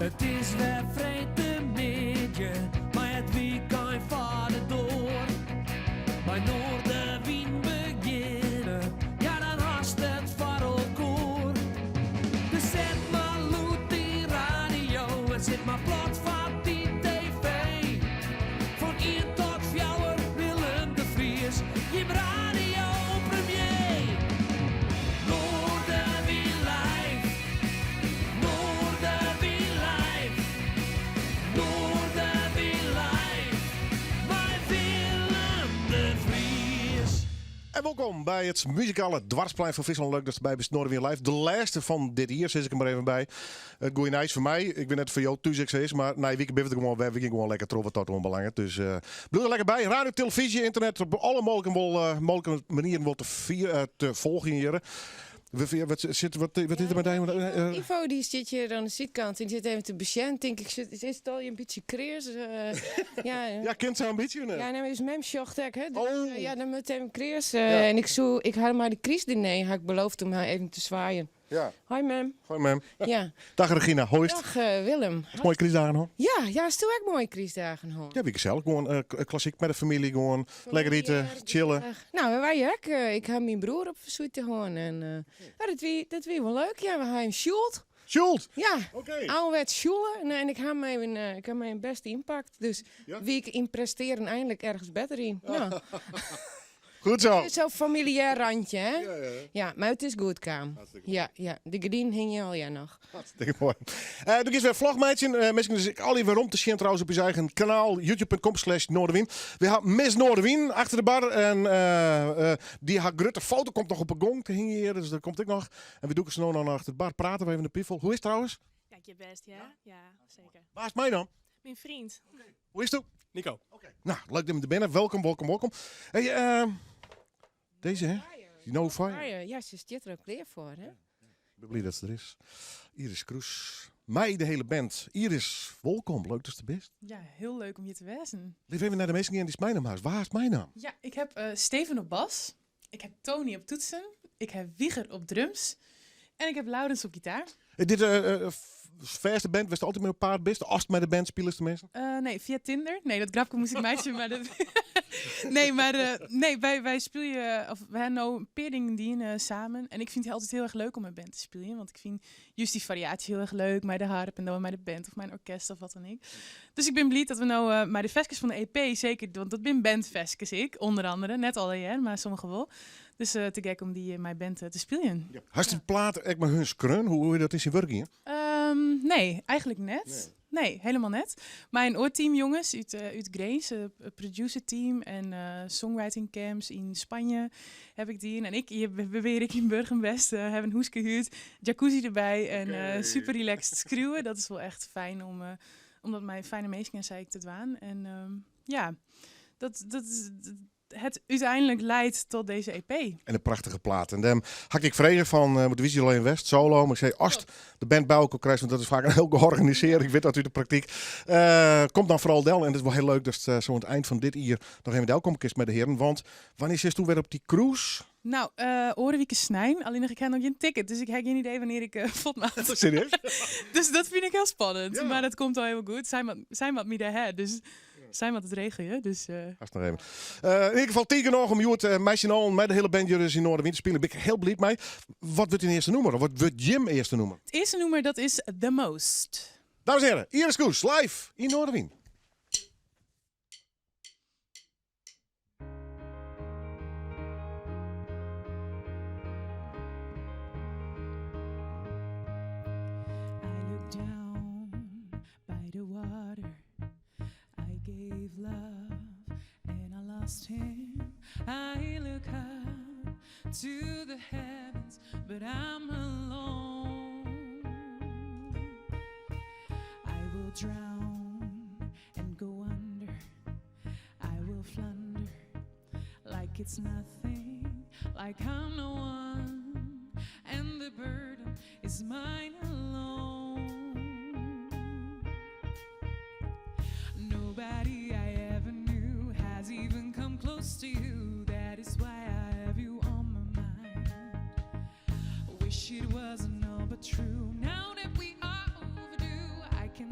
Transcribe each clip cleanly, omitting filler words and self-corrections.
It is wer freedtemiddei, mei it wykein foar de doar. Mei Noardewyn begjinne, ja dan hast it foar elkoar. Dus set mar lûd dyn radio en sit mar plat foar dy TV. Fan ien tot fjouwer, Willem de Vries, jim radiopremier. Noardewyn live, Noardewyn live, Noardewyn live, mei Willem de Vries. En welkom by it muzikale doarpsplein fan Fryslân. Leuk datst derby bist, Noardewyn Live. De lêste fan dit jier, sis ik der mar even by. It goede nijs foar my, ik wit net foar jo thús ek sa is, mar nije wike binne we der gewoan wer. We gean gewoan lekker troch wat dat oanbelanget. Dus bliuw der lekker by. Radio, televyzje, ynternet, op alle mooglike, wol, eh, mooglike manieren wol te, fier, eh, te folgjen hjir. Wat, sit, wat, wat is der mei dy? Eh, Ivo dy sit hjir oan de sydkant en dy sit even te besjen. Tink ik, is it al in bytsje kreas? Uh, ja, ja, kin it sa in bytsje? Nee? Ja, nee, mar ús mem sjocht ek, hè. Dus, oh. ja, dan moat even kreas. Uh, ja. En ik soe, ik ha mei de krystdiner ha ik beloofd om har even te swaaien. Ja. Hoi mem. Hoi mem. Ja. Dag Regina, hoe is 't? Dag uh, Willem. Moaie krystdagen hân? Ja, ja, hasto ek moaie krystdagen hân? Ja, wie gesellich. Gewoan uh, klassyk mei de famylje, gewoan lekker ite, chillen. Nou, wy ek. Uh, ik ha myn broer op besite hân en uh, ja, dat wie, dat wie wol leuk. Ja, we ha him sjoeld. Sjoeld? Ja. Oké. Okay. Ouderwets sjoelen. En ik ha mijn, ik ha mijn bêst ynpakt. Dus ja? wie ik yn prestearjen einlik ergens better yn. Nou. Goed zo. Het is zo'n familiair randje, hè? Ja, ja. Ja, mar it is goed kaam. Hartstikke Ja, ja. De gerdinen hingje al ja noch. Hartstikke moai. Uh, do giest wer vlog meitsjen. Uh, minsken dus ek al werom te sjen trouwens op ús eigen kanaal youtube.com slash Noardewyn. We ha Miss Noardewyn achter de bar en uh, dy har grutte foto komt noch op 'e gong te hingjen hjir, dus dat komt ek noch. En we dûke se no noch achter de bar, prate we even de piffel. Hoe is 't trouwens? Ja, it giet bêst, ja. Ja, seker. Wa is mei dan? Myn freon. Hoe is 't? Nico. Oké. Nou, leuk dat je der binne. Welkom, welkom, welkom. Hey, uh, deze hè? No Fire. Fire. Ja, se stiet der ek klear foar, hè? Ik bin bliid dat se der is. Iris Kroes, mei de hiele band. Iris, wolkom. Leuk datst der bist. Ja, hiel leuk om hjir te wêzen. Lit even nei de minsken gean dy'tst meinaam hast. Wa hast meinaam? Ja, ik ha uh, Steven op bas. Ik ha Tony op toetsen. Ik ha Wieger op drums. En ik ha Laurens op gitaar. Dit uh, fêste band, wêr'tst altyd mei op paad bist? Ast mei de band spilest teminsten? Uh, nee, fia Tinder. Nee, dat grapke moast ik meitsje, mar dat nee, mar uh, nee, wy, wy spylje, of we ha no in pear dingen dien uh, samen. En ik fyn it altyd hiel erch leuk om mei band te spyljen, want ik fyn juist dy fariaasje hiel erch leuk, mei de harp en dan mei de band of mei in orkest of wat dan ek. Dus ik bin bliid dat we no uh, mei de ferskes fan de EP, seker, want dat binne bandferskes ek, ûnder oare. Net allegear, mar sommige wol. Dus uh, te gek om dy mei band te spyljen. Ja. Hast de plaat ek mei hun skreaun? Hoe, hoe dat yn syn wurk gien? Um, nee, eigentlik net. Nee. Nee, hielendal net. Mei in oar team jonges út, uh, út Grins, uh, producer team en uh, songwriting camps yn Spanje ha ik dien. En ik, hjir bewear ik yn Burgum west, uh, ha in húske huurd, jacuzzi derby en uh, super relaxed skriuwe. Dat is wol echt fijn om, uh, om dat mei fijne minsken sa ek te dwaan. En um, ja, dat, dat is, het uiteindelijk leidt tot deze EP. En in prachtige plaat. En dêrom ha ik frege fan, uh, wie allinnich west, solo. Mar ik sei, ast de band by elkoar krijst, want dat is faak in hiel georganisearre, ik wit dat út de praktyk. Uh, kom dan foaral del. En it is wol hiel leuk dat uh, sa oan it ein fan dit jier noch even delkomme kinst mei de hearen. Want wannear sitsto wer op dy cruise? Nou, uh, oare wike snein. Allinnich ik ha noch gjin ticket, dus ik ha gjin idee wannear't ik uh, fuort moat. Serieus? dus dat fyn ik hiel spannend. Ja. Mar dat komt al hielendal goed. Sy moat, sy moat my dêr ha, dus sy moat it regelje. Dus, uh, Hast noch even. Uh, yn ieder gefal tiid genôch om hjoed uh, mei syn allen, mei de hiele band hjir yn Noardewyn te spyljen. Bin ik hiel bliid mei. Wat wurdt dyn earste nûmer? Of wat wurdt jim earste nûmer? It earste nûmer dat is The Most. Dames en hearen, Iris Kroes, live yn Noardewyn. I look down by the water. I gave love and I lost him. I look up to the heavens, but I'm alone. I will drown and go under. I will flounder like it's nothing, like I'm no one, and the burden is mine alone. Nobody I ever knew has even come close to you. That is why I have you on my mind. Wish it wasn't all but true. Now that we are overdue, I can.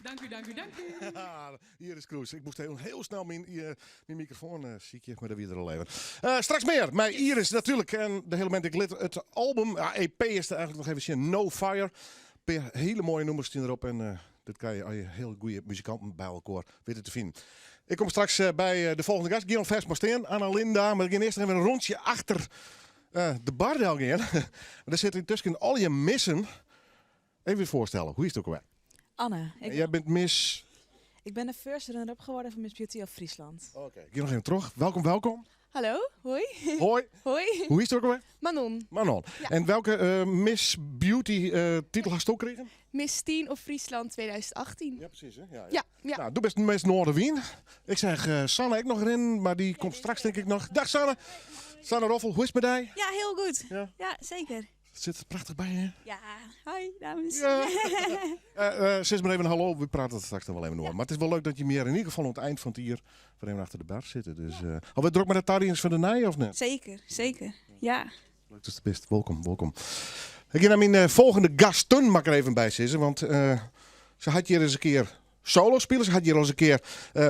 Dank u, dank u, dank u. Iris Kroes. Ik moest heel, heel snel mijn, mijn microfoon uh, ziekje, maar dat wie er al even. Straks meer met Iris natuurlijk. En de hele moment ik lid het album, ja, EP is er eigenlijk nog even zien, No Fire. Een hele mooie nummers staan erop en dat kan je als je heel goede muzikanten bij elkaar weten te vinden. Ik kom straks bij de volgende gast, Gion Vers Masteen, Anna Linda. Maar ik ga eerst even een rondje achter de bar gaan. Er zitten intussen al je missen. Even voorstellen, hoe is het ook alweer? Anne. Ik jij bent Miss... Ik ben de first runner-up geworden van Miss Beauty of Friesland. Oké, okay. Ik ga nog even terug. Welkom, welkom. Hallo, hoi. Hoi. Hoi. Hoe is het ook alweer? Manon. Manon. Ja. En welke Miss Beauty titel hast du gekregen? Miss Teen of Friesland 2018. Ja, precies. Hè? Ja, ja. Ja, ja. Nou, doe best Miss Noardewyn. Ik zeg Sanne ik nog erin, maar die komt straks denk ik nog. Dag Sanne. Sanne Roffel, hoe is het met jou? Ja, heel goed. Ja, ja zeker. Het zit er prachtig bij, hè? Ja, hoi dames. Ja. Zeg maar even hallo, we praten het straks nog wel even door. Ja. Maar het is wel leuk dat je meer in ieder geval aan het eind van het jaar voor even achter de bar zitten. Dus, ja. Alweer druk met de Tariëns van de Nij of net? Zeker, zeker, ja. Leuk dat het best. Welkom, welkom. Ik ga naar mijn volgende gasten, mag ik er even bij zitten. Want ze had hier eens een keer solo spelen. Ze had hier al eens een keer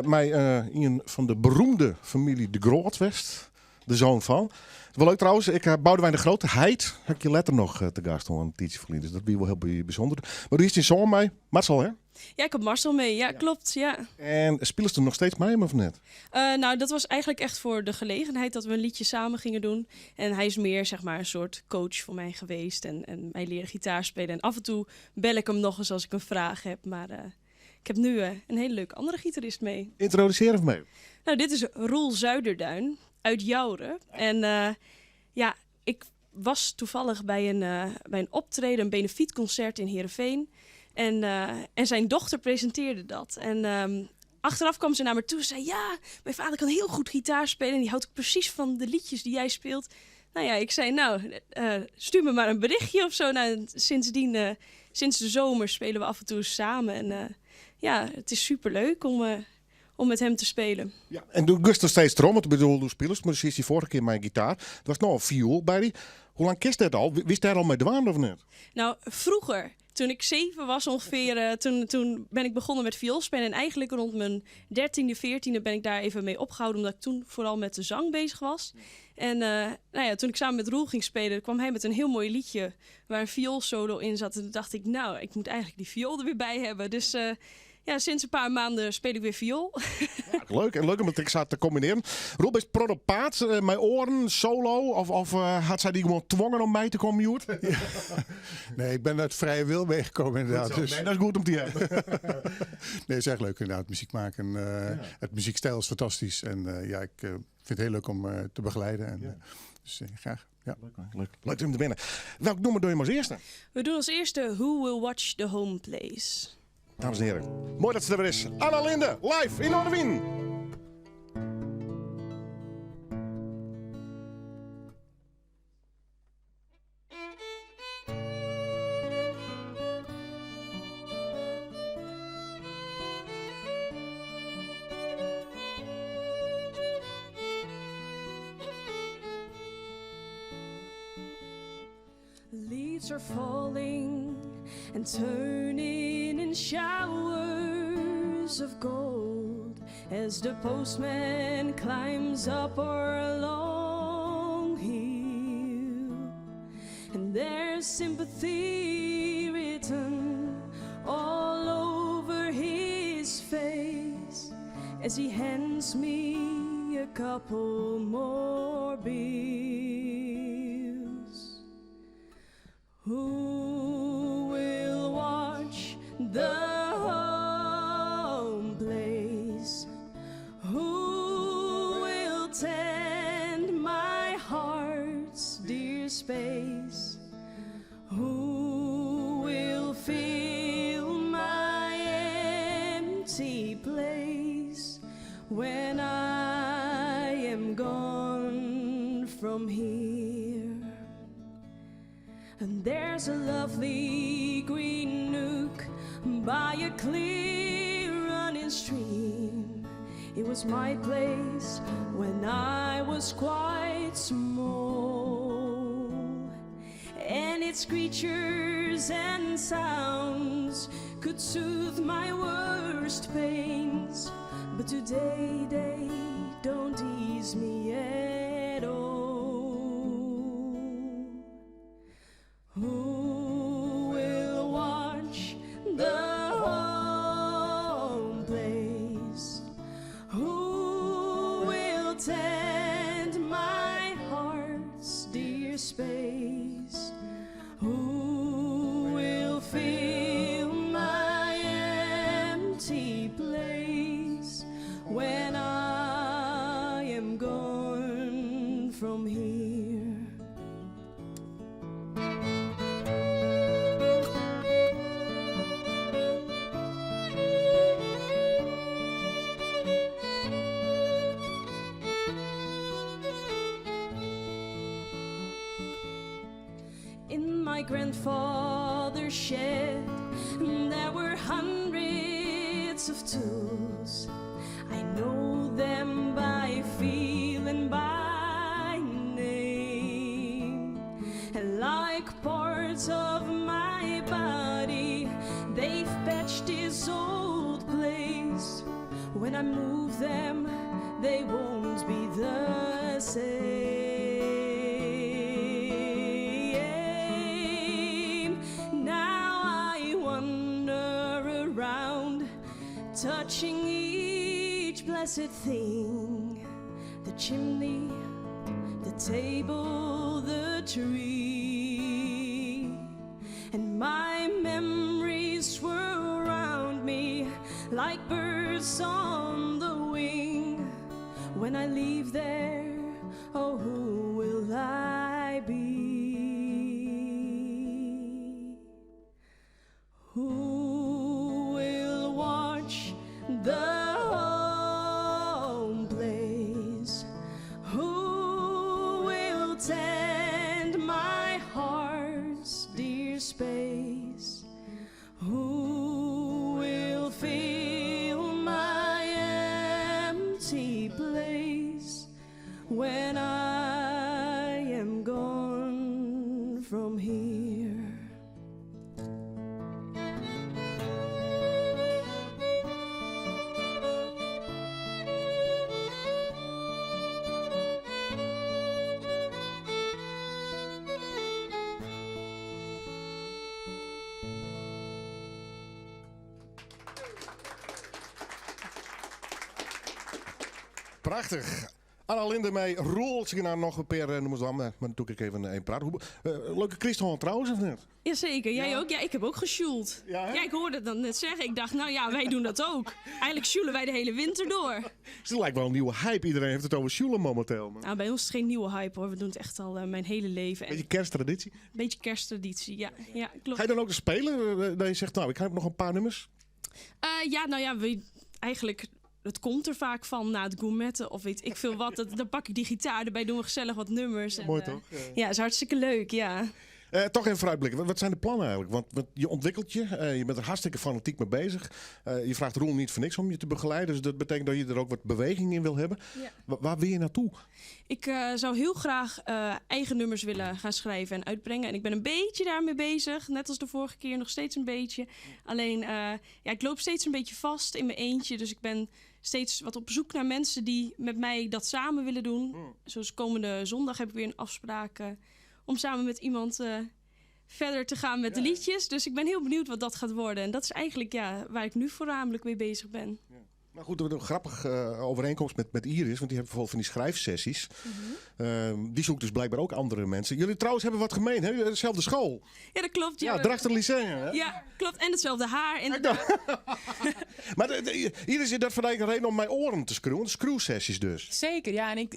mij een van de beroemde familie de Grootwest. De zoon van. Wel leuk trouwens, ik Boudewijn de Grote, Heid, had ik je letter nog te gast een tijdje verleden. Dus dat is wel heel bijzonder. Maar du is die zoon mee, Marcel hè? Ja, ik heb Marcel mee. Ja, ja. Klopt. Ja. En spelen ze er nog steeds mee of net? Nou, dat was eigenlijk echt voor de gelegenheid dat we een liedje samen gingen doen. En hij is meer, zeg maar, een soort coach voor mij geweest en mij leren gitaar spelen. En af en toe bel ik hem nog eens als ik een vraag heb. Maar ik heb nu een hele leuke andere gitarist mee. Introduceer hem mee. Nou, dit is Roel Zuiderduin uit Joure. En ja, ik was toevallig bij een optreden, een benefietconcert in Heerenveen. En zijn dochter presenteerde dat. En achteraf kwam ze naar me toe en zei... Ja, mijn vader kan heel goed gitaar spelen en die houdt ook precies van de liedjes die jij speelt. Nou ja, ik zei, nou, stuur me maar een berichtje of zo. Nou, sindsdien, sinds de zomer spelen we af en toe samen. En ja, het is superleuk om met hem te spelen. Ja, en doe Gustav steeds erom, want ik bedoel, doe spelers, maar is die vorige keer mijn gitaar. Er was nog een viool bij die. Hoe lang kist dat al? Wist daar al mee dwaan of niet? Nou, vroeger, toen ik 7 was ongeveer, toen ben ik begonnen met vioolspelen. En eigenlijk rond mijn 13e, 14e ben ik daar even mee opgehouden, omdat ik toen vooral met de zang bezig was. En nou ja, toen ik samen met Roel ging spelen, kwam hij met een heel mooi liedje waar een vioolsolo in zat. En toen dacht ik, nou, ik moet eigenlijk die viool er weer bij hebben. Dus... ja, sinds een paar maanden speel ik weer viool. Ja, leuk, en leuk om het exact te combineren. Rob is protopaat, mijn oren, solo? Of had zij die gewoon dwongen om mij te komen, Joert? Ja. Nee, ik ben uit vrije wil meegekomen inderdaad. Dus. Nee, dat is goed om te hebben. Nee, het is echt leuk inderdaad, muziek maken. Ja. Het muziekstijl is fantastisch. En ja, ik vind het heel leuk om te begeleiden. En, ja. Dus graag. Ja. Leuk, leuk. Leuk om te binnen. Welk nummer doe je maar als eerste? We doen als eerste Who Will Watch the Home Place. Dames en heren, mooi dat ze er weer is. Anna Linde, live in Noardewyn. Leaves are falling and turning in showers of gold as the postman climbs up our long hill. And there's sympathy written all over his face as he hands me a couple more bills. Who will watch the home place? Who will tend my heart's dear space? Who will fill my empty place when I am gone from here? And there's a lovely green nook by a clear running stream. It was my place when I was quite small. And its creatures and sounds Could soothe my worst pains But today they don't ease me at all Who will watch the home place? Who will tend my heart's dear space? Who will fill my empty place when I am gone from here? In my grandfather's shed there were hundreds of tools. I know them by feel and by name. And like parts of my body, they've patched this old place. When I move them, they won't be the same. Now I wander around, touching each blessed thing the chimney, the table, the tree. And my memories swirl round me like birds on the wing. When I leave there, oh, who will I be? Who will watch the home place? Who will tend my heart's dear space? Who will fill my empty place when I am gone from here? Prachtich. Anna Linde mei Roel. Se gean noch in pear nûmers dwaan, mar natuerlik ek even even prate. Hoe, leuke kryst hân trouwens, of net? Jazeker, jij ook? Ja, ik heb ook gesjoeld. Ja, hè? Ja, ik hoorde het dan net zeggen. Ik dacht, nou ja, wij doen dat ook. Eigenlijk sjoelen wij de hele winter door. Het lijkt wel een nieuwe hype. Iedereen heeft het over sjoelen momenteel. Maar... Nou, bij ons is het geen nieuwe hype hoor. We doen het echt al mijn hele leven. En Beetje kersttraditie. Beetje kersttraditie, ja. Ja, klopt. Ga je dan ook spelen? Dat je zegt, nou, ik heb nog een paar nummers. Ja, nou ja, we, eigenlijk, het komt er vaak van na het gourmetten of weet ik veel wat. Dat, dan pak ik die gitaar erbij, doen we gezellig wat nummers. En, Mooi toch? Ja, is hartstikke leuk, ja. Toch even vooruitblikken. Wat zijn de plannen eigenlijk? Want je ontwikkelt je, je bent er hartstikke fanatiek mee bezig. Je vraagt Roel niet voor niks om je te begeleiden. Dus dat betekent dat je er ook wat beweging in wil hebben. Waar wil je naartoe? Ik zou heel graag eigen nummers willen gaan schrijven en uitbrengen. En ik ben een beetje daarmee bezig. Net als de vorige keer, nog steeds een beetje. Alleen, ja, ik loop steeds een beetje vast in mijn eentje. Dus ik ben steeds wat op zoek naar mensen die met mij dat samen willen doen. Zoals komende zondag heb ik weer een afspraak om samen met iemand verder te gaan met de liedjes. Dus ik ben heel benieuwd wat dat gaat worden. En dat is eigenlijk, ja, waar ik nu voornamelijk mee bezig ben. Maar goed, er is een grappige overeenkomst met Iris. Want die hebben bijvoorbeeld van die schrijfsessies. Die zoekt dus blijkbaar ook andere mensen. Jullie trouwens hebben wat gemeen, hè? Dezelfde school. Ja, dat klopt. Ja, Drachtster Lyceum, hè? Ja, klopt. En hetzelfde haar. Inderdaad. Maar Iris, is dat voor een reden om mijn oren te schroeven? Schroefsessies dus. Zeker, ja. En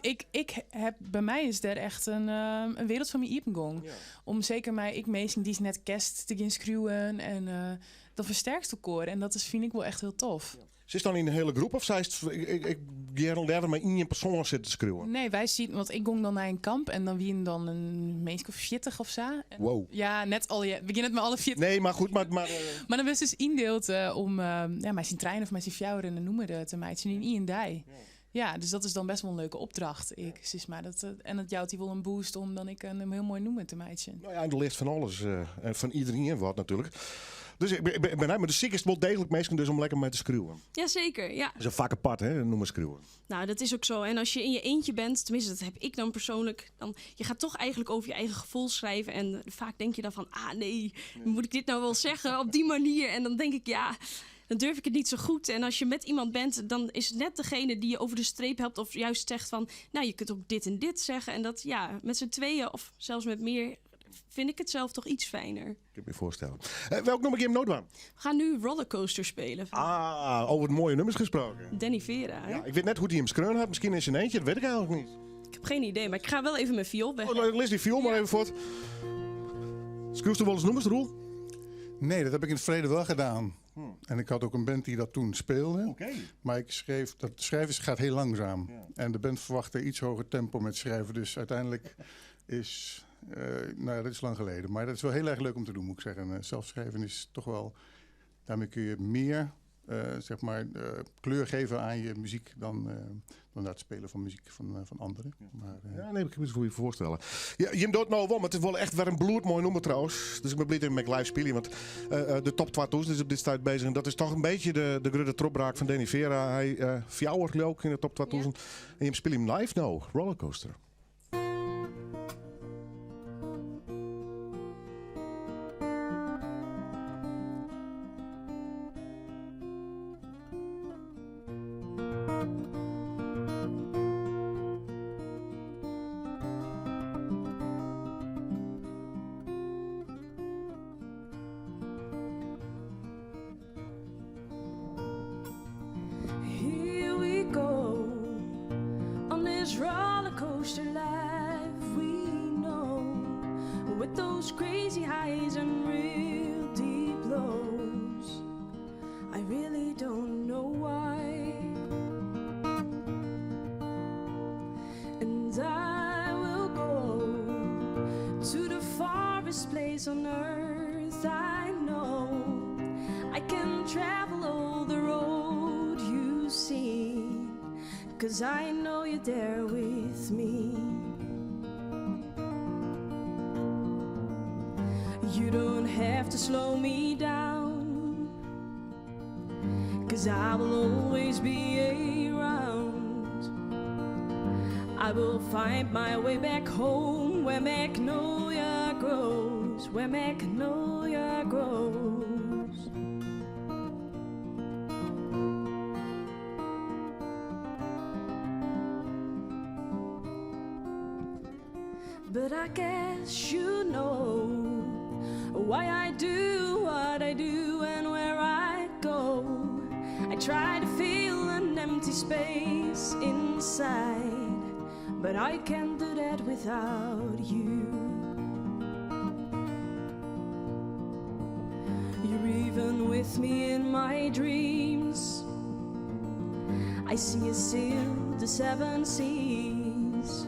bij mij is er echt een wereld van mijn iepengong. Om zeker mij, ik meestal die is net kerst te gaan schroeven en dat versterkt elkaar. En dat is, vind ik wel echt heel tof. Ja. Ze is dan in een hele groep of zij is het, ik ik maar in je persoon zitten schreeuwen? Nee, wij zien, want ik ging dan naar een kamp en dan wien dan een meest of 40 of zo. En Wow. Ja, net al je, begin het met alle 40. Nee, maar goed, maar Maar dan was dus indeeld om ja, mij zien trein of mij zien fjouwen en noemen de te meidje in I en D. Ja, dus dat is dan best wel een leuke opdracht. Ik, zeg maar, dat, en dat jouwt die wel een boost om dan ik een heel mooi noemen te meidje. Nou ja, en er ligt van alles en van iedereen wat natuurlijk. Dus ik ben benijd, mar do sikest wol deeglik minsken dus om lekker mei te skriuwen. Jazeker, ja. Dat is in fak apart, hè, nûmer skriuwen. Nou, dat is ook zo. En als je in je eentje bent, tenminste dat heb ik dan persoonlijk, dan je gaat toch eigenlijk over je eigen gevoel schrijven. En vaak denk je dan van, ah nee, moet ik dit nou wel zeggen op die manier? En dan denk ik, ja, dan durf ik het niet zo goed. En als je met iemand bent, dan is het net degene die je over de streep helpt of juist zegt van, nou, je kunt ook dit en dit zeggen. En dat, ja, met z'n tweeën of zelfs met meer, vind ik het zelf toch iets fijner. Ik kan me voorstellen. Welk nummer ik hem dwaan? We gaan nu Rollercoaster spelen van Ah, over mooie nummers gesproken. Danny Vera. Hè? Ja, ik weet net hoe hij hem skreun had. Misschien in zijn eentje, dat weet ik eigenlijk niet. Ik heb geen idee, maar ik ga wel even mijn viool weg. Oh, lees die viool maar even voort. Schreeuwst du wel eens nummers, Roel? Nee, dat heb ik in het verleden wel gedaan. En ik had ook een band die dat toen speelde. Oké. Maar ik schreef, dat schrijven gaat heel langzaam. En de band verwachtte iets hoger tempo met schrijven. Dus uiteindelijk is, nou ja, dat is lang geleden. Maar dat is wel heel erg leuk om te doen, moet ik zeggen. Zelf schrijven is toch wel, daarmee kun je meer, zeg maar, kleur geven aan je muziek dan het spelen van muziek van anderen. Maar, Ja, nee, ik kan me het voor je voorstellen. Ja, Jim doet nou wel, maar het is wel echt weer een bloedmooi nummer trouwens. Dus ik ben blij dat ik met live spelen, want de top 2000 is op dit tijd bezig. En dat is toch een beetje de grote tropbraak van Danny Vera. Hij fjouwert ook in de top 2000. En je speelt hem live nou, Rollercoaster. Here we go on this rollercoaster life we know, with those crazy highs and real deep lows. I really don't know why. And I will go to the farthest place on earth I know. I can travel all the road you see, because I know you're there with me. You don't have to slow me down, because I will always be around. I will find my way back home where magnolia grows, where magnolia grows. But I guess you know why I do what I do and where I go. I try to fill an empty space inside, but I can't do that without you. You're even with me in my dreams. I see you sail the seven seas.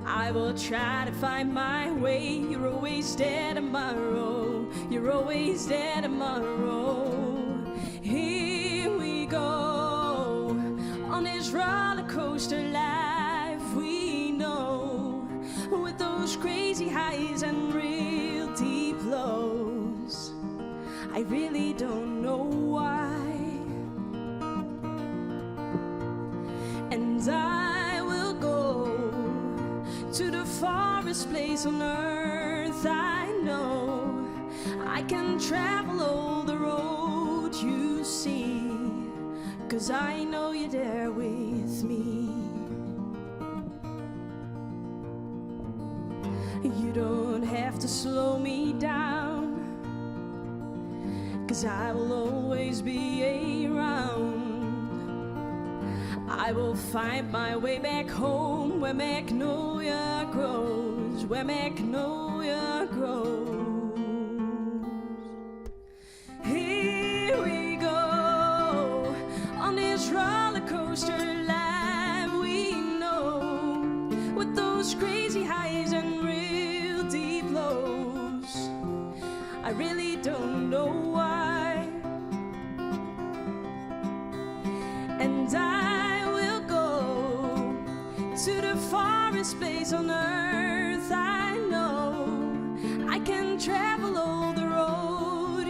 I will try to find my way. You're always there tomorrow. You're always there tomorrow. Here we go on this roller coaster life we know, with those crazy highs and real deep lows. I really don't know why. And I will go to the farthest place on earth I know. I can travel all the road you see, because I know you're there with me. You don't have to slow me down, because I will always be around. I will find my way back home where magnolia grows, where magnolia grows. Here we go on this roller coaster life we know, with those crazy highs and real deep lows. I really don't know why. And I will go to the farthest place on earth I know. I can travel all the road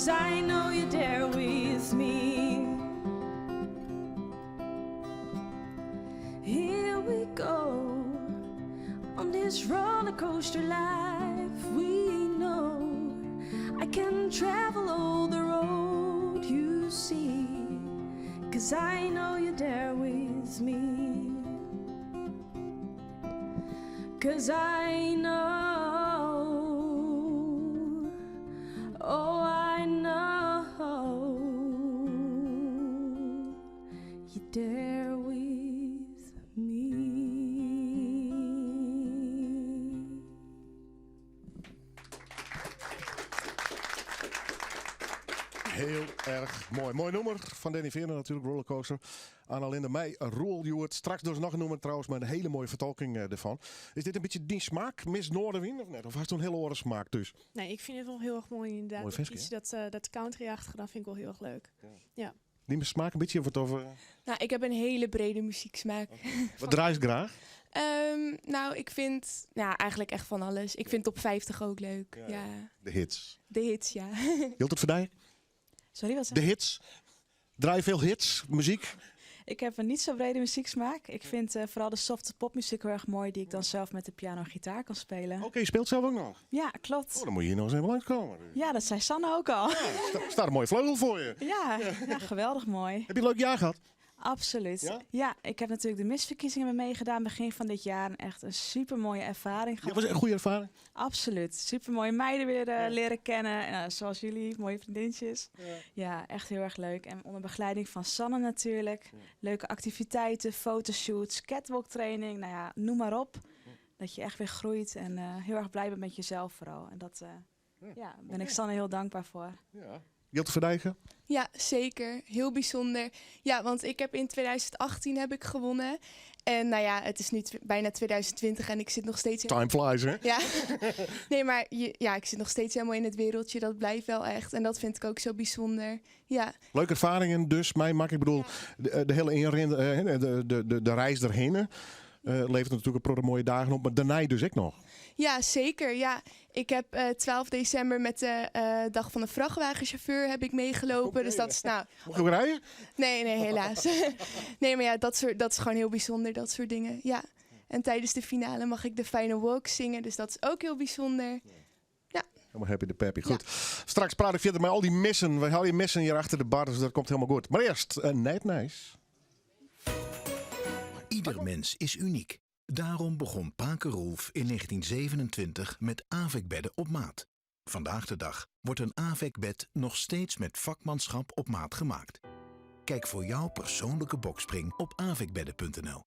Cause I know you're there with me. Here we go on this roller coaster life we know. I can travel all the road you see. Cause I know you're there with me. Cause I know, oh, I know you're there with me. Heel erg mooi. Mooi nûmer fan Danny Vera natuerlik, Rollercoaster. Anna Linde mei Roel Joert. Straks dus noch in nûmer trouwens, mei in hiele moaie fertolking eh, derfan. Is dit in bytsje dyn smaak, Miss Noardewyn, of net? Of hasto in hiele oare smaak thús? Nee, ik fyn it wol hiel erch moai ynderdaad. Moai ferske, Iets dat, eh, dat country-achtige, dat fyn ik wol hiel erch leuk. Ja. Dyn smaak in bytsje of wat? Of, eh, Nou, ik ha in hiele brede muzyksmaak. Wat draaist graach? Nou, ik fyn ja, eigentlik echt fan alles. Ik fyn top 50 ek leuk. Ja. De hits. De hits, ja. Jildt it foar dy? Sorry, wat zei De hits? Draai folle hits, muzyk? Ik heb een niet zo brede muzieksmaak. Ik vind eh, vooral de softe popmuziek heel erg mooi, die ik dan zelf met de piano en gitaar kan spelen. Oké, je speelt zelf ook nog? Ja, klopt. Oh, dan moet je hier nog eens even langskomen. Ja, dat zei Sanne ook al. Sta, staat een mooie vleugel voor je. Ja, ja, geweldig mooi. Heb je een leuk jaar gehad? Absoluut. Ja? Ja? ik heb natuurlijk de misverkiezingen mee meegedaan begin van dit jaar. En echt een super mooie ervaring Ja, gehad. was het een goede ervaring? Absoluut. Super mooie meiden weer eh, leren kennen. En, eh, zoals jullie, mooie vriendinnetjes. Ja. echt heel erg leuk. En onder begeleiding van Sanne natuurlijk. Leuke activiteiten, fotoshoots, catwalk training. Nou ja, noem maar op. Dat je echt weer groeit en eh, heel erg blij bent met jezelf vooral. En dat eh, ja, ben ik Sanne heel dankbaar voor. Ja. Jelte Verdijken? Ja, zeker. Heel bijzonder. Ja, want ik heb in 2018 heb ik gewonnen. En nou ja, het is nu bijna 2020 en ik zit nog steeds... Time flies, hè? Ja. Nee, maar je, ja, ik zit nog steeds helemaal in het wereldje. Dat blijft wel echt. En dat vind ik ook zo bijzonder. Ja. Leuke ervaringen dus, mij mak. Ik bedoel, de, de hele inrin, eh, de, de, de, de reis erheen eh levert natuurlijk een protte mooie dagen op, maar daarna dus ek noch. Ja, zeker. Ja, ik heb eh, 12 december met de eh, dag van de vrachtwagenchauffeur heb ik meegelopen. Dus dat is nou. Mocht je ook rijden? Nee, nee, helaas. nee, maar ja, dat, soort, dat is gewoon heel bijzonder, dat soort dingen. Ja. En tijdens de finale mag ik de Final Walk zingen, dus dat is ook heel bijzonder. Helemaal happy de peppy. Goed. Straks praat ik verder met al die missen. We halen die missen hier achter de bar, dus dat komt helemaal goed. Mar earst, uh, Nij Nijs. Ieder mens is uniek. Daarom begon Pake Rolf in 1927 met AVEC-bedden op maat. Vandaag de dag wordt een AVEC-bed nog steeds met vakmanschap op maat gemaakt. Kijk voor jouw persoonlijke boxspring op avecbedden.nl.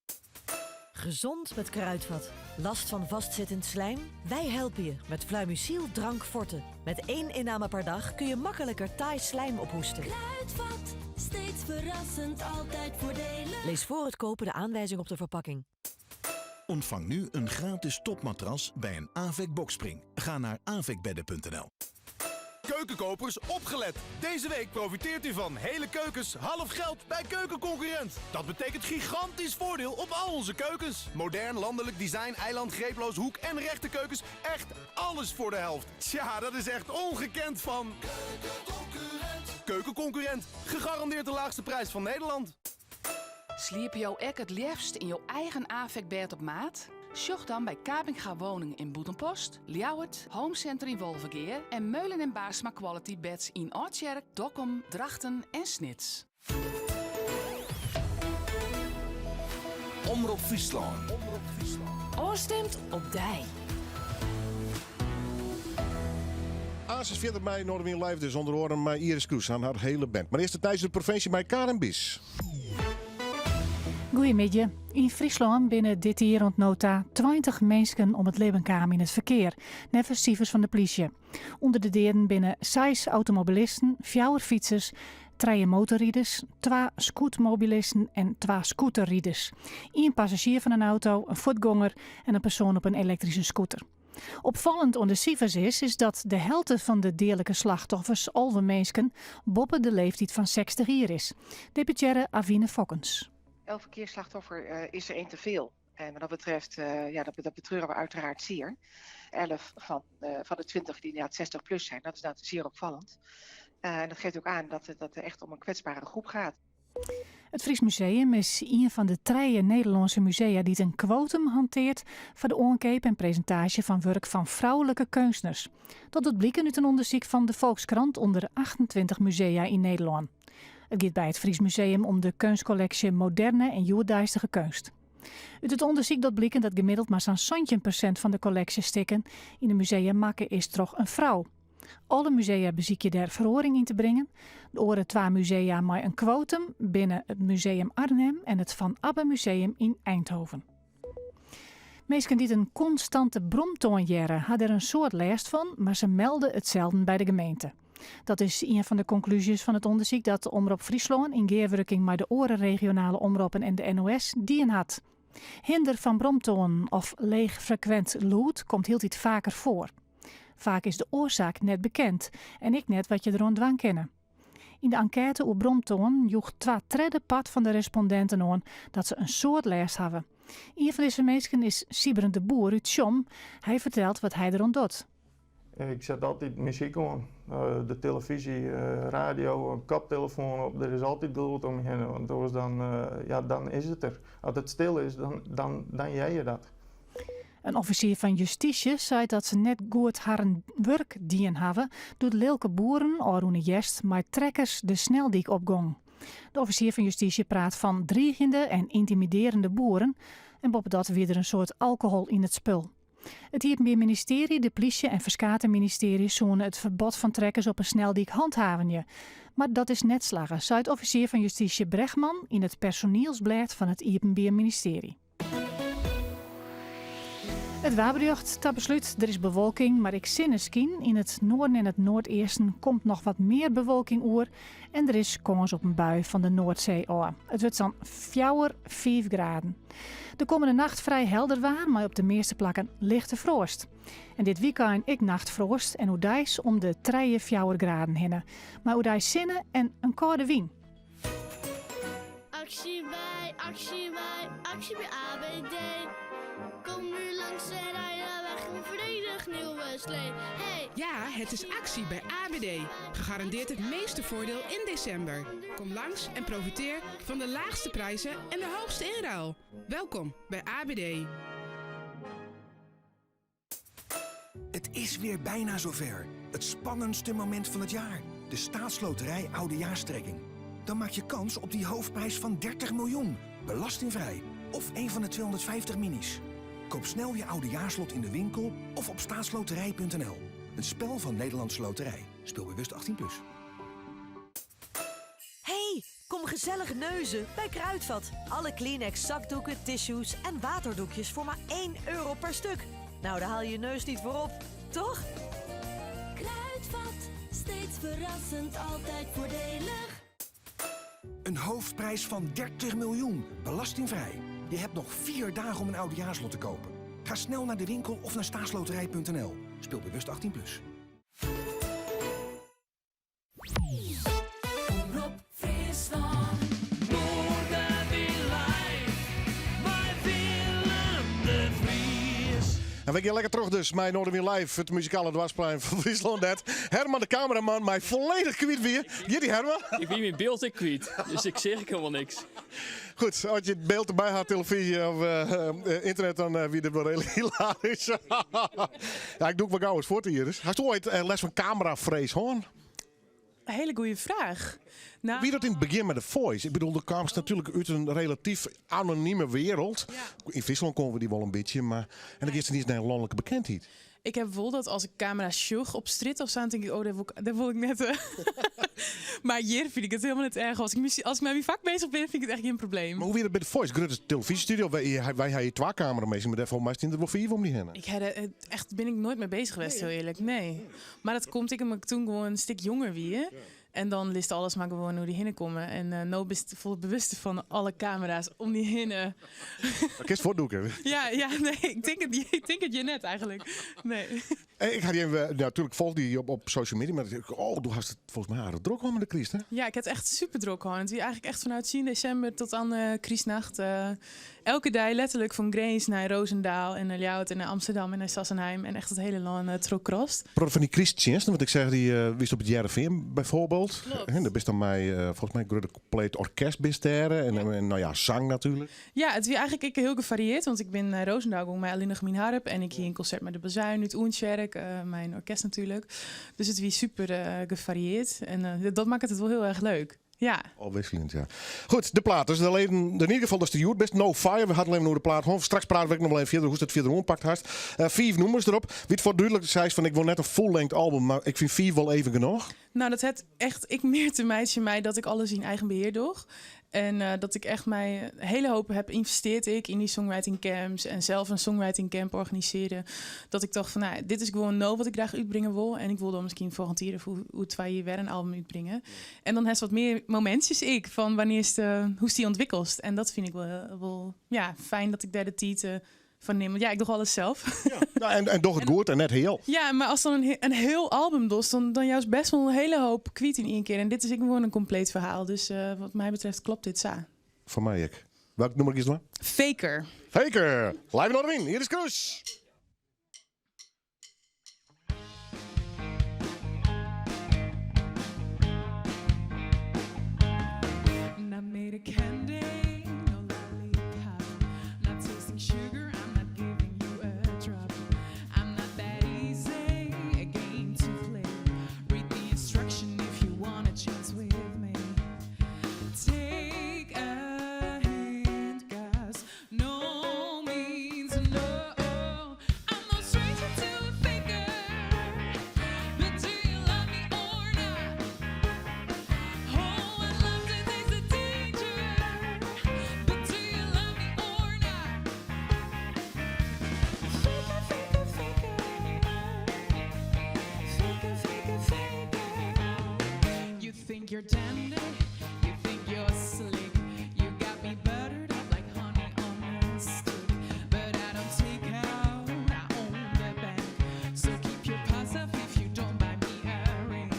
Gezond met Kruidvat. Last van vastzittend slijm? Wij helpen je met Fluimucil Drank Forte. Met één inname per dag kun je makkelijker taai slijm ophoesten. Kruidvat, steeds verrassend, altijd voordelig. Lees voor het kopen de aanwijzing op de verpakking. Ontvang nu een gratis topmatras bij een AVEC boxspring. Ga naar avecbedden.nl. Keukenkopers, opgelet! Deze week profiteert u van hele keukens half geld bij Keukenconcurrent. Dat betekent gigantisch voordeel op al onze keukens. Modern, landelijk design, eiland, greeploos, hoek en rechte keukens. Echt alles voor de helft. Tja, dat is echt ongekend van... Keukenconcurrent. Keukenconcurrent. Gegarandeerd de laagste prijs van Nederland. Sliepe jo ek it leafst yn jo eigen AVEC-bêd op maat? Sjoch dan by Kapinga Woning yn Bûtenpost, Ljouwert, Home Center yn Wolvegea en Meulen en Baarsma Quality Beds yn Aldtsjerk, Dokkum, Drachten en Snits. Omrop Fryslân. Ofstimd op dy. Aansens fierder mei Noardewyn Live dus ûnder oaren mei Iris Kroes en har hiele band. Mar earst it nijs út de provinsje mei Karen Bies. Goeiemiddei. Yn Fryslân binne dit jier oant no ta 20 minsken om it libben kaam yn it ferkear, neffens sifers fan de plysje. Under de deaden binne seis automobilisten, fjouwer fytsers, trije motorriders, twa scootmobilisten en twa scooterriders. Ien passazjier fan in auto, in fuotgonger en in persoan op in elektryske scooter. Opfallend oan de sifers is, is dat de helte fan de deadlike slachtoffers, 11 minsken, boppe de leeftiid fan 60 jier is. Deputearre Avine Fokkens. Elk verkeersslachtoffer is er één te veel. En wat dat betreft, ja, dat betreuren we uiteraard zeer. 11 van de 20 die inderdaad 60 plus zijn, dat is inderdaad zeer opvallend. En dat geeft ook aan dat het, dat het echt om een kwetsbare groep gaat. It Fries Museum is ien fan de trije Nederlânske musea dy't in kwotum hantearret foar de oankeap en presintaasje fan wurk fan froulike keunstners. Dat docht bliken út in ûndersyk fan de Volkskrant ûnder 28 musea yn Nederlân. It giet by it Fries Museum om de keunstkolleksje moderne en hjoeddeistige keunst. Ut it ûndersyk docht bliken dat gemiddeld mar sa'n 17% fan de kolleksjestikken yn de musea makke is troch in frou. Alle musea besykje dêr feroaring yn te bringen. De oare twa musea mei in kwotum binne it Museum Arnhem en it Van Abbemuseum yn Eindhoven. Minsken dy't in konstante bromtoan hearre, ha der in soad lêst fan, mar se melde it selden by de gemeente. Dat is ien fan de konklúzjes fan it ûndersyk dat Omrop Fryslân yn gearwurking mei de oare regionale omroppen en de NOS dien hat. Hinder fan bromtoanen of leechfrekwint lûd komt hieltyd faker foar. Faak is de oarsaak net bekend en ek net wat je deroan dwaan kinne. Yn de enkête oer bromtoanen joech twa tredde part fan de respondinten oan dat se in soad lêst hawwe. Ien fan dizze minsken is Sybren de Boer út Tsjom. Hy fertelt wat hy deroan docht. Ik set altyd muzyk oan, de telefyzje, radio, in koptelefoan op. Der is altyd gelûd om my hinne, want oars dan, ja, dan is it der. As it stil is, dan, dan, dan hear je dat. In offisier fan justysje seit dat se net goed harren wurk dien hawwe doe't lilke boeren ôfrûne hjerst mei trekkers de sneldyk opgongen. De offisier fan justysje praat fan driigjende en yntimidearjende boeren en boppedat wie der in soad alkohol yn it spul. It Iepenbier Ministearje, de plysje en ferskate ministearjes soene it ferbod fan trekkers op 'e sneldyk hanthavenje. Mar dat is net slagge, seit offisier fan justysje Bregman yn it personielsblêd fan it Iepenbier Ministearje. It waarberjocht ta beslút, der is bewolking, mar ek sinneskyn. Yn it noarden en it noardeasten komt noch wat mear bewolking oer en der is kâns op in bui fan de Noardsee ôf. It wurdt sa'n 4, 5 graden. De kommende nacht frij helder waar, mei op de measte plakken lichte froast. En dit wykein ek nachtfroast en oerdeis om de 3, 4 graden hinne. Mei oerdeis sinne en in kâlde wyn. Actie bij, actie bij, actie bij ABD. Kom nu langs de rijden een volledig nieuwe slee. Hey. Ja, het is actie bij ABD. Gegarandeerd het meeste voordeel in december. Kom langs en profiteer van de laagste prijzen en de hoogste inruil. Welkom bij ABD. Het is weer bijna zover. Het spannendste moment van het jaar. De staatsloterij Oudejaarstrekking. Dan maak je kans op die hoofdprijs van 30 miljoen. Belastingvrij. Of een van de 250 minis. Koop snel je oudejaarslot in de winkel of op staatsloterij.nl. Een spel van Nederlandse Loterij. Speel bewust 18+. Plus. Hey, kom gezellig neuzen bij Kruidvat. Alle Kleenex zakdoeken, tissues en waterdoekjes voor maar 1 euro per stuk. Nou, daar haal je je neus niet voor op, toch? Kruidvat, steeds verrassend, altijd voordelig. Een hoofdprijs van 30 miljoen, belastingvrij. Je hebt nog vier dagen om een oudejaarslot te kopen. Ga snel naar de winkel of naar staatsloterij.nl. Speel bewust 18+. Plus. Omrop Fryslân. Noardewyn live mei Willem de Vries. En we gean lekker troch dus mei Noardewyn Live, it muzikale doarpsplein fan Fryslân dêr't Herman de kameraman my folledich kwyt wie. Giet dy Herman? Ik wie myn byld ek kwyt, dus ik seach ek hielendal niks. Goed, as je it byld derby ha, telefyzje of eh, ynternet, dan eh, wie dit wol redelijk hilarisch. ja, ik dûk wol gau ris fuort hjir. Dus. Hast oait eh, lêst fan kamerafrees hân? Een hele goede vraag. Nou, Wie dat yn it begjin mei de Voice? Ik bedoel, do kaamst natuerlik út in relatyf anonime wereld. Yn Fryslân kenne we dy wol in bytsje, mar en dan giest ynienen nei in lanlike bekendheid. Ik ha wol dat as ik kamera sjoch op strjitte of sa, dan tink ik, oh, dêr wol ik, dêr wol ik net. eh. mar hjir fyn ik it hielendal net erch. As ik, as ik mei myn fak beuzich bin, fyn ik it echt gjin probleem. Mar hoe wie dat by de Voice? Grutte telefyzjestudio, wy, wy ha hjir twa kameraminsken, mar dêrfoar moast der wol fiif om dy hinne. Ik ha der echt bin ik noait mei beuzich west, hiel earlik. Nee. Mar dat komt ek omdat ik doe gewoan in stik jonger wie. En dan litst alles mar gewoan oer dy hinne komme. En uh, no bist folle bewuster fan alle kamera's om dy hinne. Dan kinst fuortdûke. Ja, ja, nee, ik tink it, ik tink it hjir net eigentlik. Nee. Ik had even, natuurlijk volgde je op social media, maar ik, oh, du hast het volgens mij aardig druk met de Christ, hè? Ja, ik had echt super druk gehad. Het was eigenlijk echt vanuit 10 december tot aan Christnacht. Elke dag letterlijk van Grins naar Roosendaal en naar Ljouwert en naar Amsterdam en naar Sassenheim. En echt het hele land trok krost. Praat van die Christdiensten, want ik zeg die wie is op het Hearrenfean bijvoorbeeld. Klopt. En dat is dan mij, volgens mij een grote compleet orkest bisteren en nou ja, zang natuurlijk. Ja, het is eigenlijk ik heel gevarieerd, want ik ben naar Roosendaal met alleen nog mijn harp en ik hier een concert met de Bazuin, het Oentsjerk, mijn orkest natuurlijk. Dus het is super gevarieerd en dat maakt het wel heel erg leuk. Ja. Afwisselend, ja. Goed, de plaat. Dus de leden, in ieder geval, dat is de Joert best. No Fire. We hadden alleen over de plaat. Gewoon, straks praten we nog wel even verder hoe het verder oppakt had. 5 nummers erop. Wie het voor duidelijk zei is van, ik wil net een full-length album, maar ik vind 4 wel even genoeg. Nou, dat het echt, ik meer te meisje mij dat ik alles in eigen beheer doe. En dat ik echt mijn hele hoop heb investeerd ik in die songwriting camps en zelf een songwriting camp organiseerde. Dat ik dacht van, nou, dit is gewoon no wat ik graag uitbrengen wil. En ik wil dan misschien volgend jaar of hoe 2 jaar weer een album uitbrengen. En dan heb je wat meer momentjes ik van wanneer is de, hoe is die ontwikkeld. En dat vind ik wel ja, fijn dat ik daar de tijd van neem. Want ja, ik doe alles zelf. Ja, nou, en doch het goed en net heel. Ja, maar als dan een heel album dost, dan juist best wel een hele hoop kwijt in één keer. En dit is ik gewoon een compleet verhaal. Dus wat mij betreft klopt dit zo. Voor mij ik. Welk nummer is het nou? Faker. Faker. Live in Noardewyn. Hier is Kroes. Not made of candy, no lollipop. Not tasting sugar, I'm not giving you a drop. I'm not that easy, a game to play. Read the instruction if you want a chance with me. Take a hint, 'cause no means no. I'm no stranger to a faker, but do you love me or not? Oh, I love to taste the danger, but do you love me or not? Faker, faker, faker, faker, faker, faker. You think you're tender, you think you're slick. You got me buttered up like honey on a stick, but I don't take out, I own the bank. So keep your paws off if you don't buy me a ring.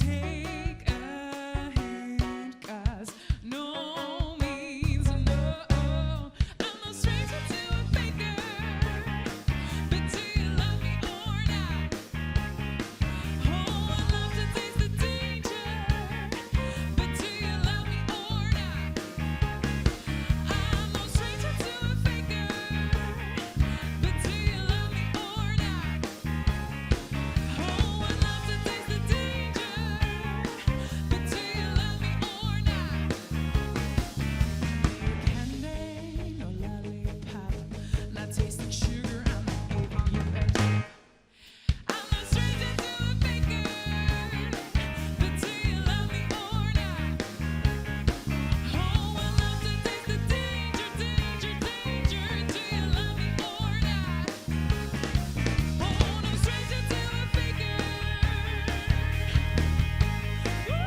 Take a hint, 'cause no means no. I'm no stranger to a faker, but do you love me or not? Oh, I love to taste the danger, but do you love me or not? I'm no stranger to a faker, but do you love me or not? Oh, I love to taste the danger, but do you love me or not? Candy, no lollipop, not tasting sugar, I'm not giving you a drop. I'm no stranger to a faker, but do you love me or not? Oh, I love to taste the danger, danger, danger. Do you love me or not? Oh, no stranger to a faker. Woo!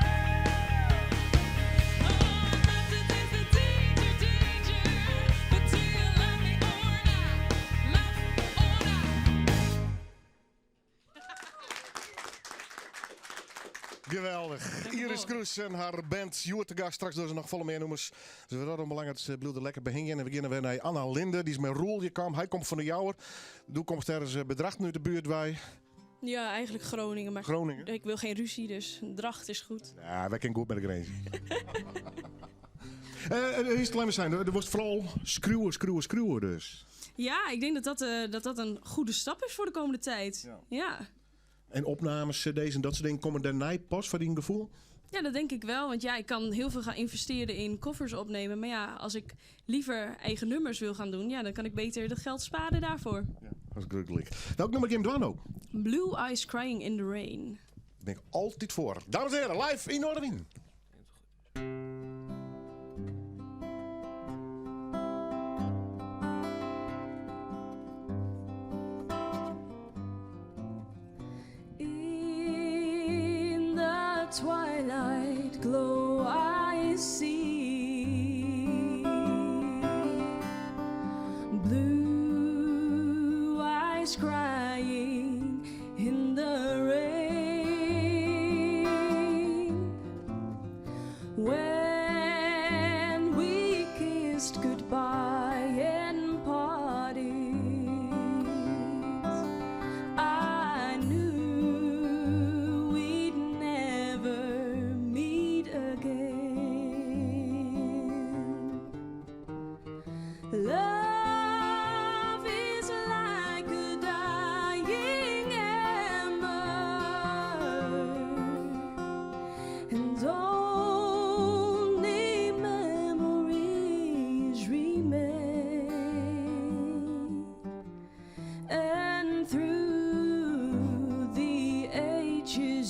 Oh, I love to taste the danger, danger. But do you love me or not? Love or not? Geweldig. Iris Kroes en haar band Joert de Gast. Straks doen ze nog volle meer nummers. Dus we hadden belangrijk dat ze bloeden lekker behingen. En we beginnen weer naar Anna Linde. Die is met Roel. Je kwam. Hij komt van de Jouwer. Doe komt ergens bedrag nu de buurt bij. Ja, eigenlijk Groningen. Maar Groningen? Ik wil geen ruzie, dus Dracht is goed. Ja, wij kennen goed met de grens. Is het alleen maar zijn. Er wordt vooral schreeuwen, schreeuwen, schreeuwen dus. Ja, ik denk dat dat een goede stap is voor de komende tijd. Ja. Ja. En opnames, cd's en dat soort dingen komen daarna pas voor die gevoel? Ja, dat denk ik wel. Want ik kan heel veel gaan investeren in covers opnemen. Maar als ik liever eigen nummers wil gaan doen, dan kan ik beter dat geld sparen daarvoor. Ja, dat is gruwelijk. Welk nummer Jim Dwano? Blue Eyes Crying in the Rain. Daar ben ik altijd voor. Dames en heren, live in Noardewyn. In the twilight glow I see blue eyes crying.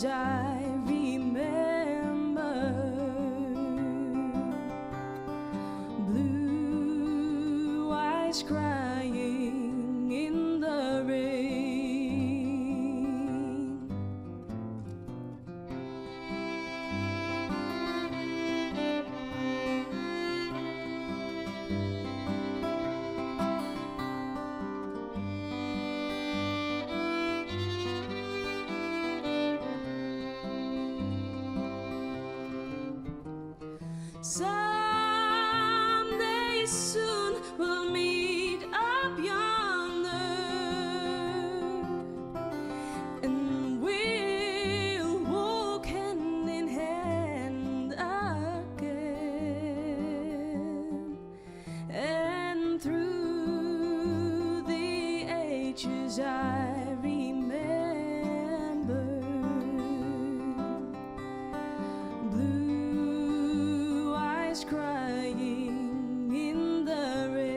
ages I remember. Blue eyes crying in the rain. Someday soon we'll meet up yonder And we'll walk hand in hand again And through the ages I remember Blue eyes crying in the rain.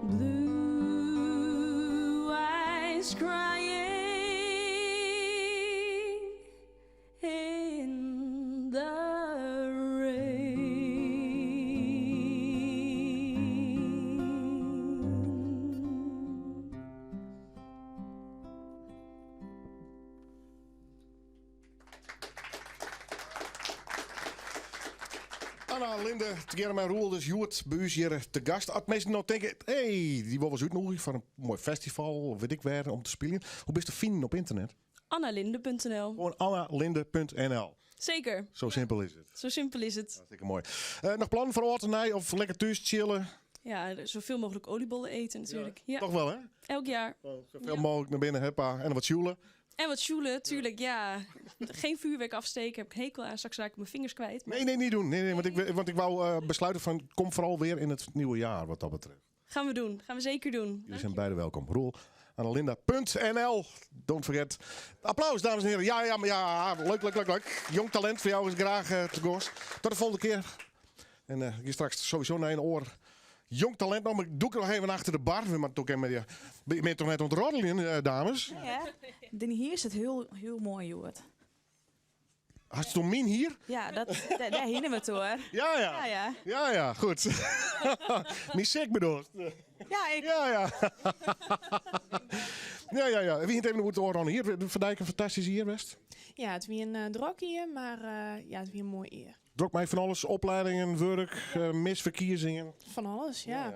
Blue eyes crying in the rain. Anna Linde, tegearre mei Roel dus hjoed by ús hjir te gast. As minsken no tinke, hey, dy wolle wy ris útnûgje foar in moai festival of wit ik wêr om te spyljen. Hoe bist te finen op ynternet? Annalinde.nl. Gewoan annalinde.nl. Zeker. Zo simpel is it. Zo simpel is het. Hartstikke moai. Eh, noch plannen foar âld en nij of lekker thús chillen? Ja, zoveel mogelijk oliebollen eten natuurlijk. Ja. Toch wel, hè? Elk jaar. Zoveel mogelijk naar binnen, huppa. En wat sjoelen. En wat sjoelen, tuurlijk, ja. Geen vuurwerk afsteken, heb ik een hekel aan. Straks raak ik mijn vingers kwijt. Nee, nee, niet doen. Nee, nee, want ik, want ik wou eh, besluiten van kom vooral weer in het nieuwe jaar wat dat betreft. Gaan we doen. Gaan we zeker doen. Jullie zijn beide welkom. Roel, Annalinda.nl. Don't forget. Applaus, dames en heren. Ja, ja, maar ja. Leuk, leuk, leuk, leuk. Jong talent voor jou is graag eh, te gast. Tot de volgende keer. En eh hier straks sowieso naar een oor. Jong talent nog, maar ik doe ik nog even achter de bar. Maar toch even, ja. Ben je toch net ontroddelen, eh, dames? Ja, hè? Hier is het heel, heel mooi, Joert. Had je min hier? Ja, dat, daar, daar hinnen we toe, hoor. Ja, ja. Ja, ja. Ja, ja, goed. Niet sick bedoeld. Ja, ik. Ja, ja. ja, ja, ja. Wie heeft even het oor aan hier? Van Dijk een fantastisch hier, best. Ja, het wie een uh, drok hier, maar eh, ja, het wie een mooi eer. Drok mij van alles. Opleidingen, werk, eh, misverkiezingen. Van alles, ja.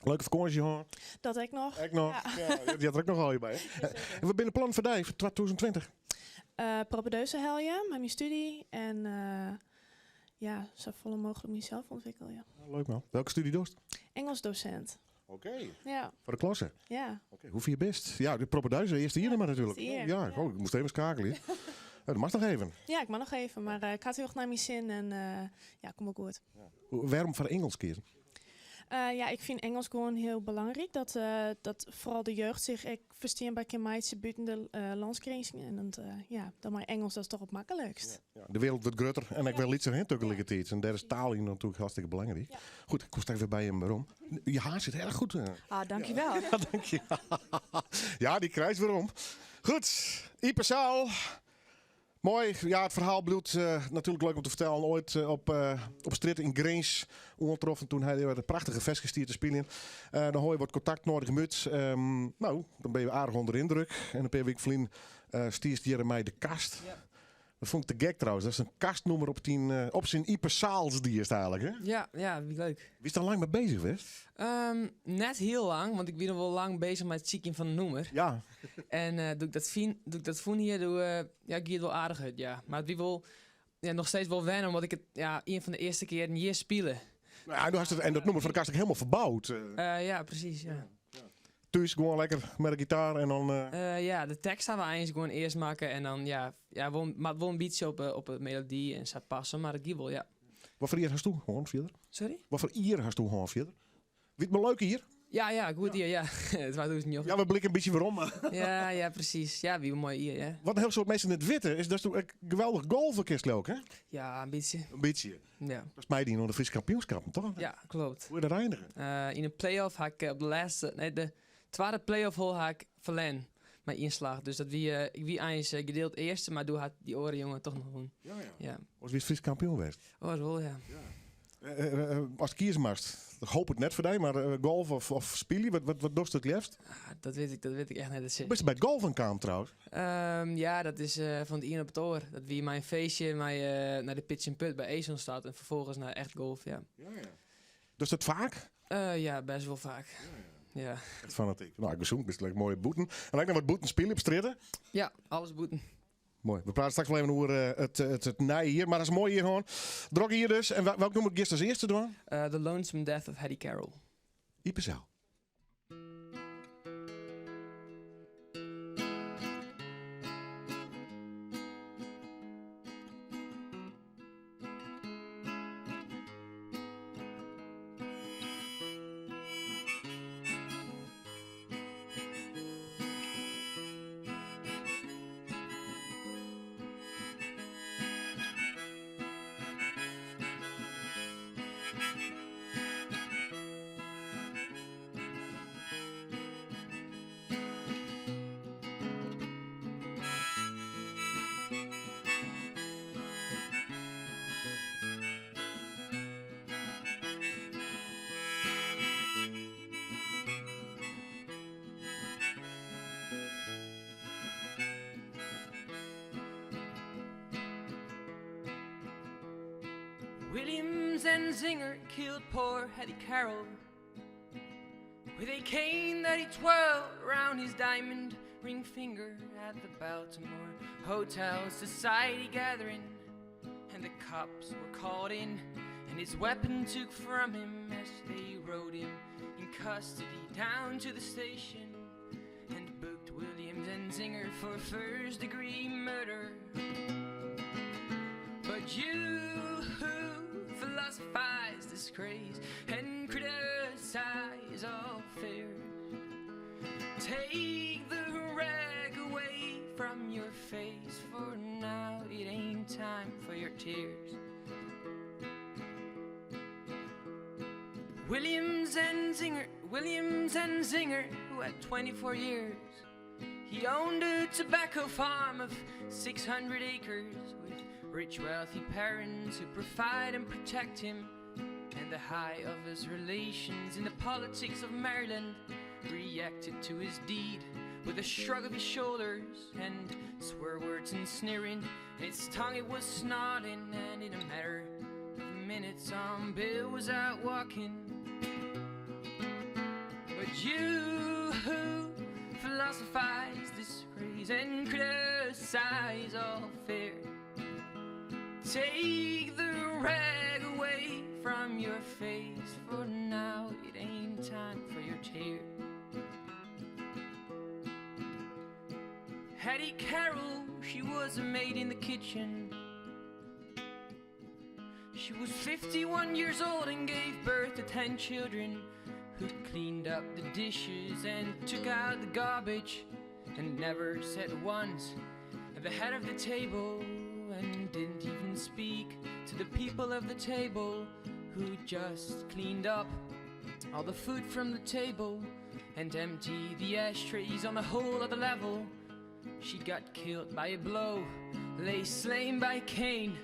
Leuke vakantie, hoor. Dat ik nog. Ik nog. Ja. Ja, die had er ook nog al je bij. hè? En we binnen plan voor die voor 2020. Eh propedeuse helje met mijn studie. En eh, ja, zo volle mogelijk mezelf ontwikkelen. Ja. Leuk man. Welke studie doest? Engels docent. Oké. Ja. Voor de klasse. Ja. Oké, hoe vind je best? Ja, de propedeuse, eerste hier maar natuurlijk. Eerste hier, Ja, oh, ik moest even schakelen. Ja, dat mag nog even. Ja, ik mag nog even, maar eh, ik had heel erg naar mijn zin en eh, ja, kom ook goed. Waarom voor Engels kiezen? Eh, ja, ik vind Engels gewoon heel belangrijk. Dat, eh, dat vooral de jeugd zich ik versteer bij meidje buiten de eh landsgrenzen. En dat, eh, ja, dan maar Engels, dat is toch het makkelijkst. Ja, de wereld wordt groter en ik wil iets erheen tegelijkertijd. En daar is taal in natuurlijk hartstikke belangrijk. Goed, ik kom straks weer bij hem waarom. Je haar zit erg goed. eh. Ah, dankjewel. Ja, dank je. Ja, die krijgt weer om. Goed, Ieper Zaal. Mooi. Ja, het verhaal bloedt eh, natuurlijk leuk om te vertellen. Ooit eh, op, eh op straat in Grains ontroffen toen hij weer de prachtige vest gestuurd te spelen. Eh, dan hoor je wat contact nodig moet. Ehm, nou, dan ben je aardig onder de indruk. En een paar weken vlien uh, stiert Jeremij de kast. Dat vond ik te gek trouwens. Dat is een kastnoemer op, tien, eh, op zijn Ieper Zaals die is het eigenlijk. Hè? Ja, ja, wie leuk. Wie is daar lang mee bezig geweest? Ehm, net heel lang, want ik ben al wel lang bezig met het zieken van de noemer. Ja. En eh, doe ik dat fien, doe ik dat voen hier, doe, eh, ja, ik het wel aardig uit, ja. Maar het wie wel, ja, nog steeds wel wennen, omdat ik het ja, een van de eerste keer hier spelen. Nou, ja, du hast het, en dat noemer van de kast ook helemaal verbouwd. Eh, Eh, ja, precies, ja. Thuis gewoon lekker met de gitaar en dan... eh, Eh, ja, de tekst gaan we eigenlijk gewoon eerst maken en dan, ja, ja wel, maar wel een beetje op, eh, op de melodie en zo passen, maar het gaat wel, ja. Wat voor ier hast du gewoon verder? Sorry? Wat voor ier hast du gewoon verder? Weet me leuk hier? Ja, ja, goed hier, ja. het was dus niet Ja, we blikken een beetje waarom. maar- Ja, ja, precies. Ja, wie een mooi hier, ja. Wat een heel soort mensen het witten is dat is toch geweldig golfverkist ook, hè? Ja, een beetje. Een beetje. Ja. Dat is mij die nog de Friese kampioenschap, toch? Ja, klopt. Hoe je dat eindigen? Eh, in de play-off had ik eh, op de laatste, nee, de tweede play-off hole had ik verlen. Mei ien slach. Dus dat wie, eh, ik wie eins eh, gedeeld earste, mar doe hat dy oare jonge toch noch wûn. Ja, ja. Ja. Oars wiest Frysk kampioen west. Oars wol, ja. Eh, eh, ast kieze moatst, ik hoop it net foar dy, mar eh, golf of, of spylje, wat, wat, wat dochst it leafst? Ah, dat wit ik, dat wit ik echt net. Hoe bist by it golfen kaam trouwens? Ja, dat is eh, fan it ien op it oar. Dat wie mei in feestje mei, eh, nei de Pitch and Putt by Esonstad en ferfolgens nei echt golf, ja. Ja, ja. Dochst dat faak? Eh, ja, best wol faak. Ja. Echt fanatyk. No, gesûn, bist lekker moai bûten. En ek noch wat bûten spylje op strjitte? Ja, alles bûten. Moai. We prate straks wol even oer eh, it, it, it nije jier, mar dat is moai jier hân. Drok jier dus. En welk nûmer giest as earste dwaan? Eh, The Lonesome Death of Hattie Carroll. Iepen seal. Williams and Zinger killed poor Hattie Carroll with a cane that he twirled round his diamond ring finger at the Baltimore Hotel Society gathering. And the cops were called in, and his weapon took from him as they rode him in custody down to the station and booked Williams and Zinger for first degree murder. But you who philosophize this craze and criticize all fears, take the rag away from your face, for now it ain't time for your tears. Williams and Zinger, Williams and Zinger, who at 24 years he owned a tobacco farm of 600 acres with rich, wealthy parents who provide and protect him. And the high of his relations in the politics of Maryland reacted to his deed with a shrug of his shoulders and swear words and sneering. And its tongue it was snorting, and in a matter of minutes, on Bill was out walking. But you who philosophize this craze and criticize all fear, take the rag away from your face, for now it ain't time for your tears. Hattie Carroll, she was a maid in the kitchen. She was 51 years old and gave birth to 10 children who cleaned up the dishes and took out the garbage and never said once at the head of the table and didn't even speak to the people of the table who just cleaned up all the food from the table and emptied the ashtrays on the whole other level. She got killed by a blow, lay slain by a cane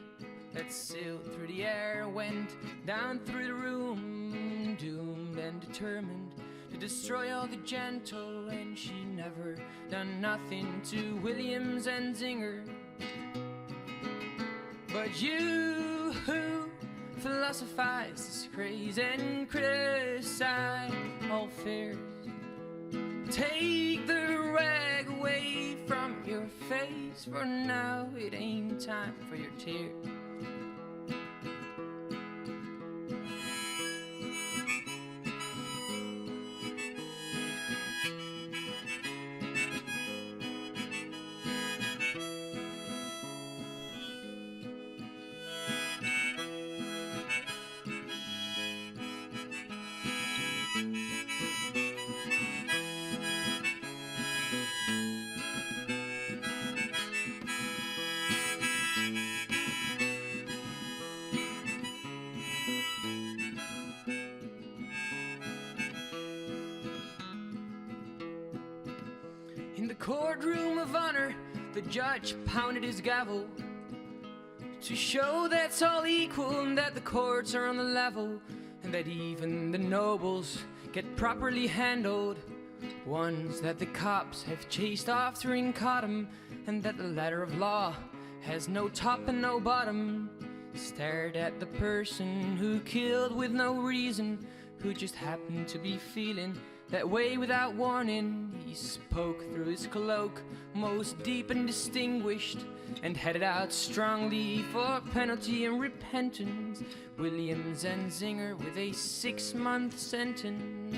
that sailed through the air, went down through the room, doomed and determined to destroy all the gentle, and she never done nothing to Williams and Zinger. But you who philosophize this craze and criticize all fears, take the rag away from your face, for now it ain't time for your tears. In the courtroom of honor, the judge pounded his gavel to show that's all equal and that the courts are on the level and that even the nobles get properly handled. Ones that the cops have chased after and caught 'em, and that the ladder of law has no top and no bottom. Stared at the person who killed with no reason, who just happened to be feeling that way without warning. He spoke through his cloak, most deep and distinguished, and headed out strongly for penalty and repentance. William Zanzinger with a six-month sentence.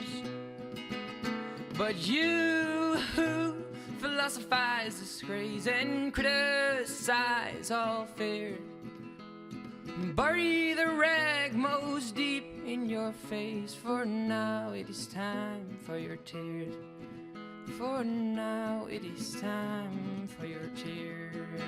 But you who philosophize disgrace and criticize all fear, bury the rag most deep in your face, for now it is time for your tears. For now it is time for your tears.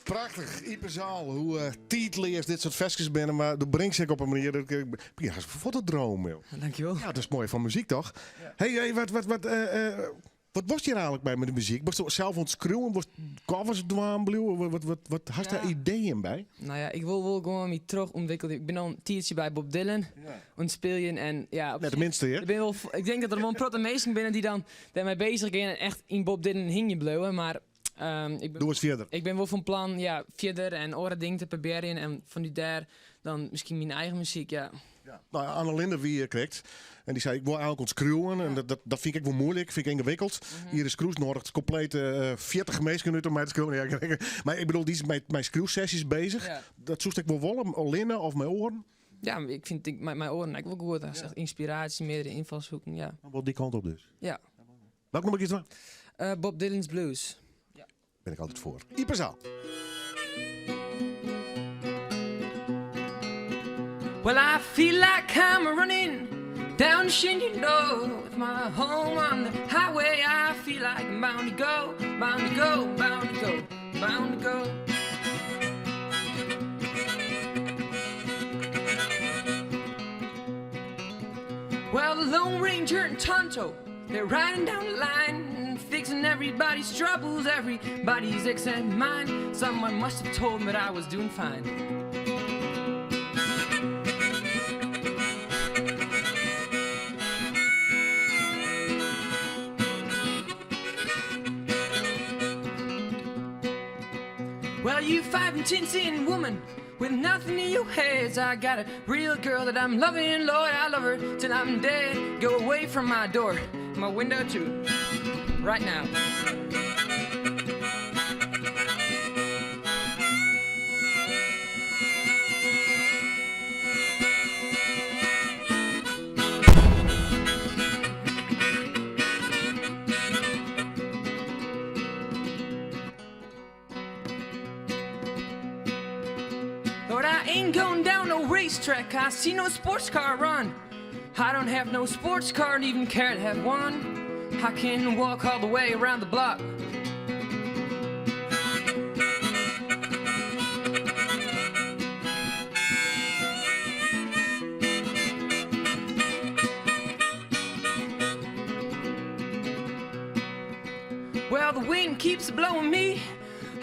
Prachtich, Ype Zaal. Hoe uh, tiidleas dit soart ferskes binne, mar do bringst ek op in manier dat ik ja, fuort te dromen. Joh. Dankjewel. Ja, dat is moai fan muzyk toch? Hey, hey, wat, wat, wat, uh, uh, wat wolst hjir eigenlik by mei de muzyk? Wolst sels oan it skriuwen? Wolst covers dwaan bliuwe? Wat, wat, wat, wat hast dêr ideeën by? Nou ja, ik wol wol gewoan my trochûntwikkelje. Ik bin al in tiidsje by Bob Dylan oan it spyljen en ja, op Net de minste, hè? Der binne wol, ik tink dat der wol in protte minsken binne dy't dan dêrmei bezich gean en echt yn Bob Dylan hingjen bliuwe, mar ik bin, Doe ris fierder. Ik bin wol fan plan, ja, fierder en oare dingen te probearjen en fanút dêr dan miskien myn eigen muzyk, ja. Ja. Nou, Annelinde wie hjir krekt en dy sei ik wol eigenlik oan it skriuwen en dat, dat, dat fyn ik ek wol muoilik, fyn ik yngewikkeld. Mm -hmm. Iris Kroes noadiget kompleet 40 minsken út om mei te skriuwen. Ja, mar ik bedoel, dy is mei, mei skriuwsesjes bezich. Ja. Dat soest ek wol wolle, allinne of mei oaren? Ja, ik fyn it mei, mei oaren ek wol goed. Dat is echt ynspiraasje, meardere ynfalshoeken, ja. Wol dy kant op dus? Ja. Welk nûmer giest dwaan? Uh, Bob Dylan's Blues. Ja. Bin ik altyd foar. Ype Zaal. Well, I feel like I'm running down Shenandoah with my home on the highway. I feel like I'm bound to go, bound to go, bound to go, bound to go. Well, the Lone Ranger and Tonto They're riding down the line, fixing everybody's troubles, everybody's except mine. Someone must have told me that I was doing fine. Well, you five and ten cent woman with nothing in your heads. I got a real girl that I'm loving, Lord, I love her till I'm dead. Go away from my door, my window too, right now. Lord, I ain't going down no racetrack. I see no sports car run. I don't have no sports car and even care to have one. I can walk all the way around the block. Well, the wind keeps blowing me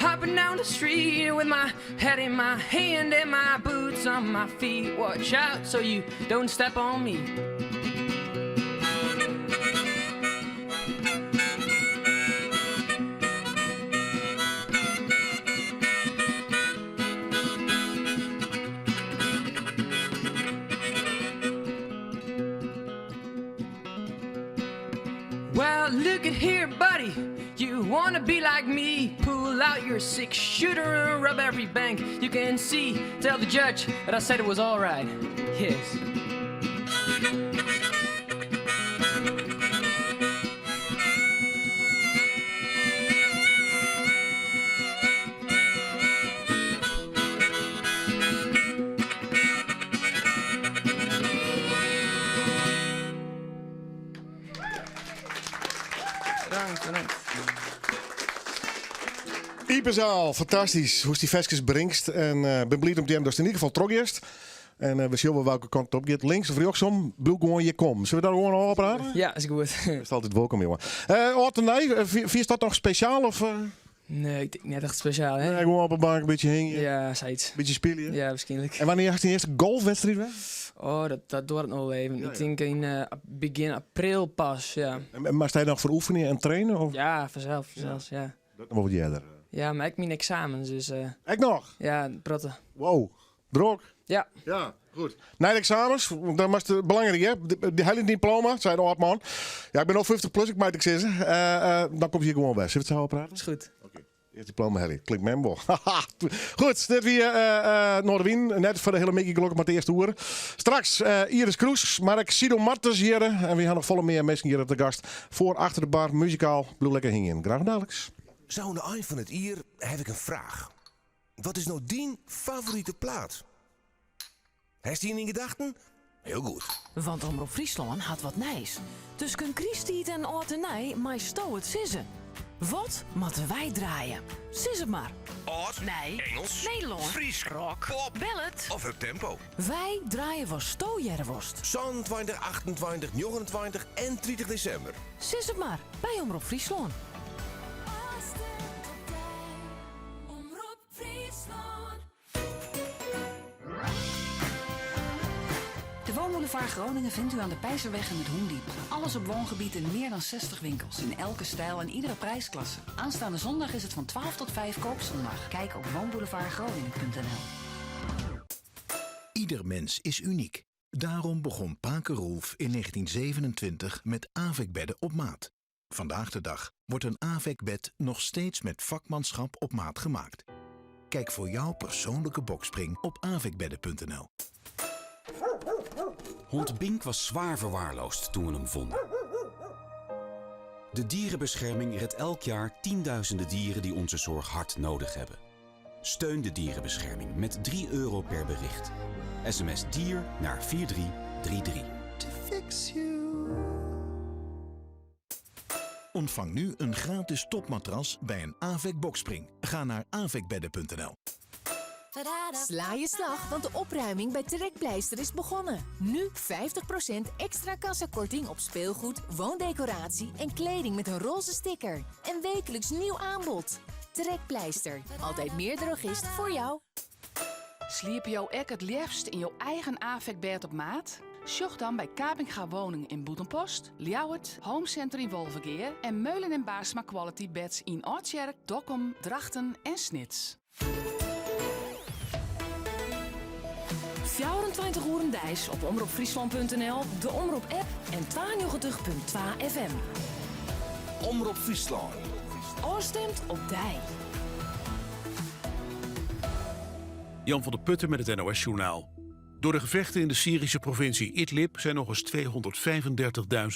Hopping down the street with my head in my hand and my boots on my feet. Watch out so you don't step on me. Well, look at here, buddy. You wanna be like me? Pull out your six shooter and rob every bank you can see. Tell the judge that I said it was alright. Yes. Bedankt, bedankt. Ype Zaal, fantastysk hoe'tst dy ferskes bringst. En uh, bin bliid om te hearren datst yn ieder gefal trochgiest. En we sjogge welke kant it op giet. Links of rjochtsom, bliuw gewoan hjir kommen. Sille we dat gewoan ôfprate? Ja, is goed. Is altyd wolkom, jonge. Âld en nij, fynst dat noch spesjaal? Of? Nee, ik tink net echt spesjaal. Hè? Nee, gewoan op de bank, in bytsje hingje. Ja, sayts. Bytsje spylje. Ja, waarskynlik. En wannear hast dyn earste golfwedstriid wer? Oh, dat duorret noch wol even. Ik tink yn begjin april pas, ja. En moatst dêr noch foar oefenje en trainen? Of? Ja, fansels, fansels, ja. Dat noch wol wat earder. Ja, mar ek myn eksamens, dus... Ek noch? Ja, protte. Wow, drok. Ja. Ja, goed. Nei de eksamens, want dan moatst belangryk hè, dy helje diploma, sei de âldman. Ja, ik bin no 50 plus, ik mei it ek sizze. Dan komst hjir gewoan wer. Sille we it sa ôfprate? Is goed. Oké. Earst diploma helje. Klinkt mem wol. Goed, dit wie Noardewyn. Net foar de hiele middei gelokkich, mar it earste oere. Straks Iris Kroes, mar ek Sido Martens hjir. En wy ha noch folle mear minsken hjir te gast. Foar achter de bar, muzikaal. Bliuw lekker hingjen. Graach daliks. Sa oan de ein fan it jier haw ik in fraach. Wat is no dyn favorite plaat? Hast ien yn gedachten? Hiel goed. Want Omrop Fryslân hat wat nijs. Tusken krysttiid en âld en nij meisto it sizze. Wat moatte wy draaie? Sis it mar. Âld, Nij, Engels, Nederlân, Frysk, rock, pop, ballad of uptempo. Wy draaie watsto hearre wolst. 27, 28, 29 en 30 desimber. Sis it mar by Omrop Fryslân. De Woonboulevard Groningen vindt u aan de Peizerweg en het Hoendiep. Alles op woongebied in meer dan 60 winkels. In elke stijl en iedere prijsklasse. Aanstaande zondag is het van 12 tot 5 koopzondag. Kijk op woonboulevardgroningen.nl. Ieder mens is uniek. Daarom begon Pake Roelf in 1927 met AVEC-bedden op maat. Vandaag de dag wordt een AVEC-bed nog steeds met vakmanschap op maat gemaakt. Kijk voor jouw persoonlijke boxspring op avecbedden.nl. Hond Bink was zwaar verwaarloosd toen we hem vonden. De dierenbescherming redt elk jaar tienduizenden dieren die onze zorg hard nodig hebben. Steun de dierenbescherming met 3 euro per bericht. SMS dier naar 4333. To fix you. Ontvang nu een gratis topmatras bij een AVEC boxspring. Ga naar avecbedden.nl. Sla je slag, want de opruiming bij Trekpleister is begonnen. Nu 50% extra kassakorting op speelgoed, woondecoratie en kleding met een roze sticker. En wekelijks nieuw aanbod. Trekpleister, altijd meer drogist voor jou. Sliepe jo ek it leafst yn jo eigen AVEC-bêd op maat? Sjoch dan by Kapinga Woning yn Bûtenpost, Ljouwert, Home Center yn Wolvegea en Meulen en Baarsma Quality Beds yn Aldtsjerk, Dokkum, Drachten en Snits. 24 oeren deis op omropfryslan.nl, de Omrop-app en 92.2 FM. Omrop Fryslân. Ofstimd op dy. Jan van der Putten met het NOS-journaal. Door de gevechten in de Syrische provincie Idlib zijn nog eens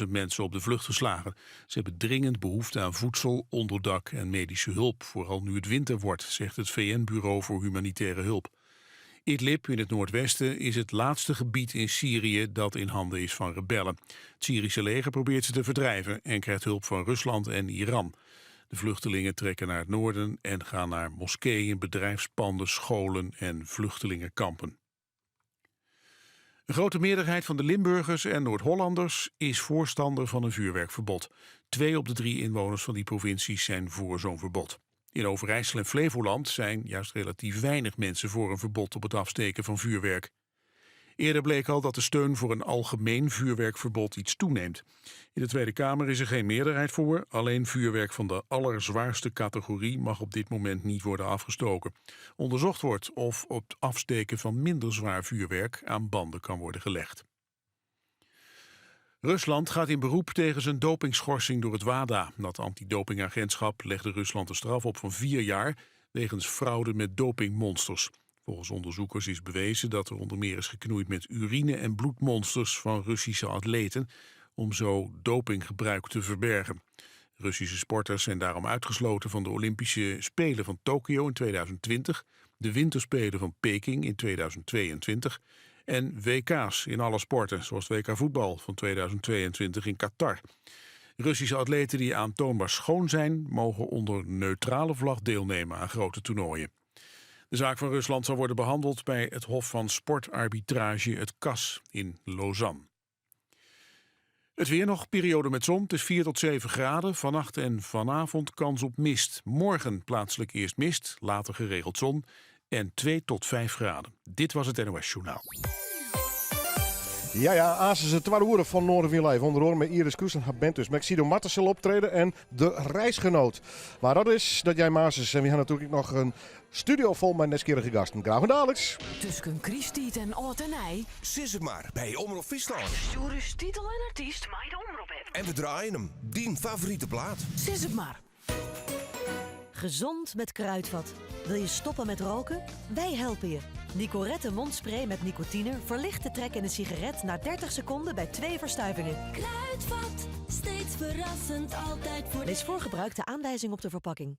235.000 mensen op de vlucht geslagen. Ze hebben dringend behoefte aan voedsel, onderdak en medische hulp. Vooral nu het winter wordt, zegt het VN-bureau voor humanitaire hulp. Idlib in het noordwesten is het laatste gebied in Syrië dat in handen is van rebellen. Het Syrische leger probeert ze te verdrijven en krijgt hulp van Rusland en Iran. De vluchtelingen trekken naar het noorden en gaan naar moskeeën, bedrijfspanden, scholen en vluchtelingenkampen. Een grote meerderheid van de Limburgers en Noord-Hollanders is voorstander van een vuurwerkverbod. 2 op de 3 inwoners van die provincies zijn voor zo'n verbod. In Overijssel en Flevoland zijn juist relatief weinig mensen voor een verbod op het afsteken van vuurwerk. Eerder bleek al dat de steun voor een algemeen vuurwerkverbod iets toeneemt. In de Tweede Kamer is er geen meerderheid voor. Alleen vuurwerk van de allerzwaarste categorie mag op dit moment niet worden afgestoken. Onderzocht wordt of op het afsteken van minder zwaar vuurwerk aan banden kan worden gelegd. Rusland gaat in beroep tegen zijn dopingschorsing door het WADA. Dat antidopingagentschap legde Rusland een straf op van 4 jaar wegens fraude met dopingmonsters. Volgens onderzoekers is bewezen dat er onder meer is geknoeid met urine- en bloedmonsters van Russische atleten om zo dopinggebruik te verbergen. Russische sporters zijn daarom uitgesloten van de Olympische Spelen van Tokio in 2020, de Winterspelen van Peking in 2022 en WK's in alle sporten, zoals het WK voetbal van 2022 in Qatar. Russische atleten die aantoonbaar schoon zijn, mogen onder neutrale vlag deelnemen aan grote toernooien. De zaak van Rusland zal worden behandeld bij het Hof van Sportarbitrage, het CAS, in Lausanne. Het weer nog, periode met zon. Het is 4 tot 7 graden. Vannacht en vanavond kans op mist. Morgen plaatselijk eerst mist, later geregeld zon. En 2 tot 5 graden. Dit was het NOS Journaal. Ja, aansens het tweede uur van Noardewyn Live. Onder oare met Iris Kroes en har band dus. Mexido Martens zal optreden en de reisgenoot. Maar dat is dat jij Maasens. En we hebben natuurlijk nog een studio vol met nijsgjirrige gasten. Graach oant daliks. Tusken krysttiid en âld en nij. Sis it mar by Omrop Fryslân. Stjoer ús titel en artyst mei de Omrop-app. En we draaien 'm, dyn favorite plaat. Sis it mar. Gezond met Kruidvat. Wil je stoppen met roken? Wij helpen je. Nicorette mondspray met nicotine verlicht de trek in een sigaret na 30 seconden bij twee verstuivingen. Kruidvat, steeds verrassend, altijd voor Lees voor gebruik de aanwijzing op de verpakking.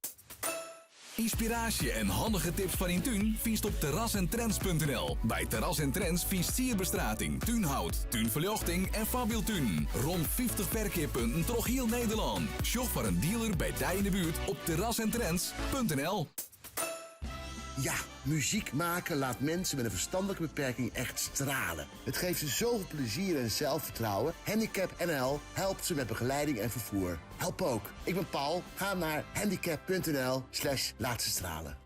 Ynspiraasje en handige tips foar dyn tún fynst op terrasentrends.nl. By Terras en Trends fynst sierbestrating, túnhout, túnferljochting en foarbyldtunen. Rom 50 ferkeappunten troch hiel Nederlân. Sjoch foar in dealer by dy yn de buert op terrasentrends.nl. Ja, muziek maken laat mensen met een verstandelijke beperking echt stralen. Het geeft ze zoveel plezier en zelfvertrouwen. Handicap NL helpt ze met begeleiding en vervoer. Help ook. Ik ben Paul. Ga naar handicap.nl slash laat ze stralen.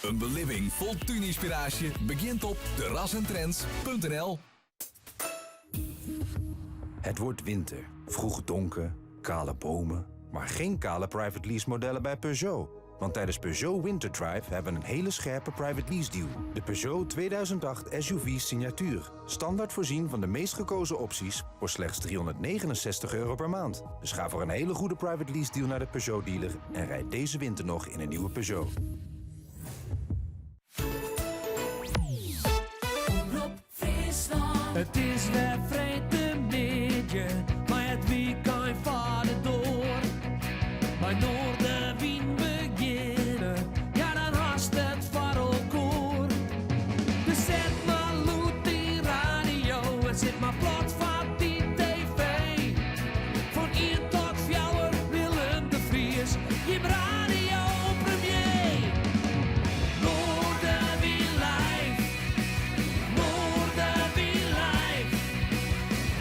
In belibbing fol túnynspiraasje begjint op terrasentrends.nl. Het wordt winter, vroeg donker, kale bomen, maar geen kale private lease modellen bij Peugeot. Want tijdens Peugeot Winter Drive hebben we een hele scherpe private lease deal. De Peugeot 2008 SUV Signature. Standaard voorzien van de meest gekozen opties voor slechts 369 euro per maand. Dus ga voor een hele goede private lease deal naar de Peugeot dealer en rijd deze winter nog in een nieuwe Peugeot. Omrop Fryslân. It is wer freedtemiddei, mei it wykein foar de doar. Mei Noardewyn begjinne, ja dan hast it foar elkoar. Dus set mar lûd dyn radio en sit mar plat foar dyn TV. Fan ien tot fjouwer Willem de Vries, jim radiopremier. Noardewyn live, Noardewyn live,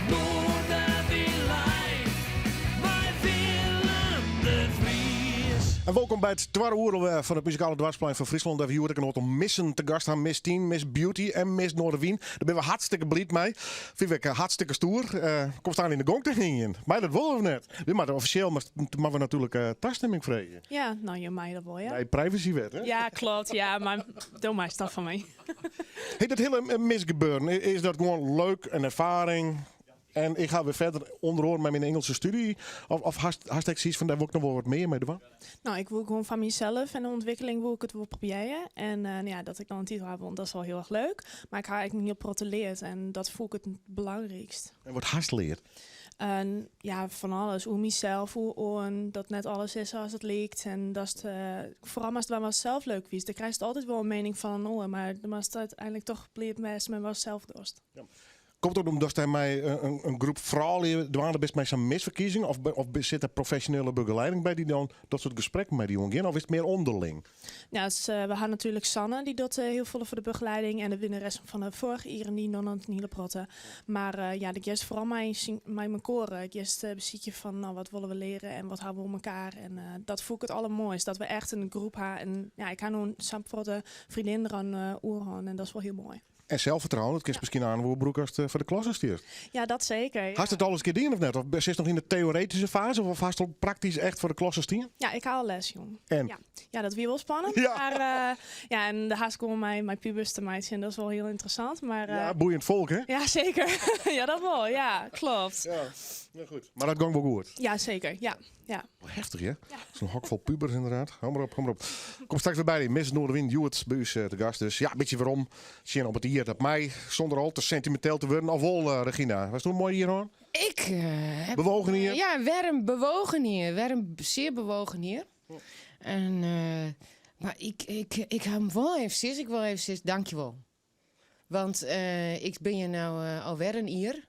Noardewyn live, mei Willem de Vries. En wolkom by it twadde oere fan it muzikale doarpsplein fan Fryslân. Dêr't we hjoed ek in oantal missen te gast ha. Miss Tien, Miss Beauty en Miss Noardewyn. Dêr binne we hartstikke bliid mei. Fyn ik hartstikke stoer. Komst oan yn de gong te hingjen. Mei dat wol of net? Wy moatte offisjeel moatte we natuerlik tastimming freegje. Ja, no, jo meie dat wol, ja. Nee, privacywet, hè? Ja, kloppet. Ja, mar do meist dat fan my. Hey, dat hiele misgebeuren, is dat gewoan leuk, in erfaring? En ik ga wer fierder ûnder oare mei myn Ingelske stúdzje. Of hast ek sayts fan dêr wol ik noch wol wat mear mei dwaan? No, ik wol gewoan foar mysels en de ûntwikkeling wol ik it wol probearje. En no ja, dat ik dan in titel ha, dat is al hiel erch leuk. Mar ik ha ek in hiel protte leard en dat fûn ik it belangrykst. En wat hast leard? En ja, fan alles. Oer mysels, oer oaren, dat net alles is sa as it liket. En dat foaral moatst dwaan watst sels leuk fynst. Dan krijst altyd wol in miening fan in oar, mar dan moatst úteinlik dochs bliid wêze mei watst sels dochst. Ja. Komt dat omdatst dêr mei in groep froulju dwaande bist mei sa'n misferkiezing? Of sit der profesjonele begelieding by dy't dan dat soart gesprekken mei dy oangean? Of is it mear ûnderling? Ja, dus, we ha natuerlik Sanne, dy docht hiel folle foar de begelieding. En de winneressen fan de foarige jierren, dy dogge in hiele protte. Mar ja, ik giest foaral mei mekoar. Ik giest besykje fan, no, wat wolle we leare en wat ha we oan mekoar. En dat fûn ik it allermoaist, dat we echt in groep ha. En ja, ik ha no sa'n protte freondinnen deroan oerhâlden en dat is wol hiel moai. En selsfertrouwen, dat kinst miskien aanst wol brûke ast foar de klasse stiest. Ja, dat seker. Ja. Hast it al ris in kear dien of net? Of sitst noch yn de teoretyske faze of hast al praktysk echt foar de klasse stien? Ja, ik ha al les jûn. En? Ja. Ja, dat wie wol spannend. Ja. Mar ja, en do hast gewoan mei pubers te meitsjen, dat is wol hiel ynteressant. Mar, Ja, boeiend folk, hè? Ja, seker. Ja, dat wol. Ja, kloppet. Ja, ja, goed. Mar dat gong wol goed? Ja, seker. Ja, ja. Heftich, hè? Sa'n hok fol pubers ynderdaad. Hou mar op, hou mar op. Kom straks wer by dy. Miss Noardewyn hjoed by ús te gast. Dus ja, in bytsje werom sjen op it jier dat mei, sûnder al te sentiminteel te wurden. Of wol, Regina? Hasto in moai jier hân? Ik heb Bewogen jier? Ja, wer in bewogen jier. Wer in sear bewogen jier. En, mar ik, ik, ik ha him wol even sis, ik wol even sis, dankjewol. Want ik bin hjir no alwer in jier.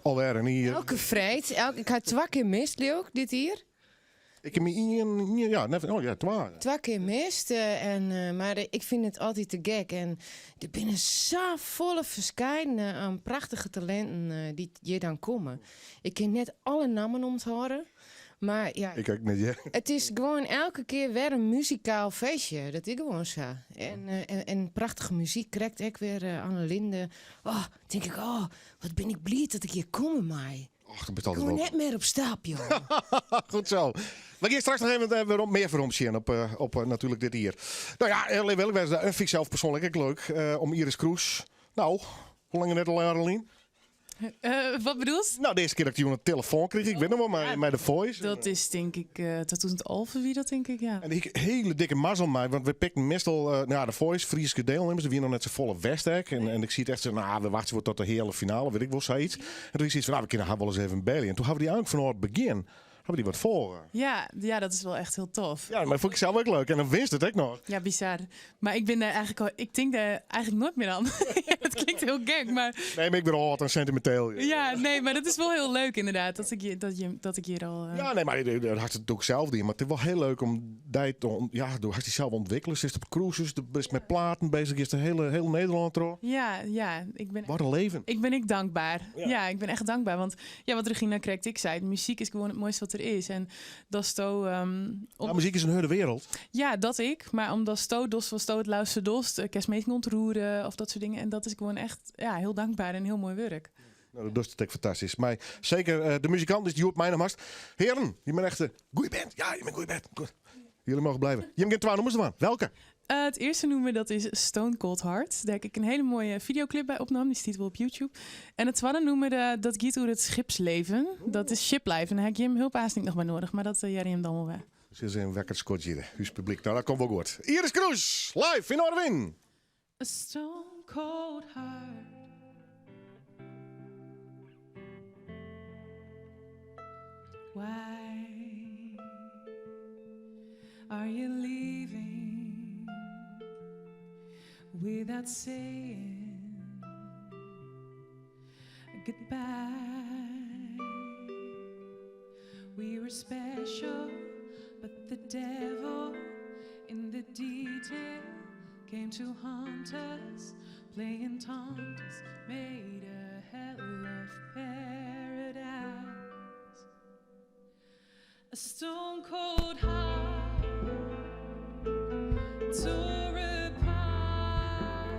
Alwer in jier. Elke freed. Ik ha twa kear mist, leau ik, dit jier. Ik heb ien, ja, net, oh ja, twa. Twa kear mist. En, mar ik fyn it altyd te gek. En der binne safolle ferskeidene aan prachtige talinten dy't hjir dan komme. Ik kin net alle nammen ûnthâlde. Mar ja, Ik ek net, ja. it is gewoan elke kear wer in muzikaal feestje. Dat is gewoan sa. En prachtige muzyk krekt ek wer Annelinde. Oh, tink ik, oh, wat bin ik bliid dat ik hjir komme mei. Och, dat bist altyd Gewoan wol. net mear op stap, joh. Goed zo. We gaan straks nog even werom, mear werom sjen op natuerlik dit jier. No ja, lit wol wêze, fyn ik sels persoanlik ek leuk om Iris Kroes. No, hoe lang net al lyn? Wat bedoelst? No, de earste kear dat ik dy oan de telefoan krige, ik wit noch wol, mei de Voice. Dat is tink ik 2011 wie dat tink ik, ja. En ik hiele dikke mazzel mei, want we pikten meastal no, de Voice, Fryske dielnimmers, der wie noch net safolle west ek. En ik siet echt sa, no, we wachtsje wol tot de heale finale, wit ik wol, sayts. En doe siet fan, no, we kinne har wol ris even belje. En doe ha we dy eigentlik fanôf it begjin, ha we dy wat folge. Ja, dat is wel echt heel tof. Ja, mar fûn ik sels ek leuk. En dan winst it ek noch. Ja, bizar. Mar ik bin dêr eigentlik al, ik tink dêr eigentlik noait mear oan. Ja, dat klinkt hiel gek, mar... Nee, mar ik bin âld en sentiminteel. Ja, nee, mar dat is wol hiel leuk ynderdaad, dat ik hjir al... Ja, nee, mar dat hast it natuerlik sels dien. Mar it is wol hiel leuk om dy te, ja, do hast dysels ûntwikkele. Sitst op cruises, do bist mei platen beuzich, giest de hiele, hiel Nederlân troch. Ja, ik bin... Wat in leven. Ik bin ek dankber. Ja, ik bin echt dankber. Want ja, wat Regina krekt ek sei, muzyk is gewoan it moaiste wat der is. En datsto... Ja, muzyk is in hiele wereld. Ja, dat ek. Mar omdatsto dochst watsto it leafste dochst, kinst minsken ûntroere of dat soart dingen. En dat is gewoan echt, ja, hiel dankber en hiel moai wurk. No, dat dochst it ek fantastysk. Mar seker de muzikant is hjoed meinommen hast. Hearen, jim binne echt in goede band. Ja, jim binne in goede band. Goed. Jullie mogen blijven. Jim gean twa nûmers dwaan. Welke? It earste nûmer dat is Stone Cold Heart. Dêr ha ik in hiele moaie fideoklip by opnommen. Dy stiet wol op YouTube. En it twadde nûmer dat giet oer it skipsleven. Dat is Ship Life. En dêr ha ik jim help aanst noch by nedich, mar dat hearre jim dan wol wer. Se is in wekker skodzje, ús publyk. No, dat komt wol goed. Iris Kroes, live yn Noardewyn. A stone cold heart. Why are you leaving without saying goodbye? We were special, but the devil in the detail came to haunt us, playing taunt us, made a hell of paradise. A stone cold heart tore apart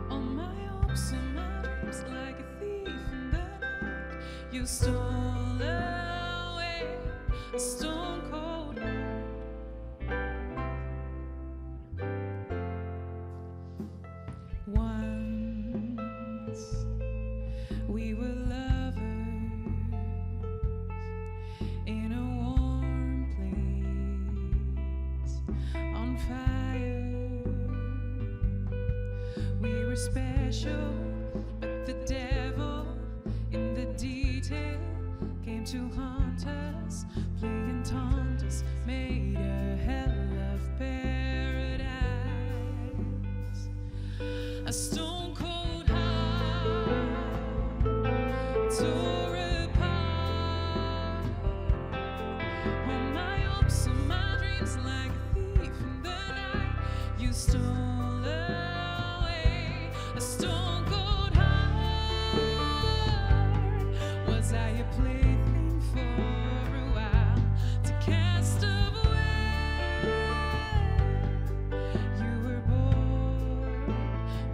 all my hopes and my dreams like a thief in the night. You stole away a stone cold heart. Once we were lovers in a warm place on fire. We were special, but the devil in the detail came to haunt us, playing taunt us, made a hell of paradise. A stone cold heart tore apart all my hopes and my dreams like a thief in the night. You stole away a stone cold heart. Was I a plaything for a while to cast away? You were born,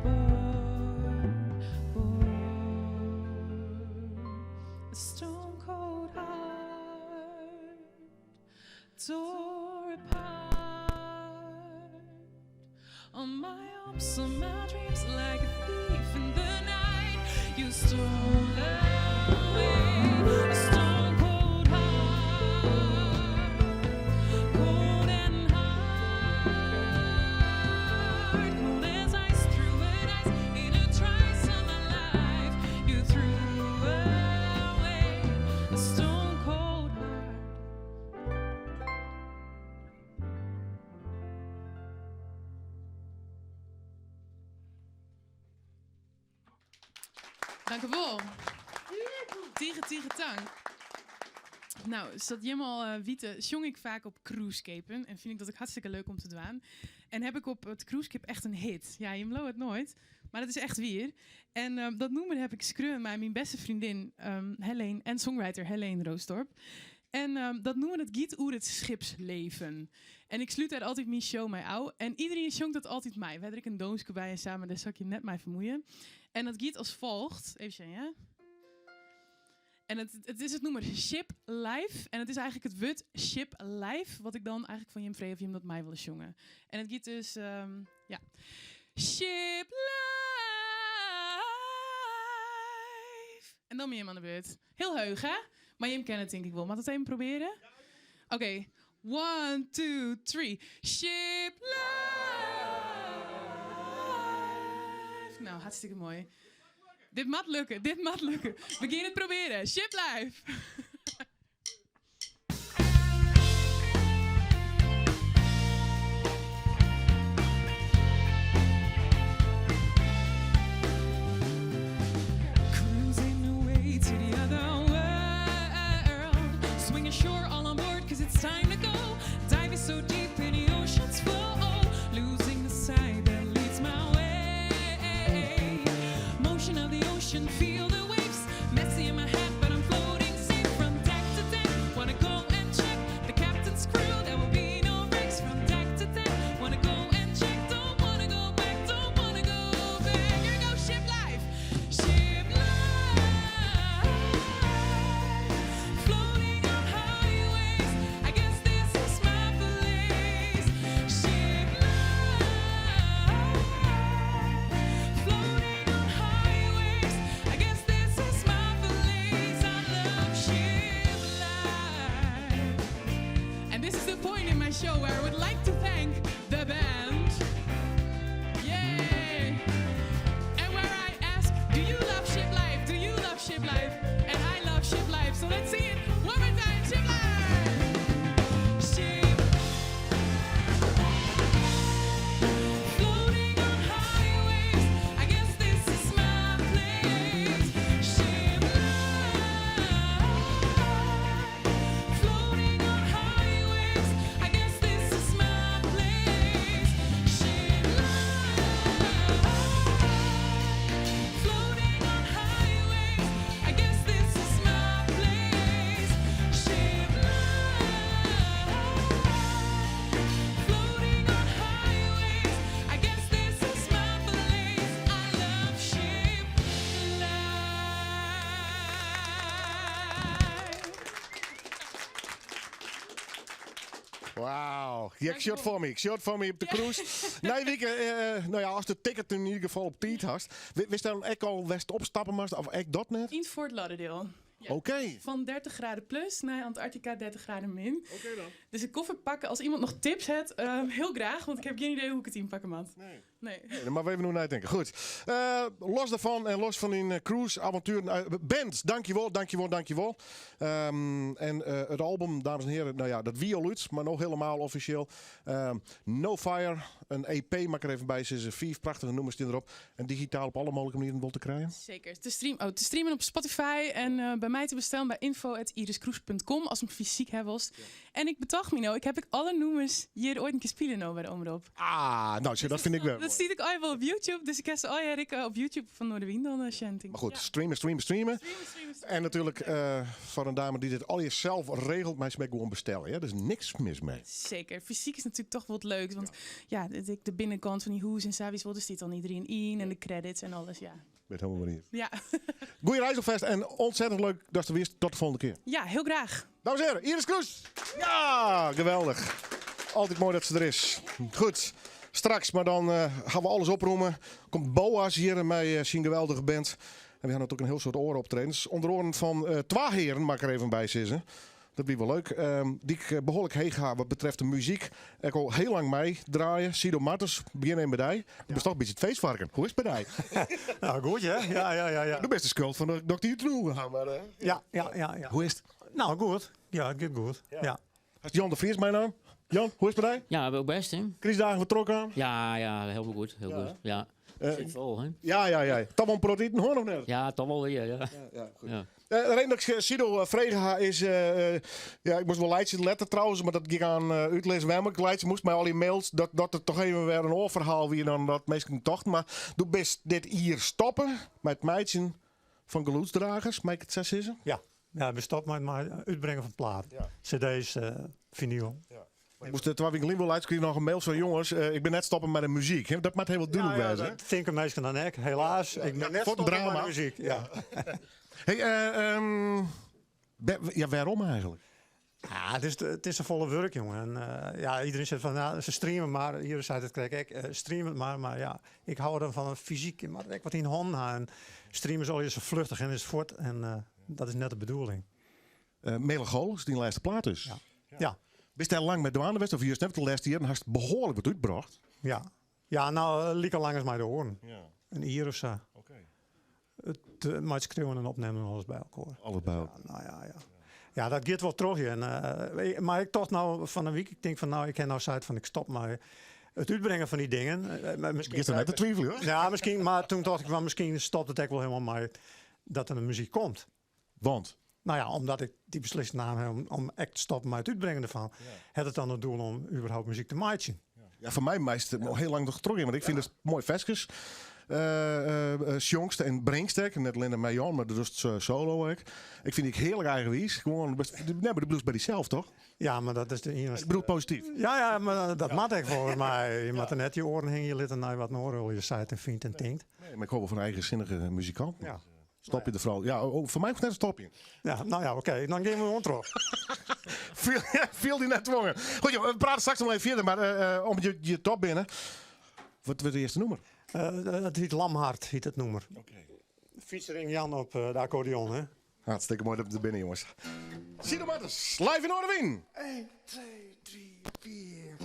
born, born. A stone cold heart tore apart all my hopes and my dreams like a thief in the night. You stole away a stone cold heart, cold and hard, cold as ice through an ice in a trice of my life. You threw away a stone cold heart. Dankjewel. Tige, tige tank. Nou, sa't jimme al eh, witte, sjong ik faak op cruiseskepen. En fyn ik dat ek hartstikke leuk om te dwaan. En ha ik op it cruiseskip echt in hit. Ja, jim leauwe it noait, mar dat is echt wier. En dat nûmer ha ik skreaun mei myn bêste freondin Helene en songwriter Helene Roosdorp. En dat nûmer dat giet oer it skipsleven. En ik slút dêr altyd myn show mei ôf. En iderien sjongt dat altyd mei. We ha der ek in dûnske by en sa, mar dêr sil ik jim net mei fermuoie. En dat giet as folget. Even sjen, ja. En it is it nûmer Ship Life. En it is eigentlik it wurd Ship Life, wat ik dan eigentlik fan jim freegje oft jim dat mei wolle sjonge. En it giet dus, ja. Ship Life. En dan binne jim oan de beurt. Hiel heech, hè? Mar jim kenne it tink ik wol. Moat it even probearje? Oké. One, two, three. Ship Life. Nou, hartstikke moai. Dit moat lukke, dit moat lukke. We gean it probearjen. Ship Life. Cruising away to the other world. Swing ashore all on board cause it's time to go. Diving so deep in the ocean's flow. Losing the sight that leads my way. Motion of the ocean, feel the waves. Messy in my head, but I'm floating safe from deck to deck. Wanna go and check the captain's crew. There will be no wrecks from deck to deck. Wanna go and check, don't wanna go back, don't wanna go back. Here we go, ship life, ship life. Floating on highways. I guess this is my place. Ship life. Floating on highways. I guess this is my place. I love ship life. And this is the point in my show where I would like to thank the band. Yay! And where I ask, do you love ship life? Do you love ship life? And I love ship life. So let's see it one more time. Ship life! Ship floating on highways. I guess this is my place. Ship life. Floating on highways. I guess this is my place. Ship life. Floating on highways. I guess this is my place. Ship life. Floating on highways. I guess this is my place. I love ship life. Wauw. Ja, ik shot foar my. Ik sjoch it foar my op de cruise. Nije wike, nou ja, ast de ticket yn ieder gefal op tiid hast. Witst dan ek al wêr'tst opstappe moatst of ek dat net? Yn Fort Lauderdale. Ja. Oké. Fan 30 graden plus nei Antarctica 30 graden min. Oké dan. Dus de koffer pakke. As iemand noch tips hat, hiel graach, want ik ha gjin idee hoe't ik it ynpakke moat. Nee. Nee. Nee, dan moatte we even oer neitinke. Goed. Los dêrfan en los fan dyn cruise-avontueren. Band, dankjewol, dankjewol, dankjewol. En it album, dames en heren, nou ja, dat wie al út, mar no hielendal offisjeel. No Fire, in EP, moat ik der even by sizze. Fiif prachtige nûmers steane derop. En digitaal op alle mooglike manieren wol te krijen. Seker. Te, stream, oh, te streamen op Spotify en by my te bestellen by info.iriskroes.com ast him fysyk ha wolst. En ik betocht my no, ik ha ek alle nûmers hjir oait in kear spile no by de Omrop. Ah, nou, dat fyn ik wer Dat stiet ek al wol op YouTube, dus ik kin se allegear ek op YouTube fan Noardewyn dan sjen. Mar goed, streame, streame, streame. En natuerlik foar in dame dy't it allegear sels regelt, mei se ek gewoan bestelle. Ja? Der is niks mis mei. Seker. Fysyk is natuerlik dochs wol it leukst, want ja, de binnenkant fan dy hûs en sa, witst wol, der stiet dan iderien yn en de credits en alles, ja. Bist hielendal mar iens. Ja. Goeie reis alfêst en ontzettend leuk datst der wiest. Tot de folgjende kear. Ja, hiel graach. Dames en heren, Iris Kroes! Ja, geweldich. Altyd moai dat se der is. Goed, straks, mar dan ha we alles opromme. Komt Boas hjir mei syn geweldige band. En we ha natuerlik in hiel soad oare optredens. Under oaren fan twa hearen, moat ik der even by sizze. Dat wie wol leuk. Dy't ik behoarlik heech ha wat betreft de muzyk. Ek al hiel lang meidraaie. Sido Martens, begjin even by dy. Do bist dochs in bytsje it feestvarken. Hoe is it by dy? Nou, goed hè? Ja. Do bist de skuld fan de dokter Troe. Maar, Ja. Hoe is it? Nou, goed. Ja, it giet goed. Ja. Hast Jan de Vries meinaam? Jan, hoe is it by dy? Ja, wol bêst, hè? Krystdagen wat troch kaam? Ja, hiel goed. Hiel goed. Ja. Zit vol, hè? Ja, ja, ja. Toch wel een proteïne hoor of net? Ja, toch wel weer, ja. Ja, goed. De reden dat ik Sido frege ha is... ja, ik moest wel leidje letter trouwens, maar dat ging aan uitlezen waarom ik leidje moest. Maar al die mails, dat het toch even weer een oorverhaal wie dan dat meestal tocht. Maar doe best dit hier stoppen met het meidje van geluidsdragers, mag ik het zo zeggen? Ja, ja, we stoppen met het uitbrengen van platen. Cd's, vinyl. Ja. Ik moest de 2 weken geleden wel uitschrijven nog een mail van jongens, ik ben net stoppen met de muziek. Hè? Dat maakt heel wat duidelijk Ja, ja, wezen, hè? dat vind ik meestal dan ik, helaas. Ja, Ik ben ja, net voor het stoppen met drama. de muziek. Ja. Hey, ja, waarom eigenlijk? Ja, het is een volle werk, jongen. En ja, iedereen zegt van, nou, ze streamen maar. Hier zei het, kijk, ik stream het maar. Maar ja, ik hou dan van een fysiek, maar ik wat in handen. En streamen is al eens zo vluchtig en is voort. En dat is net de bedoeling. Melanchool is die laatste plaat dus. Ja. Ja. Bist daar lang met douane geweest? Of juist net de laatste jaar, dan hast behoorlijk wat uitgebracht. Ja. Ja, nou, liek al lang als mij de hoorn. Ja. Een uur of zo. Oké. Het maar het schreeuwen en opnemen en alles bij elkaar. Alles bij elkaar. Ja, nou ja, ja. Ja, dat gaat wel terug. En maar ik dacht nou van een week, ik denk van nou, ik ken nou zei van ik stop maar het uitbrengen van die dingen. Maar misschien Gisteren net te twijfelen, hoor. Ja, misschien, maar toen dacht ik van misschien stopt het echt wel helemaal maar dat er een muziek komt. Want? Nou ja, omdat ik die beslissing nam om echt te stoppen met het uitbrengen ervan. Ja. Het het dan het doel om überhaupt muziek te maken. Ja, voor mij is het al heel lang nog getrokken. Want ik vind het mooi versjes. Jongste en Brinkstek. Net alleen met Jan, maar dat is het solo ook. Ik vind het heerlijk eigenwijs. Gewoon best, nee, maar de blues bij diezelf, toch? Ja, maar dat is de enige. Ik bedoel positief. Ja, ja, maar dat mag ik volgens mij. Je moet er net je oren heen, je lid en naar wat noorden, je zei en vindt en denkt. Nee, maar ik hoor wel van een eigenzinnige muzikant. Ja. Stop je er vooral. Ja, oh, voor mij hoeft net een stopje. Ja, nou ja, oké. Dan gaan we gewoon terug. Viel, viel die net dwongen. Goed, joh, we praten straks nog even verder, maar om je top binnen. Wat wordt de eerste noemer? Dat heet Lamhart, heet het noemer. Oké. Featuring Jan op de accordeon, hè? Hartstikke mooi dat we er binnen, jongens. Sido Martens, live in Noardewyn. 1, 2, 3, 4.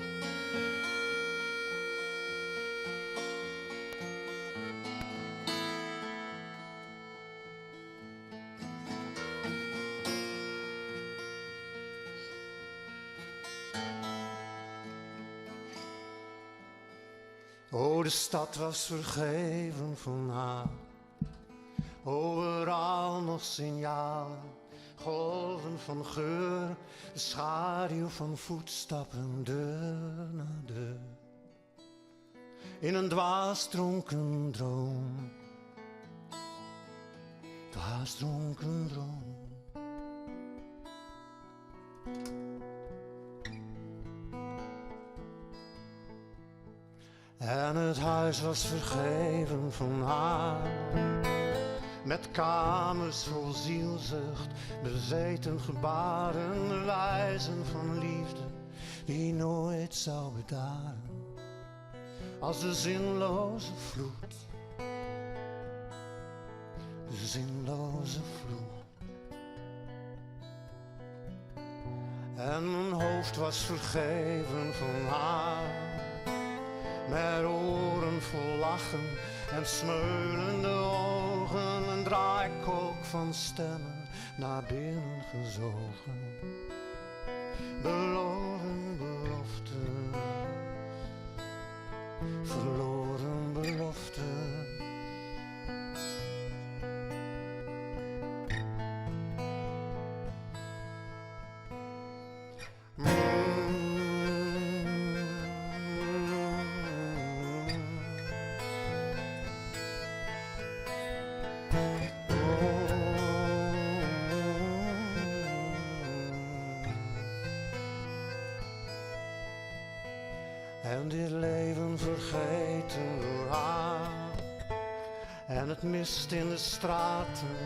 Oh, de stad was vergeven van haar. Overal nog signalen, golven van geur, de schaduw van voetstappen, deur naar deur. In een dwaasdronken droom, dwaasdronken droom. En het huis was vergeven van haar. Met kamers vol zielzucht, bezeten gebaren, wijzen van liefde die nooit zou bedaren. Als de zinloze vloed, de zinloze vloed. En mijn hoofd was vergeven van haar. Met oren vol lachen en smeulende ogen, een draaikolk van stemmen naar binnen gezogen. Beloven beloften, verloren beloften. En dit leven vergeten door haar. En het mist in de straten,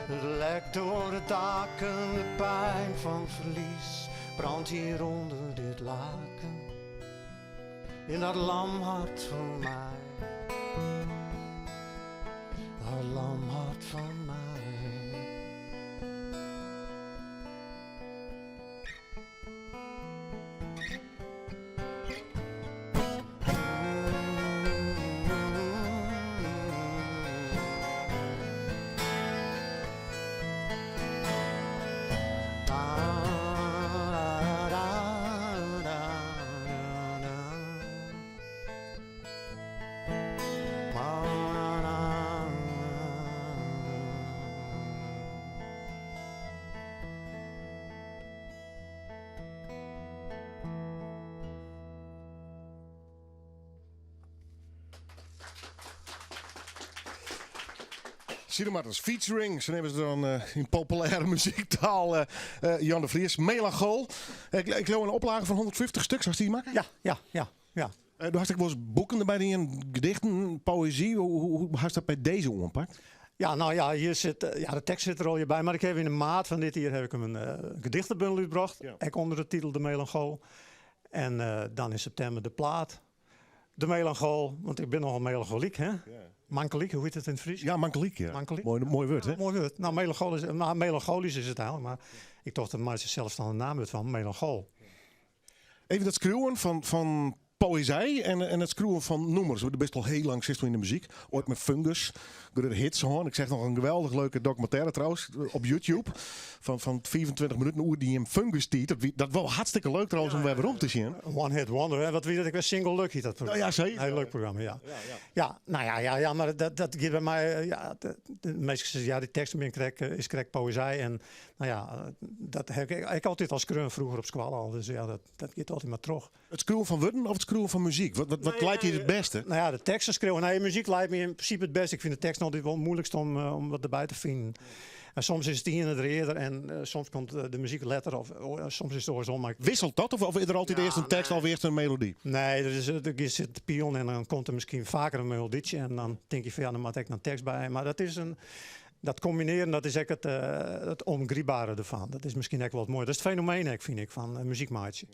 het lekt door de daken. De pijn van verlies brandt hier onder dit laken. In dat lam hart van mij, dat lam hart van mij. Sido Martens featuring, sa neame se dan yn populêre muzyktaal, Jan de Vries. Melanchool. Ik leau in oplage fan 150 stuks, hast dy makke? Ja, ja, ja, ja. Do hast ek wolris boeken derby dien, gedichten, poëzy. Hoe hast dat by dizze oanpakt? Ja, nou ja, hjir sit, ja, de tekst sit der al by, mar ik haw yn de maart fan dit jier haw ik in gedichtebundel útbrocht, ek ûnder de titel De Melanchool. En dan yn septimber de plaat. De Melanchool, want ik bin nochal melancholyk, hè? Mankelyk, hoe hjit it yn it Frysk? Ja, mankelyk, ja. Mankelyk. Moai, moai wurd, hè? Moai wurd. Nou, melanchool is, nou, melancholisch is it eigenlik, mar ik tocht, der meitsje selsstannich naamwurd fan, melanchool. Even dat skriuwen fan poëzy en it skriuwen fan nûmers. Do bist al hiel lang sitst yn de muzyk. Oait mei Fungus, grutte hits hân. Ik seach noch in geweldich leuke dokumintêre trouwens op YouTube fan 25 minuten oer dy Fungus-tiid. Dat wie dat wol hartstikke leuk trouwens om wer werom te sjen. One Hit Wonder, hè? Wat wie dat ek wer? Single Luck hiet dat programma. Ja, zeker. Hiel leuk programma, ja. Ja, nou ja, ja, ja, mar dat, dat giet by my, ja, de minsken sizze, ja, dy teksten binne krekt, is krekt poëzy. En nou ja, dat ha ik ek altyd al skreaun froeger op skoalle al. Dus ja, dat, dat giet altyd mar troch. It skriuwen fan wurden of it skriuwen fan muzyk? Wat leit dy it bêste? Nou ja, de teksten skriuwen. Nee, muzyk leit my yn prinsipe it bêste. Ik fyn de teksten altyd wol it moeilikst om wat derby te finen. En soms is it iene der earder en soms komt de muzyk letter of soms is it oarsom. Mar Wisselt dat of is der altyd earst in tekst of earst in melody? Nee, der is, der giet sit te pielen en dan komt der miskien faker in melodytsje en dan tink je fan ja, dan moat ek in tekst by. Mar dat is in, dat kombinearjen, dat is ek it, it ûngrypbere derfan. Dat is miskien ek wol it moaie. Dat is it fenomeen ek, fyn ik, fan muzyk meitsje.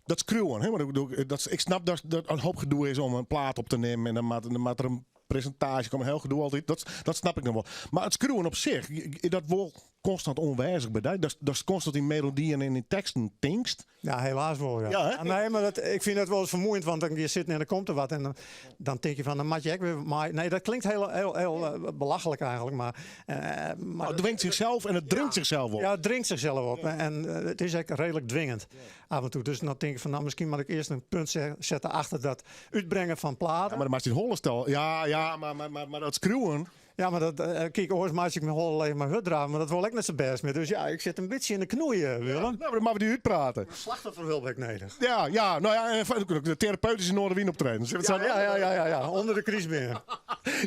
Dat skriuwen, hè? Want dat, ik snap dat dat in hoop gedoe is om in plaat op te nimmen en dan moat der in presintaasje komme, hiel gedoe altyd. Dat snap ik noch wol. Mar it skriuwen op sich, is dat wol konstant oanwêzich by dy? Datst konstant yn melodyen en yn teksten tinkst? Ja, helaas wol, ja. Ja, hè? Nee, mar dat, ik fyn dat wolris fermoeiend, want dan gean je sitten en dan komt der wat en dan, dan tink je fan, dan moat je ek wer mei. Nee, dat klinkt hiel, hiel, hiel eh, belachlik eigenlik, mar, eh, mar Het dwingt zichzelf en het dringt zichzelf op. Ja, het dringt zichzelf op. En eh, het is ek reedlik dwingend af en toe. Dus dan tink ik fan, nou, miskien moat ik earst in punt sette achter dat útbringen fan platen. Ja, mar dan moatst dyn holle stel. Ja, ja, mar dat skriuwen. Ja, mar dat, eh, kyk, oars meitsje ik myn holle leech mei hurddraven, mar dat wol ek net sa bêst mear. Dus ja, ik sit in bytsje yn de knoei, eh, Willem. Nou, dan moatte we dy útprate. Slachtofferhulp ha ik nedich. Ja, ja, nou ja, en de terapeut is yn Noardewyn optreden. Ja, ja, ja, ja, ja, ja, ûnder de krystbeam.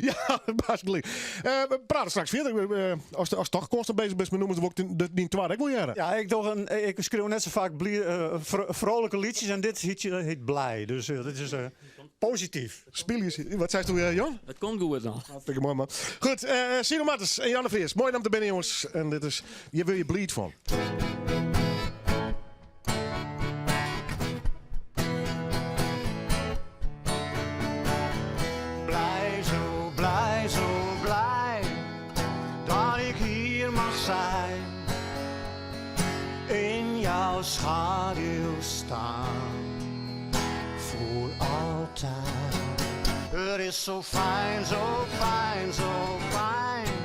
Ja, basically. Eh, we prate straks fierder. Eh, as, as toch konstant bezich bist mei nûmers, dan wol ik dyn twadde ek wol hearre. Ja, ik, doch in, ik skriuw net sa faak blie, eh, vrolijke lietsjes en dit hjit blij. Dus eh, dat is eh, posityf. Spylje, wat seist do, Jan? It komt goed dan. Hartstikke moai, man. Goed, uh, Sino Martens en Jan de Vries. Moai om te binnen, jonges. En dit is, hjir wurde je bliid fan. Blij, zo blij, zo blij dat ik hier mag zijn. In jouw schaduw staan voor altijd. Het is zo fijn, zo fijn, zo fijn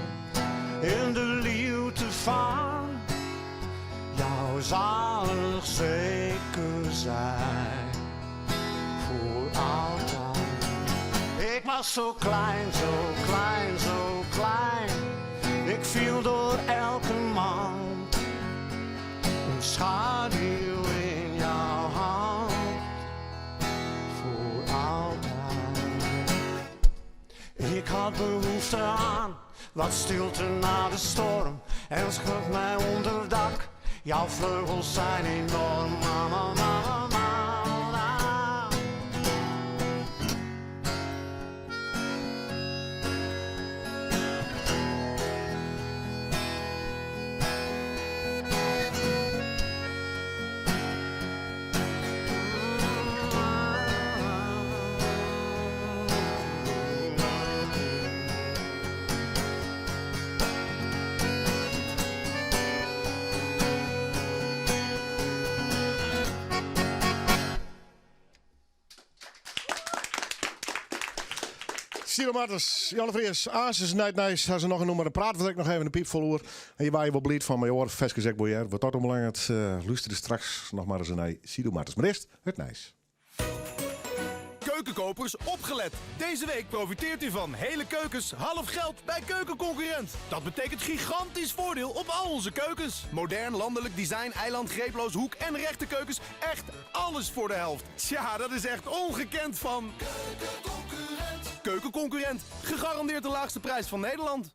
in de liefde van jouw zalig zeker zijn voor altijd. Ik was zo klein, zo klein, zo klein. Ik viel door elke mand. Een schaduw in jouw hand. Voor altijd. Ik had behoefte aan wat stilte na de storm. En schud mij onder dak. Jouw vleugels zijn enorm. Mama, mama, mama. Silo Martens, Jan de Vries, Asus Night Nice, ha se noch in nûmer. Dan prate we der ek noch even in piip fol oer. En hjir wurde je wol bliid fan, mar oar ferskes ek wol hear. Wat dat oanbelanget, uh, lústerje straks noch mar ris nei Silo Martens. Mar earst it nijs. Keukenkopers, opgelet! Deze week profiteert u van hele keukens, half geld bij Keukenconcurrent. Dat betekent gigantisch voordeel op al onze keukens. Modern, landelijk, design, eiland, greeploos, hoek en rechte keukens. Echt alles voor de helft. Tja, dat is echt ongekend van... Keukenconcurrent! Keukenconcurrent, gegarandeerd de laagste prijs van Nederland.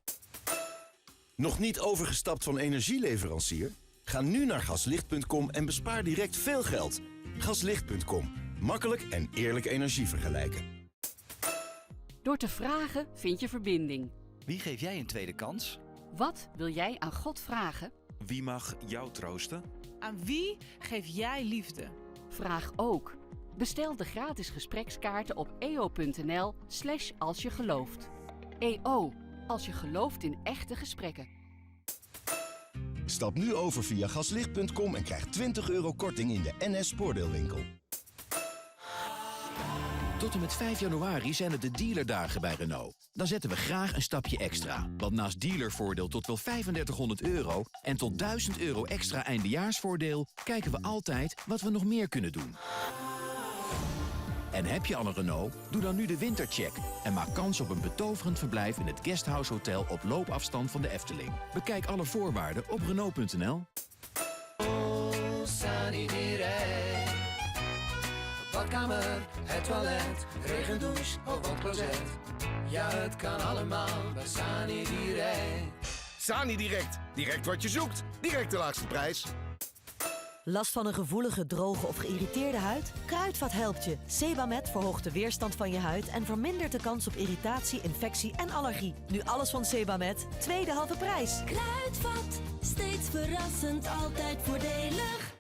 Nog niet overgestapt van energieleverancier? Ga nu naar gaslicht.com en bespaar direct veel geld. Gaslicht.com. Makkelijk en eerlijk energie vergelijken. Door te vragen vind je verbinding. Wie geef jij een tweede kans? Wat wil jij aan God vragen? Wie mag jou troosten? Aan wie geef jij liefde? Vraag ook. Bestel de gratis gesprekskaarten op eo.nl slash als je gelooft. EO, als je gelooft in echte gesprekken. Stap nu over via gaslicht.com en krijg 20 euro korting in de NS Spoordeelwinkel. Tot en met 5 januari zijn het de dealerdagen bij Renault. Dan zetten we graag een stapje extra. Want naast dealervoordeel tot wel 3500 euro en tot 1000 euro extra eindejaarsvoordeel... kijken we altijd wat we nog meer kunnen doen. En heb je al een Renault? Doe dan nu de wintercheck en maak kans op een betoverend verblijf in het Guesthouse Hotel op loopafstand van de Efteling. Bekijk alle voorwaarden op Renault.nl. Badkamer, het toilet, regendouche of badcloset. Ja, het kan allemaal bij Sani Direct. Sani Direct. Direct wat je zoekt. Direct de laagste prijs. Last van een gevoelige, droge of geïrriteerde huid? Kruidvat helpt je. Sebamed verhoogt de weerstand van je huid en vermindert de kans op irritatie, infectie en allergie. Nu alles van Sebamed, tweede halve prijs. Kruidvat, steeds verrassend, altijd voordelig.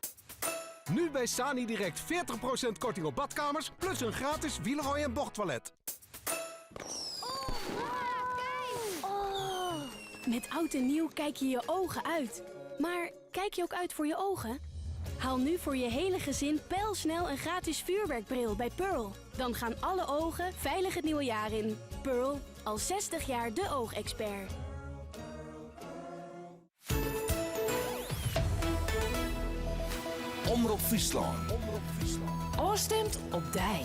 Nu bij Sani Direct 40% korting op badkamers... plus een gratis wielerrooi en bochttoilet. Oh, met oud en nieuw kijk je je ogen uit. Maar kijk je ook uit voor je ogen? Haal nu voor je hele gezin pijlsnel een gratis vuurwerkbril bij Pearl. Dan gaan alle ogen veilig het nieuwe jaar in. Pearl, al 60 jaar de oogexpert. Omrop Fryslân. Ofstimd op dy.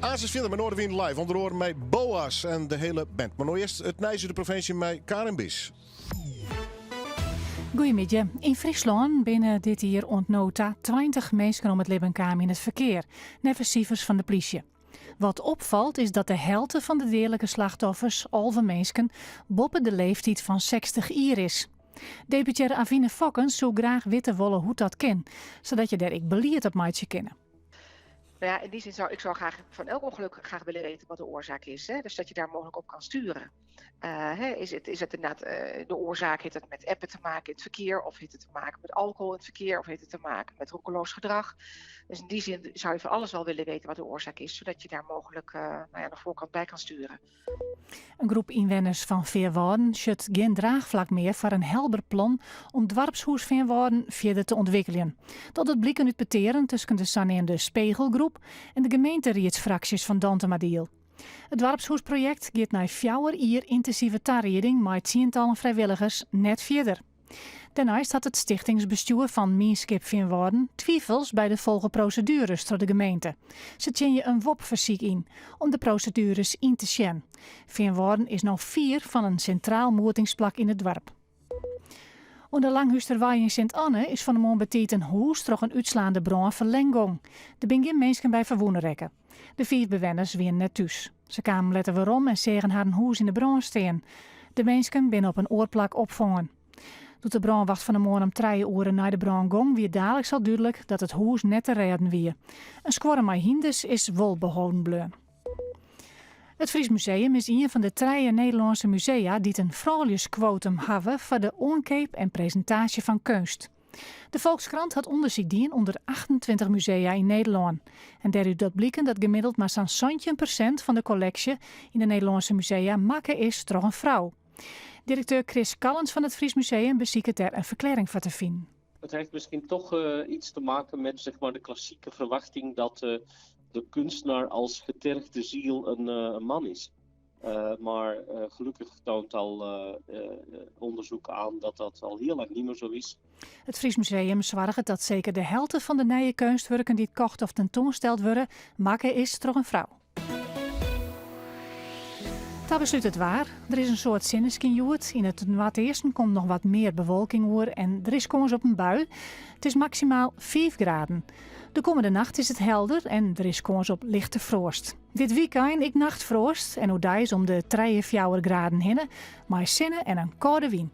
Asis verder met Noardewyn live, ûnder oare mei Boaz en de hiele band. Mar no earst it nijs út de provinsje mei Karin Bies. Goeiemiddei. Yn Fryslân binne dit jier oant no ta 20 minsken om it libben kaam yn it ferkear, neffens sifers fan de plysje. Wat opfalt is dat de helte fan de deadlike slachtoffers, 11 minsken, boppe de leeftiid fan 60 jier is. Deputearre Avine Fokkens soe graach witte wolle hoe't dat kin, sadat je dêr ek belied op meitsje kinne. Nou ja, in die zin zou ik zou graag van elk ongeluk graag willen weten wat de oorzaak is. Hè? Dus dat je daar mogelijk op kan sturen. Uh, hè, is, het, is het inderdaad uh, de oorzaak, heeft het met appen te maken in het verkeer? Of heeft het te maken met alcohol in het verkeer? Of heeft het te maken met roekeloos gedrag? Dus in die zin zou je van alles wel willen weten wat de oorzaak is, zodat je daar mogelijk uh, nou ja, aan de voorkant bij kan sturen. In groep ynwenners fan Feanwâlden sjocht gjin draachflak mear foar in helber plan om doarpshûs Feanwâlden fierder te ûntwikkeljen. Dat docht bliken út petearen tusken de saneamde Spegelgroep en de gemeenteriedsfraksjes fan Dantumadiel. It doarpshûsprojekt giet nei fjouwer jier yntinsive tarieding mei tsientallen frijwilligers net fierder. Dêrneist hat it stichtingsbestjoer fan Mienskip Feanwâlden twivels by de folge prosedueres troch de gemeente. Se tsjinje in Wob-fersyk yn om de prosedueres yn te sjen. Feanwâlden is no fier fan in sintraal moetingsplak yn it doarp. Oan de Langhústerwei yn Sint Anne is fan 'e moarn betiid in hûs troch in útslaande brân ferlern gong. Der binne gjin minsken by ferwûne rekke. De fiif bewenners wiene net thús. Se kamen letter werom en seagen harren hûs yn de brân stean. De minsken binne op in oar plak opfongen. Doe't de brânwacht fan 'e moarn om trije oere nei de brân gong, wie daliks al dúdlik dat it hûs net te rêden wie. In skuorre mei hynders is wol beholden bleaun. It Fries Museum is ien fan de trije Nederlânske musea dy't in frouljuskwotum hawwe foar de oankeap en presintaasje fan keunst. De Volkskrant hat ûndersyk dien ûnder 28 musea yn Nederlân. En dêrút docht bliken dat gemiddeld mar sa'n 17% fan de kolleksje yn de Nederlânske musea makke is troch in frou. Direkteur Kris Callens fan it Fries Museum besiket dêr in ferklearring foar te finen. Het heeft misschien toch uh, iets te maken met zeg maar, de klassieke verwachting dat uh, de kunstenaar als getergde ziel een, uh, een man is. Uh, maar uh, gelukkig toont al uh, onderzoek aan dat dat al heel lang niet meer zo is. It Fries Museum soarget dat seker de helte fan de nije keunstwurken dy't kocht of tentoansteld wurde, makke is troch in frou. Ta beslút it waar. Der is in soad sinneskyn hjoed. Yn it noardeasten komt noch wat mear bewolking oer en der is kâns op in bui. It is maksimaal 5 graden. De kommende nacht is it helder en der is kâns op lichte froast. Dit wykein ek nachtfroast en oerdeis om de trije, fjouwer graden hinne, mei sinne en in kâlde wyn.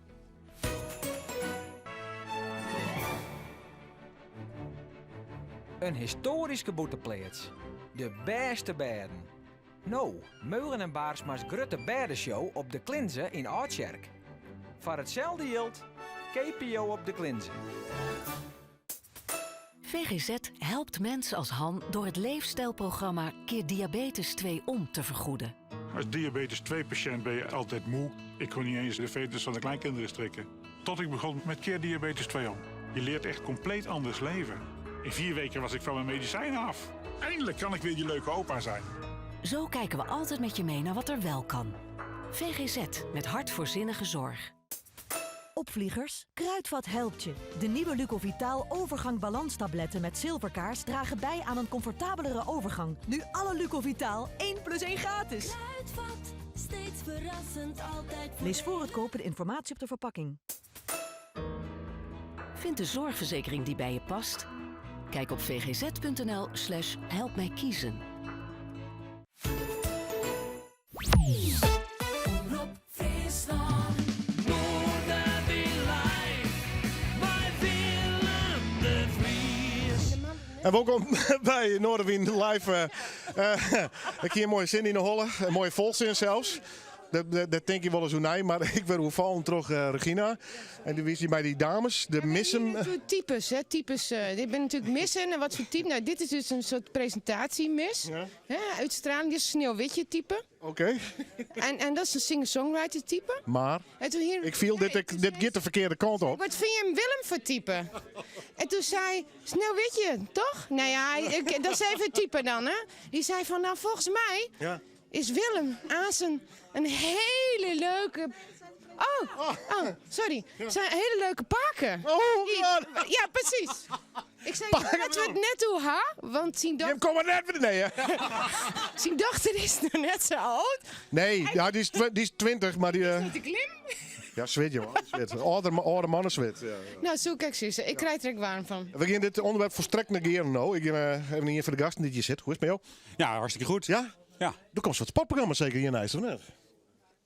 In histoaryske bûtenpleats. De bêste bêden. No, Meulen en Baarsma's grutte bêdeshow op De Klinze yn Aldtsjerk. Foar itselde jild keapje jo op De Klinze. VGZ helpt mensen als Han door het leefstijlprogramma Keer Diabetes 2 Om te vergoeden. Als diabetes 2-patiënt ben je altijd moe. Ik kon niet eens de veters van de kleinkinderen strikken. Tot ik begon met Keer Diabetes 2 Om. Je leert echt compleet anders leven. In 4 weken was ik van mijn medicijnen af. Eindelijk kan ik weer die leuke opa zijn. Zo kijken we altijd met je mee naar wat er wel kan. VGZ, met hart voor zinnige zorg. Opvliegers, Kruidvat helpt je. De nieuwe Lucovitaal overgang balanstabletten met zilverkaars dragen bij aan een comfortabelere overgang. Nu alle Lucovitaal 1 plus 1 gratis. Kruidvat, steeds verrassend, altijd Lees voor het kopen de informatie op de verpakking. Vind de zorgverzekering die bij je past. Kijk op vgz.nl slash help mij kiezen. Omrop Fryslân, Noardewyn live, mei Willem de Vries. En wolkom by Noardewyn Live. Ik hie in moaie sin yn 'e holle, in moaie folsin sels. Dêr tink je wolris oer nei, mar ik wurd oerfallen troch Regina. En dy wie mei dy dames, de missen. Types, hè? Types. Dit binne natuerlik missen. En wat foar type? No, dit is dus in soart presintaasjemis. Hè, uitstraling, dit is sneeuwwitje type. Oké. En dat is in singer-songwriter type. Mar, En toen hier, ik fiel dit, dit giet de ferkearde kant op. Wat fyn je Willem foar type? En toen sei Sneeuwwitje, toch? Nou ja, ik, dat is even het type dan, hè? Dy sei fan, no, folgens my is Willem aansen in hele leuke. Oh, oh, sorry. Zijn hele leuke pake. Oh, Ja, presys. Ik sei, dat we it net oer ha, want syn dochter... kom mar net nee, hè? Syn dochter is noch net sa âld. Nee, ja, dy is, dy is 20, mar dy... Te klim. Ja, swit, joh. Swit. Âlde, âlde mannen swit. Ja, ja. No, soe ik ek sizze. Ik krij der ek waarm fan. We geane dit ûnderwerp folstrekt negearen no. Ik gean even ien fan de gasten dy't hjir sit. Hoe is it mei jo? Ja, hartstikke goed. Ja? Ja. Der komt wat sportprogramma seker hjir neist, of net?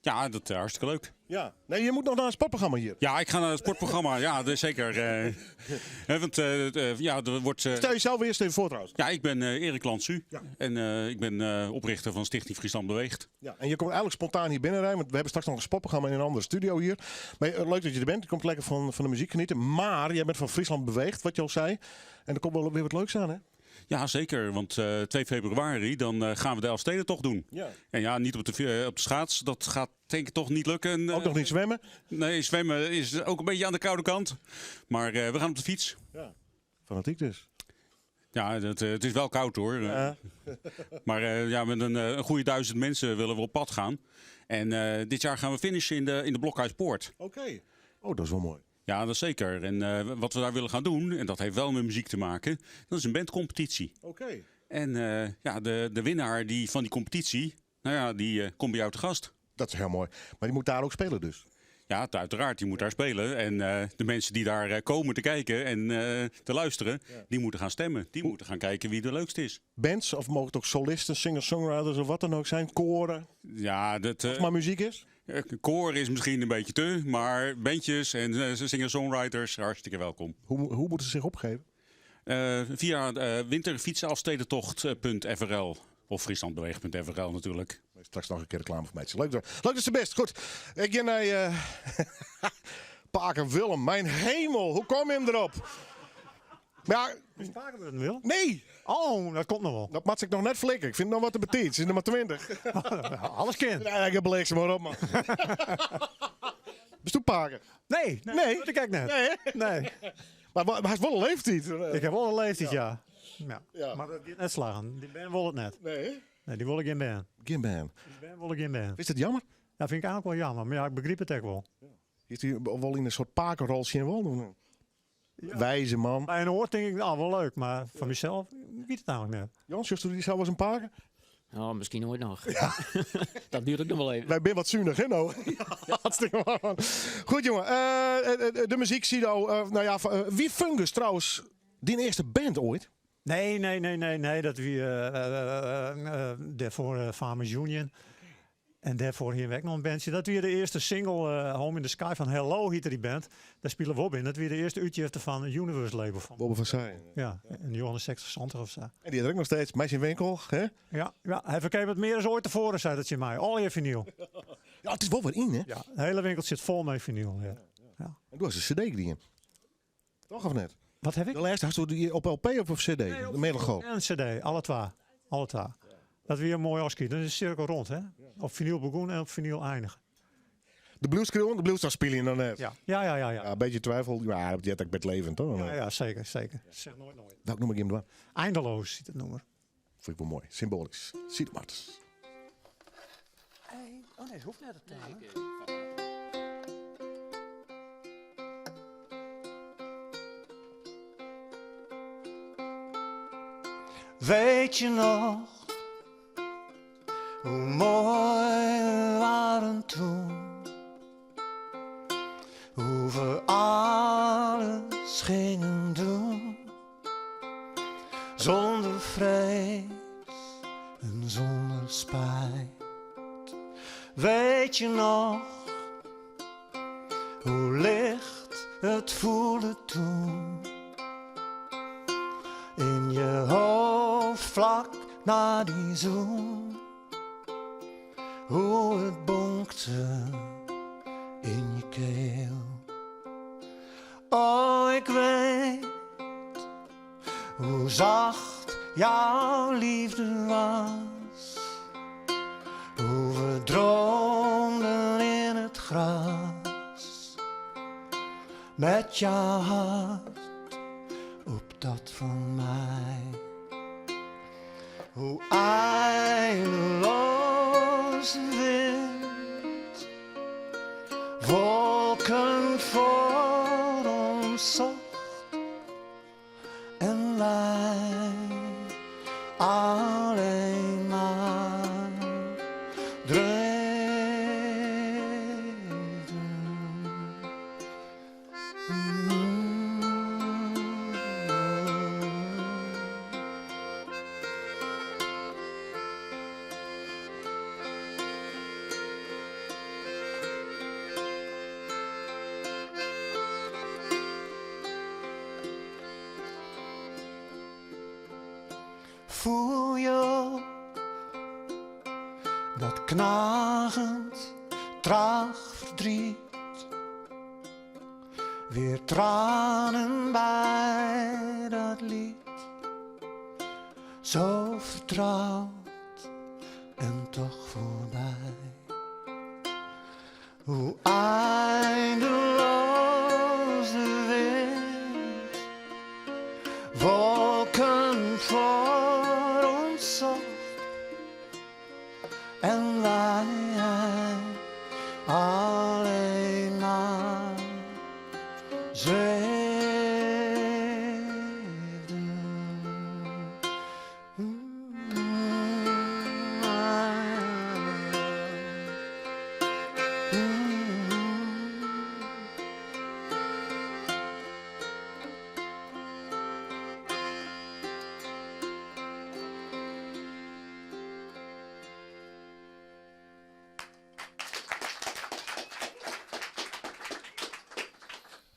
Ja, dat is hartstikke leuk. Ja. Nee, je moet noch nei in sportprogramma hjir. Ja, ik ga nei it sportprogramma. Ja, dat is seker. Hè, want ja, der wurdt. Stel jesels earst even foar trouwens. Ja, ik bin Erik Lansu. En ik bin oprjochter fan Stichting Friesland Beweegt. Ja, en je komt eigenlijk spontaan hier binnenrijden, want we hebben straks nog een sportprogramma in een andere studio hier. Maar leuk dat je er bent. Je komt lekker van de muziek genieten. Maar jij bent van Friesland Beweegt, wat je al zei. En er komt wel weer wat leuks aan, hè? Ja, zeker. Want 2 februari dan gaan we de Elfstedentocht doen. En ja, niet op de schaats. Dat gaat denk ik toch niet lukken. Ook nog niet zwemmen? Nee, zwemmen is ook een beetje aan de koude kant. Maar we gaan op de fiets. Ja. Fanatiek dus. Ja, het is wel koud hoor. Maar ja, met een goede 1000 mensen willen we op pad gaan. En dit jaar gaan we finishen in de Blokhuispoort. Oké. Oh, dat is wel mooi. Ja, dat is zeker. En wat we daar willen gaan doen, en dat heeft wel met muziek te maken, dat is een bandcompetitie. En ja, de winnaar van die competitie, die komt bij jou te gast. Dat is heel mooi. Maar die moet daar ook spelen dus? Ja, uiteraard. Die moet daar spelen. En de mensen die daar komen te kijken en te luisteren, die moeten gaan stemmen. Die moeten gaan kijken wie de leukste is. Bands, of mogen het ook solisten, singer-songwriters of wat dan ook zijn? Koren? Ja, dat, Als het maar muziek is? Koor is misschien een beetje te, maar bandjes en singer-songwriters, hartstikke welkom. Hoe moeten ze zich opgeven? Via winterfietsenelfstedentocht punt F R L of frieslandbeweegt punt F R L natuurlijk. Straks nog een keer reclame voor mij. Leuk, leuk dat ze best. Goed, ik ga naar Pake Willem. Mijn hemel, hoe kom je hem erop? Maar ja, Is het Pake Willem, Wil? Nee! Oh, dat komt nog wel. Dat moet ik nog net flikken. Ik vind het nog wat te betiet. Het is nummer 20. Alles kind. Nee, ik heb bliksem maar op, man. Bist du Pake? Nee, nee, Nee. dat kijk ik net. Nee, hè? Nee. Maar hij is wel een leeftijd. Ik heb wel een leeftijd, ja. Ja. Ja. Maar dat gaat net slagen. Die band wil het net. Nee, hè? Nee, die wil ik geen band. Geen band. Die band wil ik geen band. Is dat jammer? Dat vind ik eigenlijk wel jammer, maar ja, ik begrijp het ook wel. Is die wel in een soort pakenrol zien wel? Ja. Wijze man. Bij een oor denk ik, nou, wel leuk, maar van mezelf weet het eigenlijk net. Jans, juist die zelf als een paken? Oh, miskien noait noch. Dat duorret ek noch wol even. Wy binne wat sunich, hè, no? Hartstikke moai. Goed, jonge. De muzyk, Sido. No ja, wie Fungus trouwens dyn earste band oait? Nee, nee, nee, nee, nee. Dat wie dêrfoar Farmers Union. En dêrfoar hiene we ek noch in bandsje. Dat wie de earste single Home in the Sky fan Hello hiette dy band. Dêr spile Wobbe yn. Dat wie de earste útjefte fan Universe label. Fan Wobbe van Seijen. Ja, yn 69, 70 of sa. En dy hat er ek noch steeds mei syn winkel, hè? Ja, ja, hy ferkeapet mear as oait tefoaren, sei dat tsjin my. Allegear finyl. Ja, it is wol wer yn, hè? Ja, de hiele winkel sit fol mei finyl. Ja. Ja. En doe hast in CD dien. Toch of net? Wat heb ik? De lêste, hasto dy op LP of op CD? Nee, de Melanchool. En CD, alle twa. Alle twa. Dat wie in moai ôfskied. Dan is de sirkel rond, hè? Op finyl begûn en op finyl einige. De bliuwst skriuwen, de bliuwst dan spyljen dan net? Ja, ja, ja, ja. ja. een beetje twijfel, ja, dat heart ek by it leven, toch? Ja, ja, zeker, zeker. Zeg nooit nooit. Welk nûmer gean we dwaan? Eindeloos hjit it nûmer. Fyn ik wol moai, symboalysk. Sido Martens. Oh nee, it hoecht net te tellen. Weet je nog hoe mooi we waren toen? Hoe we alles gingen doen. Zonder vrees en zonder spijt. Weet je nog hoe licht het voelde toen? In je hoofd vlak na die zoen. Hoe het bonkte in je keel. Oh, ik weet hoe zacht jouw liefde was. Hoe we droomden in het gras. Met jouw hart op dat van mij. Hoe eindeloos de wind wolken voor ons zocht en wij alleen maar dreefden. Voel je ook dat knagend, traag verdriet? Weer tranen bij dat lied. Zo vertrouwd en toch voorbij. Hoe eindeloos de wind wolken voor ons zocht en wij alleen maar zweefden.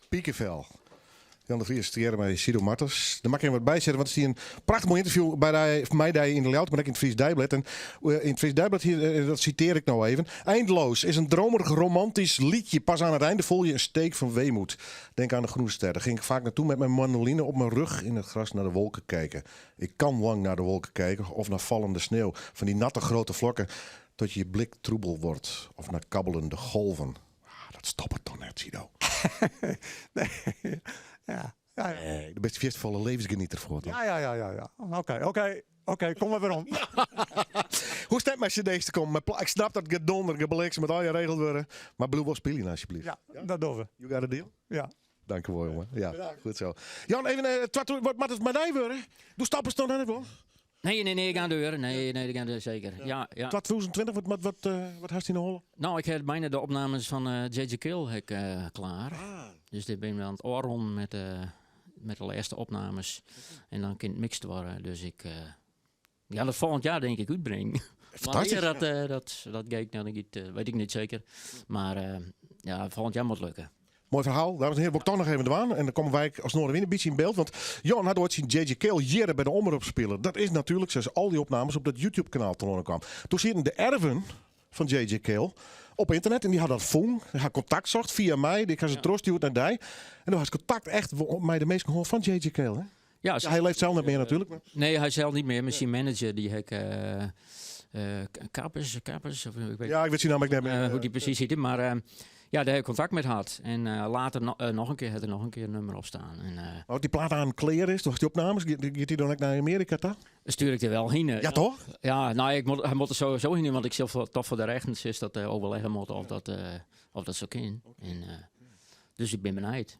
Piekenvel. Jan de Vries tegearre mei Sido Martens. Dêr moat ik even wat by sizze, want der stie in prachtich moai ynterview by dy, mei dy yn de Ljouwerter, mar ek yn it Fries Deiblêd. En yn it Fries Deiblêd hier, dat sitearje ik no even. Eindeloos is een dromerig romantisch liedje. Pas aan het einde voel je een steek van weemoed. Denk aan de Groene Ster. Daar ging ik vaak naartoe met mijn mandoline op mijn rug in het gras naar de wolken kijken. Ik kan lang naar de wolken kijken of naar vallende sneeuw. Van die natte grote vlokken tot je blik troebel wordt. Of naar kabbelende golven. Ah, dat stopt toch net, Sido. nee, ja. Ja, ja. Nee, de beste festival levensgenieter voor. Toch? Ja, ja, ja, ja. ja. Oké, oké. Oké, kom maar weer om. Hoe stemt mijn cd's te komen? Ik snap dat gedonder, gebliksem met al je regels worden. Maar bliuw wol spyljen alsjeblieft. Ja, dat dogge we. You got a deal? Ja. Dank u wel, jongen. Ja, goed zo. Jan, even, wat moat it mei dy wurde? Do stappest noch net wol. Nee, nee, nee, gaan deur. Nee, nee, gaan deur zeker. Ja, ja. 2020, wat, wat, wat, wat hast in de holle? Nou, ik heb bijna de opnames van J.J. Kill heb ik, klaar. Ah. Dus dit ben ik aan het oorronden met, met de laatste opnames. En dan kan het mixed worden. Dus ik ja, dat volgend jaar denk ik uitbrengen. Fantastisch. Maar dat, dat, dat ga ik, nou, dat weet ik niet zeker. Maar ja, volgend jaar moet het lukken. Mooi verhaal. Dames en heren, wil ik toch nog even aan. En dan komen wij als Noardewyn een beetje in beeld. Want Jan had ooit zien J.J. Cale jaren bij de omroep spelen. Dat is natuurlijk zoals al die opnames op dat YouTube-kanaal te horen kwamen. Toen zitten de erven van J.J. Cale op internet. En die had dat voen. Die had contact zocht via mij. Die had ze troost die naar die. En toen was contact echt met de meeste gehoord van J.J. Cale. Hè? Ja, ja, hij leeft zelf niet meer natuurlijk. Maar. Nee, hij zelf niet meer. Maar zijn manager, die heb ik... Kapers, Kapers, of, ik weet ja, ik weet zijn naam ook niet meer. Hoe die precies zit. Maar ja, daar heb ik contact met gehad. En later no, nog een keer had er nog een keer een nummer op staan. En, oh, die plaat aan kleer is, toch die opnames? Gaat die dan ook naar Amerika toe? Stuur ik er wel heen. Ja, toch? Ja, nou, ik moet, hij moet er sowieso heen, want ik zelf toch voor de rechtens is dat overleggen moet of dat zo kan. Okay. En, dus ik ben benieuwd.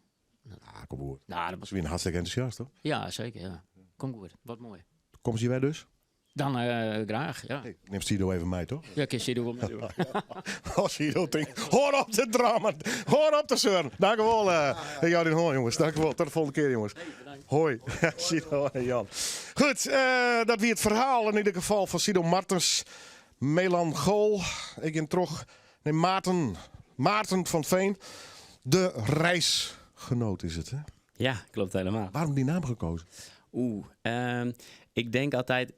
Ah, kom goed. Nou, dat was weer hartstikke enthousiast, toch? Ja, zeker. Ja. Kom goed. Wat mooi. Kom ze hier wij dus? Dan graag, ja. Hey, neem Sido even mee, toch? Ja, ik Sido wel mee. Oh, Sido, denk, hoor op te drama, hoor op te zeuren. Dank u wel, jou den hoor, jongens. Dank u wel. Tot de volgende keer, jongens. Hey, bedankt. Hoi, Sido en Jan. Goed, dat wie het verhaal in ieder geval van Sido Martens. Melanchool. Ik ben terug. Nee, Maarten. Maarten van Veen. De reisgenoot is het, hè? Ja, klopt helemaal. Waarom die naam gekozen? Oeh, ik denk altijd...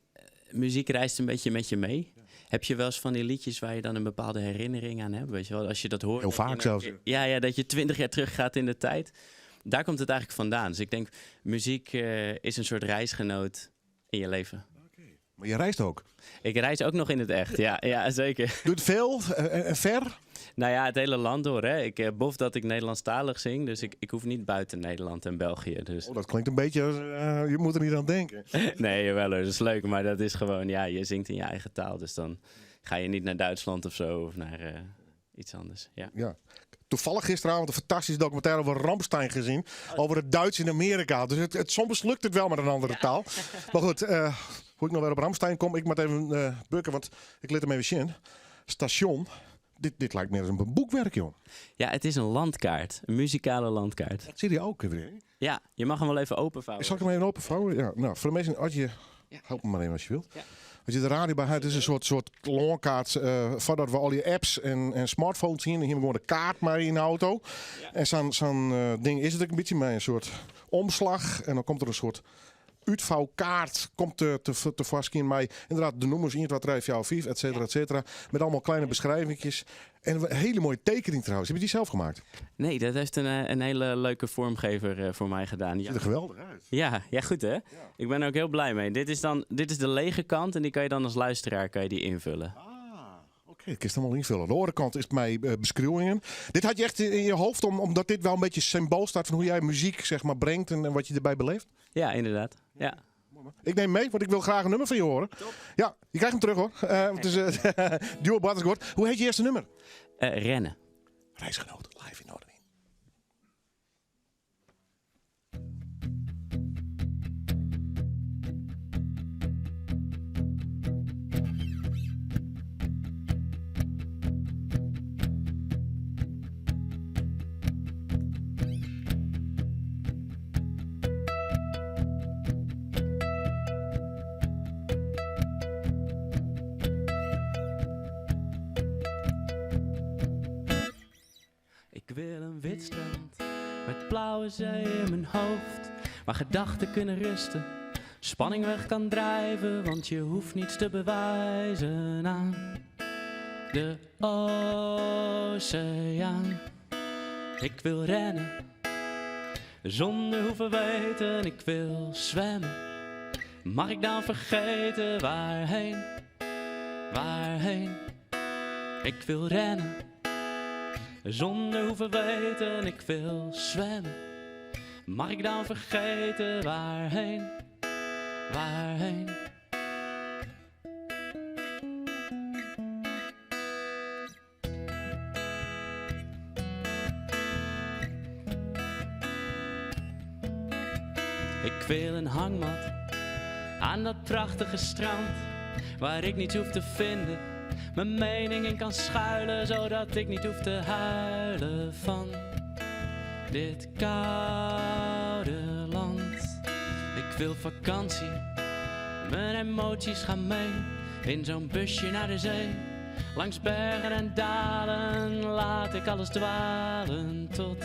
Muziek reist een beetje met je mee. Ja. Heb je wel eens van die liedjes waar je dan een bepaalde herinnering aan hebt? Weet je wel, als je dat hoort. Heel vaak zelfs. Ja, ja, dat je 20 jaar terug gaat in de tijd. Daar komt het eigenlijk vandaan. Dus ik denk, muziek is een soort reisgenoot in je leven. Okay. Maar je reist ook? Ik reis ook nog in het echt, ja, ja zeker. Doet veel en ver? Nou ja, het hele land door. Hè. Ik bof dat ik Nederlandstalig zing, dus ik hoef niet buiten Nederland en België. Dus. Oh, dat klinkt een beetje als, je moet er niet aan denken. Nee, jawel hoor, dat is leuk, maar dat is gewoon, ja, je zingt in je eigen taal. Dus dan ga je niet naar Duitsland of zo, of naar iets anders. Ja. Ja. Toevallig gisteravond een fantastische documentaire over Rammstein gezien. Over het Duits in Amerika. Dus het, soms lukt het wel met een andere taal. Maar goed, hoe ik nou weer op Rammstein kom, ik moet even bukken, want ik liet hem even zien. Station. Dit lijkt meer als een boekwerk, joh. Ja, het is een landkaart. Een muzikale landkaart. Dat zie je ook weer. Ja, je mag hem wel even openvouwen. Zal ik hem even openvouwen? Ja, nou, voor de meesten, als je... Ja. Help me maar even als je wilt. Ja. Als je de radio bij het is een soort landkaart. Voordat we al die apps en smartphones zien. En hier gewoon de kaart maar in de auto. Ja. En zo'n ding is het ook een beetje met een soort omslag. En dan komt er een soort uitvouwkaart komt te vastkin mij. Inderdaad, de nummers 1, 2, 3, 4, 5, et cetera, et cetera. Met allemaal kleine beschrijvingjes. En een hele mooie tekening trouwens. Heb je die zelf gemaakt? Nee, dat heeft een hele leuke vormgever voor mij gedaan. Ziet er geweldig uit. Ja, ja goed hè? Ja. Ik ben er ook heel blij mee. Dit is de lege kant en die kan je dan als luisteraar kan je die invullen. Ah, oké, ik kan het allemaal invullen. De andere kant is mijn beschrijvingen. Dit had je echt in je hoofd, omdat dit wel een beetje symbool staat van hoe jij muziek zeg maar, brengt en wat je erbij beleeft? Ja, inderdaad. Ja. Ik neem mee, want ik wil graag een nummer van je horen. Top. Ja, je krijgt hem terug hoor. Het is Duo Brothers. Hoe heet je eerste nummer? Rennen. Reisgenoot, live in Noardewyn. Ik wil een wit strand met blauwe zee in mijn hoofd, waar gedachten kunnen rusten, spanning weg kan drijven, want je hoeft niets te bewijzen aan de oceaan. Ik wil rennen, zonder hoeven weten, ik wil zwemmen. Mag ik dan vergeten waarheen, waarheen? Ik wil rennen. Zonder hoeven weten, ik wil zwemmen. Mag ik dan vergeten waarheen, waarheen? Ik wil een hangmat Aan dat prachtige strand, waar ik niets hoef te vinden. Mijn mening in kan schuilen, zodat ik niet hoef te huilen van dit koude land. Ik wil vakantie, mijn emoties gaan mee. In zo'n busje naar de zee. Langs bergen en dalen laat ik alles dwalen tot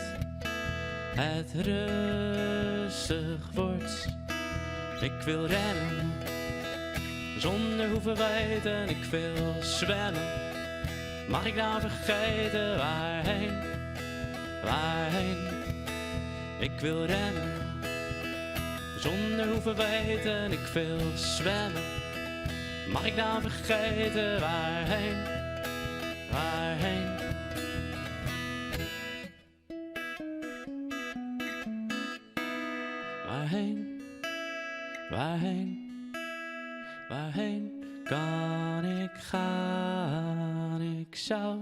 het rustig wordt. Ik wil rennen, zonder hoeven weten. Ik wil zwemmen, mag ik nou vergeten waarheen, waarheen? Ik wil rennen, zonder hoeven weten. Ik wil zwemmen, mag ik nou vergeten waarheen, waarheen? Waarheen, waarheen, waarheen kan ik gaan? Ik zou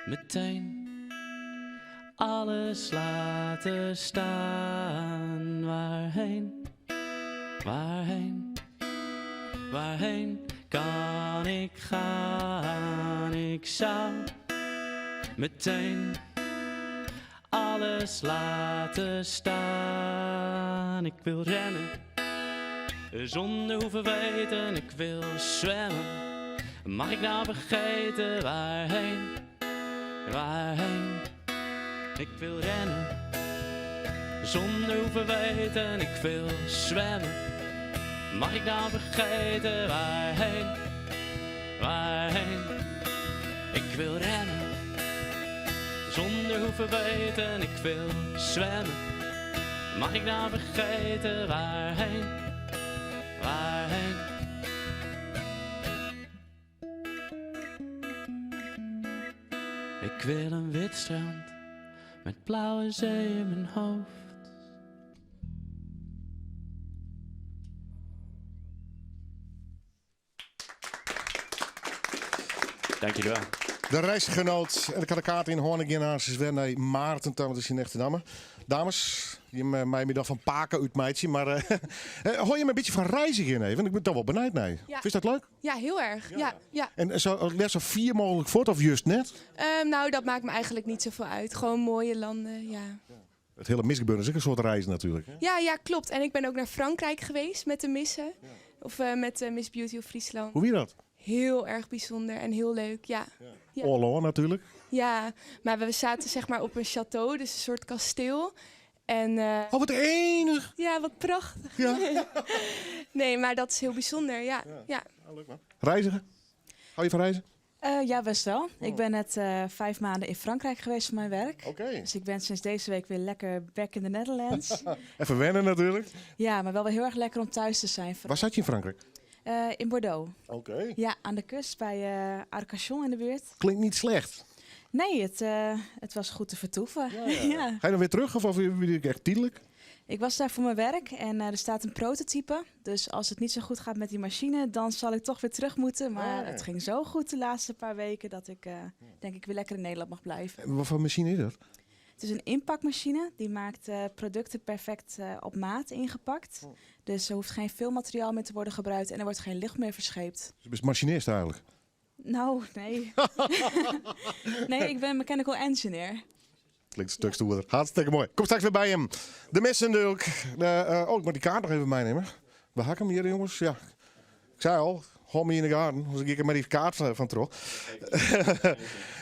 meteen alles laten staan. Waarheen, waarheen, waarheen kan ik gaan? Ik zou meteen alles laten staan. Ik wil rennen, zonder hoeven weten. Ik wil zwemmen, mag ik nou vergeten waarheen, waarheen? Ik wil rennen, zonder hoeven weten. Ik wil zwemmen, mag ik nou vergeten waarheen, waarheen? Ik wil rennen zonder hoeven weten, ik wil zwemmen. Mag ik nou vergeten waarheen, waarheen? Ik wil een wit strand met blauwe zee in mijn hoofd. Dank jullie wel. De reisgenoot en de kaart in Horneginnaars is weer naar Maarten, want is in echte namen. Dames, je mij middag van Paken uit meidje, maar hoor je me een beetje van reizen in even? Ik ben toch wel benijd naar je. Ja. Vind je dat leuk? Ja, heel erg. Ja. Ja, En zo, let zo vier mogelijk voort of juist net? Nou, dat maakt me eigenlijk niet zoveel uit. Gewoon mooie landen, ja. Het hele misgebeuren is ook een soort reis natuurlijk. Hè? Ja, ja, klopt. En ik ben ook naar Frankrijk geweest met de missen. Of met Miss Beauty of Friesland. Hoe wie dat? Heel erg bijzonder en heel leuk, ja. Ja. Oorlog natuurlijk. Ja, maar we zaten zeg maar op een château, dus een soort kasteel. En, oh, wat enig! Ja, wat prachtig. Ja. Nee, maar dat is heel bijzonder, ja. Ja. Ja. leuk man. Reizigen? Hou je van reizen? Ja, best wel. Ik ben net 5 maanden in Frankrijk geweest voor mijn werk. Oké. Dus ik ben sinds deze week weer lekker back in the Netherlands. Even wennen natuurlijk. Ja, maar wel weer heel erg lekker om thuis te zijn. Waar zat je in Frankrijk? In Bordeaux. Oké. Ja, aan de kust bij Arcachon in de buurt. Klinkt niet slecht. Nee, het was goed te vertoeven. Ja, ja. Ga je dan weer terug of echt tijdelijk? Ik was daar voor mijn werk en er staat een prototype. Dus als het niet zo goed gaat met die machine, dan zal ik toch weer terug moeten. Maar het ging zo goed de laatste paar weken dat ik denk ik weer lekker in Nederland mag blijven. En wat voor machine is dat? Het is een inpakmachine. Die maakt producten perfect op maat ingepakt. Oh. Dus er hoeft geen veel materiaal meer te worden gebruikt en er wordt geen lucht meer verscheept. Dus je bent machinist eigenlijk? Nou, nee. Nee, ik ben mechanical engineer. Klinkt een stuk stoerder. Hartstikke mooi. Kom straks weer bij hem. De messen natuurlijk. Oh, ik moet die kaart nog even meenemen. We hakken hem hier, jongens. Ja. Ik zei al, hold me in the garden. Dus ik met die kaart van terug.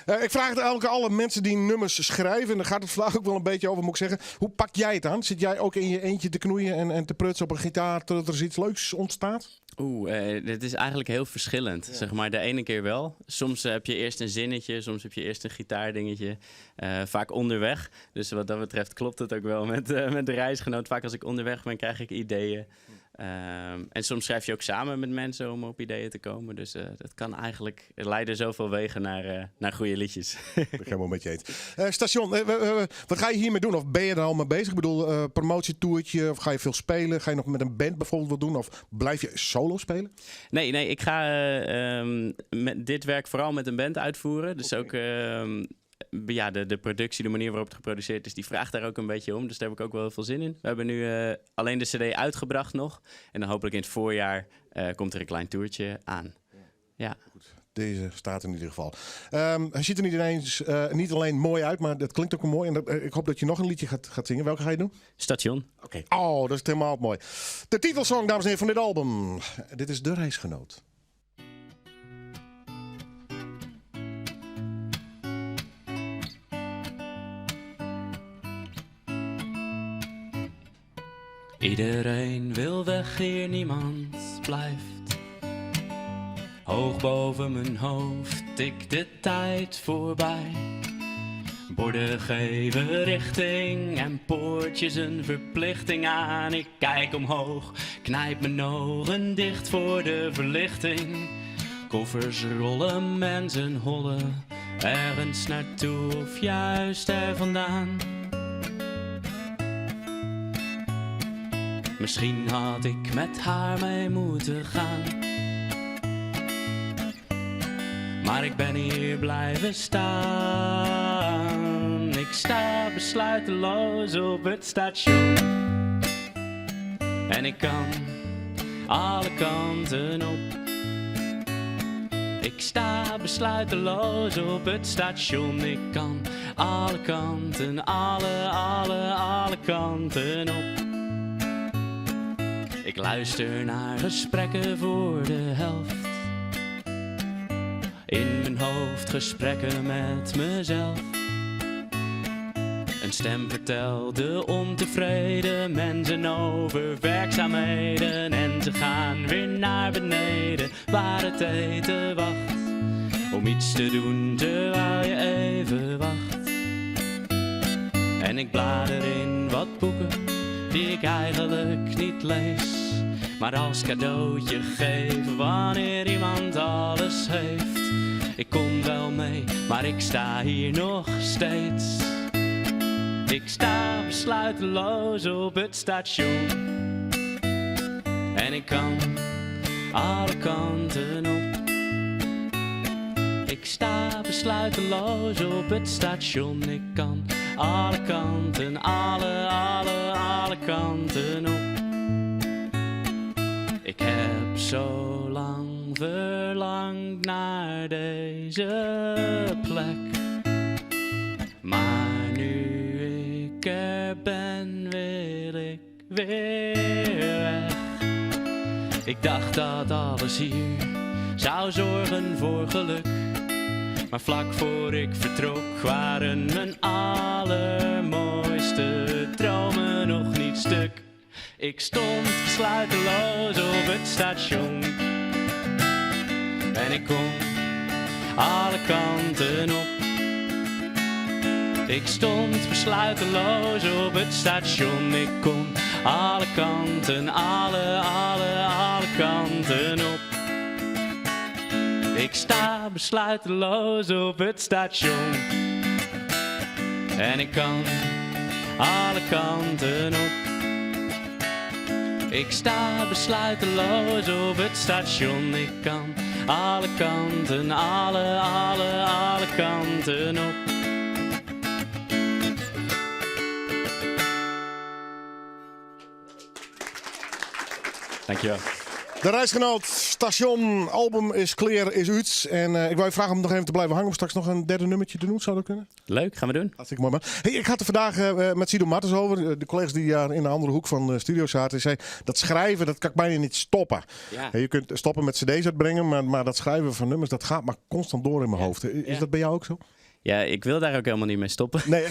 Ik vraag het eigenlijk alle mensen die nummers schrijven. En daar gaat het vandaag ook wel een beetje over, moet ik zeggen. Hoe pak jij het aan? Zit jij ook in je eentje te knoeien en te prutsen op een gitaar totdat er iets leuks ontstaat? Oeh, dit is eigenlijk heel verschillend. Ja. Zeg maar, de ene keer wel. Soms heb je eerst een zinnetje, soms heb je eerst een gitaardingetje. Vaak onderweg. Dus wat dat betreft klopt het ook wel met de reisgenoot. Vaak als ik onderweg ben, krijg ik ideeën. En soms schrijf je ook samen met mensen om op ideeën te komen. Dus dat kan eigenlijk... Er leiden zoveel wegen naar goede liedjes. Ik ben helemaal met je eens. Station, wat ga je hiermee doen? Of ben je er al mee bezig? Ik bedoel, promotietoertje? Of ga je veel spelen? Ga je nog met een band bijvoorbeeld wat doen? Of blijf je solo spelen? Nee, ik ga met dit werk vooral met een band uitvoeren. Dus ook... ja, de, de productie, de manier waarop het geproduceerd is, die vraagt daar ook een beetje om. Dus daar heb ik ook wel heel veel zin in. We hebben nu eh, alleen de CD uitgebracht nog. En dan hopelijk in het voorjaar eh, komt er een klein toertje aan. Ja. Deze staat in ieder geval. Ehm, hij ziet er niet, ineens, eh, niet alleen mooi uit, maar dat klinkt ook mooi. En dat, eh, ik hoop dat je nog een liedje gaat, gaat zingen. Welke ga je doen? Station. Oké. Oh, dat is helemaal mooi. De titelsong, dames en heren, van dit album. Dit is De Reisgenoot. Iedereen wil weg hier, niemand blijft. Hoog boven mijn hoofd tikt de tijd voorbij. Borden geven richting en poortjes een verplichting aan. Ik kijk omhoog, knijp mijn ogen dicht voor de verlichting. Koffers rollen, mensen hollen, ergens naartoe of juist er vandaan. Misschien had ik met haar mee moeten gaan. Maar ik ben hier blijven staan. Ik sta besluiteloos op het station. En ik kan alle kanten op. Ik sta besluiteloos op het station. Ik kan alle kanten, alle, alle, alle kanten op. Ik luister naar gesprekken voor de helft. In mijn hoofd gesprekken met mezelf. Een stem vertelt de ontevreden mensen over werkzaamheden. En ze gaan weer naar beneden waar het eten wacht. Om iets te doen terwijl je even wacht. En ik blader in wat boeken die ik eigenlijk niet lees. Maar als cadeautje geef wanneer iemand alles heeft. Ik kom wel mee, maar ik sta hier nog steeds. Ik sta besluiteloos op het station. En ik kan alle kanten op. Ik sta besluiteloos op het station. Ik kan alle kanten, alle, alle, alle kanten op. Ik heb zo lang verlangd naar deze plek. Maar nu ik er ben, wil ik weer weg. Ik dacht dat alles hier zou zorgen voor geluk. Maar vlak voor ik vertrok waren mijn allermooiste dromen nog niet stuk. Ik stond besluiteloos op het station. En ik kon alle kanten op. Ik stond besluiteloos op het station. Ik kon alle kanten, alle, alle, alle kanten op. Ik sta besluiteloos op het station. En ik kan alle kanten op. Ik sta besluiteloos op het station. Ik kan alle kanten, alle, alle, alle kanten op. Dankjewel. De reisgenoot, station, album is clear, is uit. En eh, ik wou je vragen om nog even te blijven hangen om straks nog een derde nummertje te doen. Zou dat kunnen? Leuk, gaan we doen. Hartstikke mooi man. Hey, ik had er vandaag eh, met Sido Martens over. De collega's die daar in de andere hoek van de studio zaten. Die zei, dat schrijven, dat kan ik bijna niet stoppen. Ja. Hey, je kunt stoppen met cd's uitbrengen, maar, maar dat schrijven van nummers, dat gaat maar constant door in mijn hoofd. Is Ja. dat bij jou ook zo? Ja, ik wil daar ook helemaal niet mee stoppen. Nee,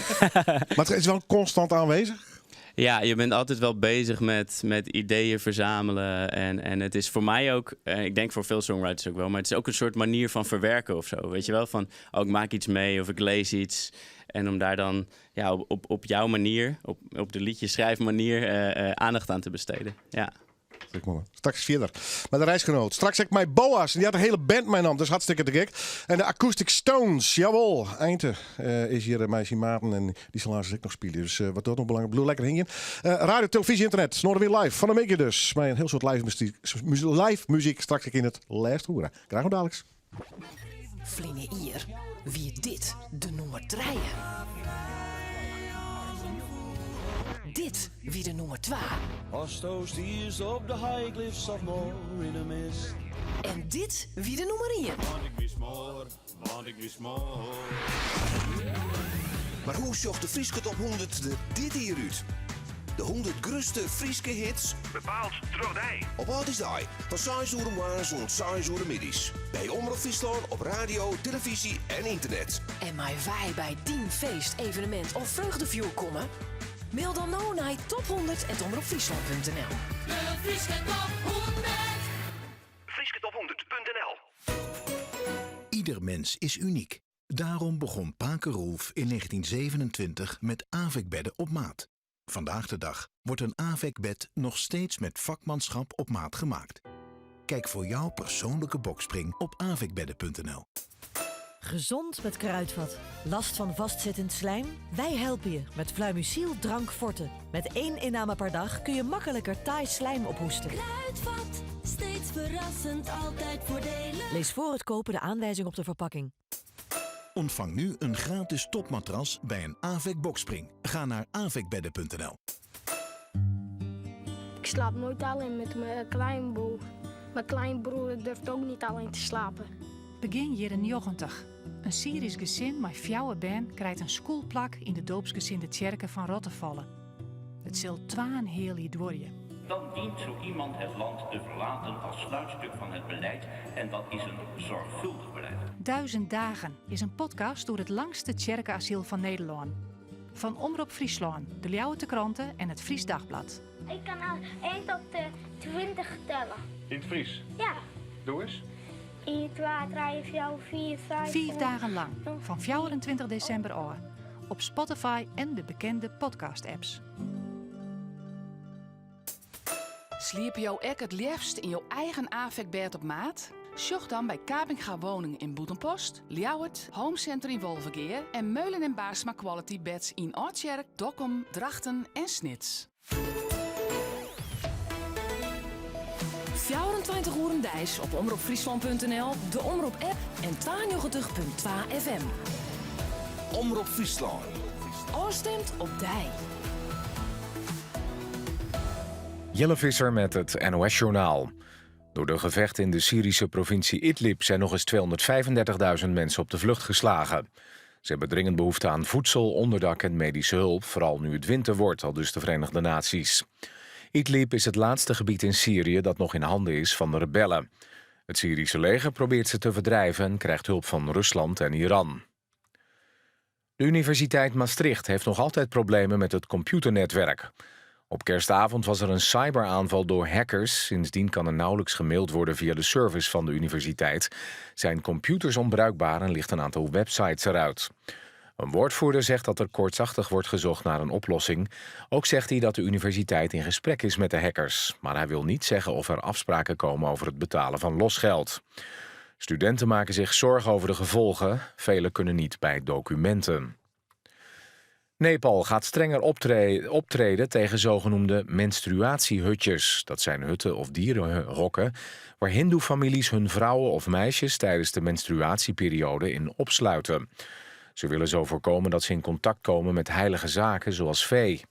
maar het is wel constant aanwezig? Ja, je bent altijd wel bezig met, met ideeën verzamelen. En, en het is voor mij ook, eh, ik denk voor veel songwriters ook wel, maar het is ook een soort manier van verwerken of zo. Weet je wel, van oh, ik maak iets mee of ik lees iets. En om daar dan ja, op, op, op jouw manier, op, op de liedjeschrijfmanier, eh, eh, aandacht aan te besteden. Ja. Straks verder. Met de reisgenoot. Straks heb ik mij Boas. En die had een hele band mijn naam. Dat is hartstikke te gek. En de Acoustic Stones. Jawel. Einde eh, is hier uh, meisje Maarten. En die zal laatst ook nog spelen. Dus eh, wat dat nog belangrijk. Bedoel, lekker hingen. Eh, radio, televisie, internet. Noorderwind Live. Van de Meekje dus. Met een heel soort live muziek, live muziek straks in het laatste horen. Krijgen we dadelijk. Ferline jier wie dit de nûmer trije. Dit wie de nûmer twa. Asto stiest op de high cliffs of Moher in de mist. En dit wie de nûmer ien. Want ik wist moar, want ik wist moar. Mar hoe sjocht de Fryske Top 100 der dit jier út? De 100 grutste Fryske hits. Bepaald troch dy. Op âldjiersdei fan seis oere moarns oant seis oere middeis. By Omrop Fryslân op radio, telefyzje en ynternet. En meie wy by dyn feest, evenemint of freugdefjoer komme? Mail dan no nei top100@omropfryslân.nl. De Fryske Top 100. FryskeTop100.nl Ieder mens is uniek. Daarom begon Pake Roelf in 1927 met AVEC-bedden op maat. Vandaag de dag wordt een AVEC-bed nog steeds met vakmanschap op maat gemaakt. Kijk voor jouw persoonlijke boxspring op avecbedden.nl. Gezond met Kruidvat. Last van vastzittend slijm? Wij helpen je met Fluimucil Drank Forte. Met één inname per dag kun je makkelijker taai slijm ophoesten. Kruidvat, steeds verrassend, altijd voordelig. Lees voor het kopen de aanwijzing op de verpakking. Ontvang nu een gratis topmatras bij een AVEC boxspring. Ga naar avecbedden.nl. Ik slaap nooit alleen met mijn kleinbroer. Mijn kleinbroer durft ook niet alleen te slapen. Begjin jierren 90. In Syrysk gesin mei fjouwer bern krijt in skûlplak yn de doopsgezinde tsjerke fan Rottefalle. It sil twaenheal jier duorje. Dan dient zo iemand het land te verlaten als sluitstuk van het beleid en dat is een zorgvuldig beleid. Duizend Dagen is in podcast oer it langste tsjerke-asyl fan Nederlân. Fan Omrop Fryslân, de Ljouwerter Krante en it Friesch Dagblad. Ik kan al 1 tot 20 tellen. Yn it Frysk? Ja. Doe ris. 1, 2, 3, 4, 4, 5. Fiif dagen lang, fan 24 desimber ôf. Op Spotify en de bekende podcast-apps. Sliepe jo ek it leafst yn jo eigen AVEC-bêd op maat? Sjoch dan by Kapinga Woning yn Bûtenpost, Ljouwert, Home Center yn Wolvegea en Meulen en Baarsma Quality Beds yn Aldtsjerk, Dokkum, Drachten en Snits. 24 oeren deis op omropfryslan.nl, de Omrop-app en 92.2 FM. Omrop Fryslân. Ofstimd op dy. Jelle Visser met het NOS-journaal. Door de gevechten in de Syrische provincie Idlib zijn nog eens 235.000 mensen op de vlucht geslagen. Ze hebben dringend behoefte aan voedsel, onderdak en medische hulp, vooral nu het winter wordt, aldus de Verenigde Naties. Idlib is het laatste gebied in Syrië dat nog in handen is van de rebellen. Het Syrische leger probeert ze te verdrijven en krijgt hulp van Rusland en Iran. De Universiteit Maastricht heeft nog altijd problemen met het computernetwerk. Op kerstavond was er een cyberaanval door hackers. Sindsdien kan er nauwelijks gemaild worden via de service van de universiteit. Zijn computers onbruikbaar en ligt een aantal websites eruit. Een woordvoerder zegt dat er koortsachtig wordt gezocht naar een oplossing. Ook zegt hij dat de universiteit in gesprek is met de hackers. Maar hij wil niet zeggen of er afspraken komen over het betalen van losgeld. Studenten maken zich zorgen over de gevolgen. Velen kunnen niet bij documenten. Nepal gaat strenger optreden tegen zogenoemde menstruatiehutjes. Dat zijn hutten of dierenhokken waar hindoe-families hun vrouwen of meisjes tijdens de menstruatieperiode in opsluiten. Ze willen zo voorkomen dat ze in contact komen met heilige zaken zoals vee.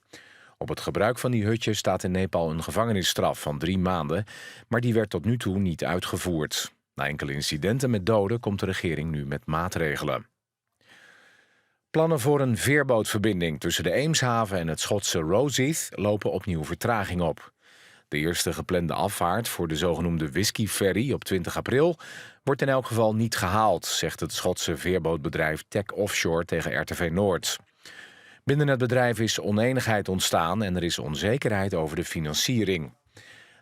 Op het gebruik van die hutjes staat in Nepal een gevangenisstraf van drie maanden, maar die werd tot nu toe niet uitgevoerd. Na enkele incidenten met doden komt de regering nu met maatregelen. Plannen voor een veerbootverbinding tussen de Eemshaven en het Schotse Rosyth lopen opnieuw vertraging op. De eerste geplande afvaart voor de zogenoemde Whisky Ferry op 20 april wordt in elk geval niet gehaald, zegt het Schotse veerbootbedrijf Tech Offshore tegen RTV Noord. Binnen het bedrijf is onenigheid ontstaan en er is onzekerheid over de financiering.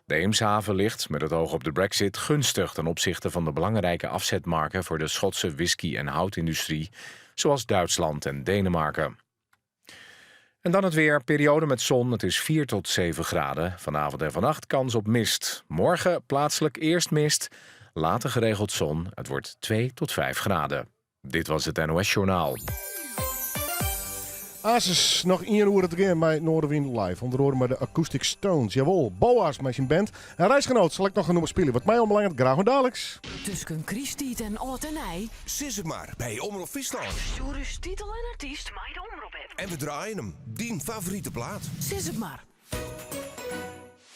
De Eemshaven ligt, met het oog op de brexit, gunstig ten opzichte van de belangrijke afzetmarkten voor de Schotse whisky- en houtindustrie, zoals Duitsland en Denemarken. En dan het weer, periode met zon. Het is 4 tot 7 graden. Vanavond en vannacht kans op mist. Morgen plaatselijk eerst mist, later geregeld zon. Het wordt 2 tot 5 graden. Dit was het NOS Journaal. Asus, noch ien oere te gean mei Noardewyn Live. Under oare mei de Acoustic Stones. Jawol, Boaz mei syn band. En Reisgenoot sil ek noch in nûmer spylje. Wat my oanbelanget, graach oant daliks. Tusken krysttiid en âld en nij. Sis it mar by Omrop Fryslân. Stjoer ús titel en artyst mei de Omrop-app. En we draaien 'm, dyn favorite plaat. Sis it mar.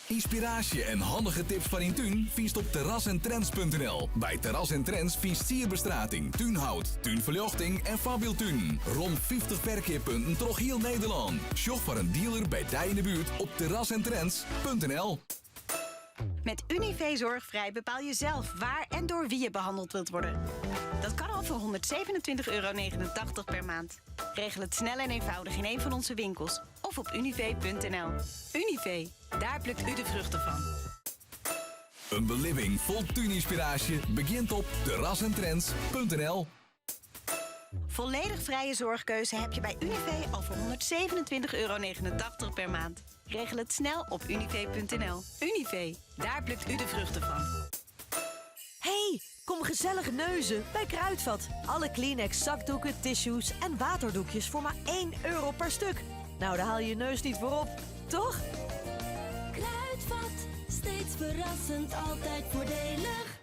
Ynspiraasje en handige tips foar dyn tún fynst op terrasentrends.nl. By Terras en Trends fynst sierbestrating, túnhout, túnferljochting en foarbyldtunen. Rom 50 ferkeappunten troch hiel Nederlân. Sjoch foar in dealer by dy yn de buert op terrasentrends.nl. Met Univé Zorgvrij bepaal je zelf waar en door wie je behandeld wilt worden. Dat kan al voor €127,89 per maand. Regel het snel en eenvoudig in een van onze winkels of op univé.nl. Univé, daar plukt u de vruchten van. In belibbing fol túnynspiraasje begjint op terrasentrends.nl. Volledig vrije zorgkeuze heb je bij Univé al voor €127,89 per maand. Regel het snel op univé.nl. Univé, daar plukt u de vruchten van. Hey, kom gezellig neuzen bij Kruidvat. Alle Kleenex zakdoeken, tissues en waterdoekjes voor maar 1 euro per stuk. Nou, daar haal je je neus niet voor op, toch? Kruidvat, steeds verrassend, altijd voordelig.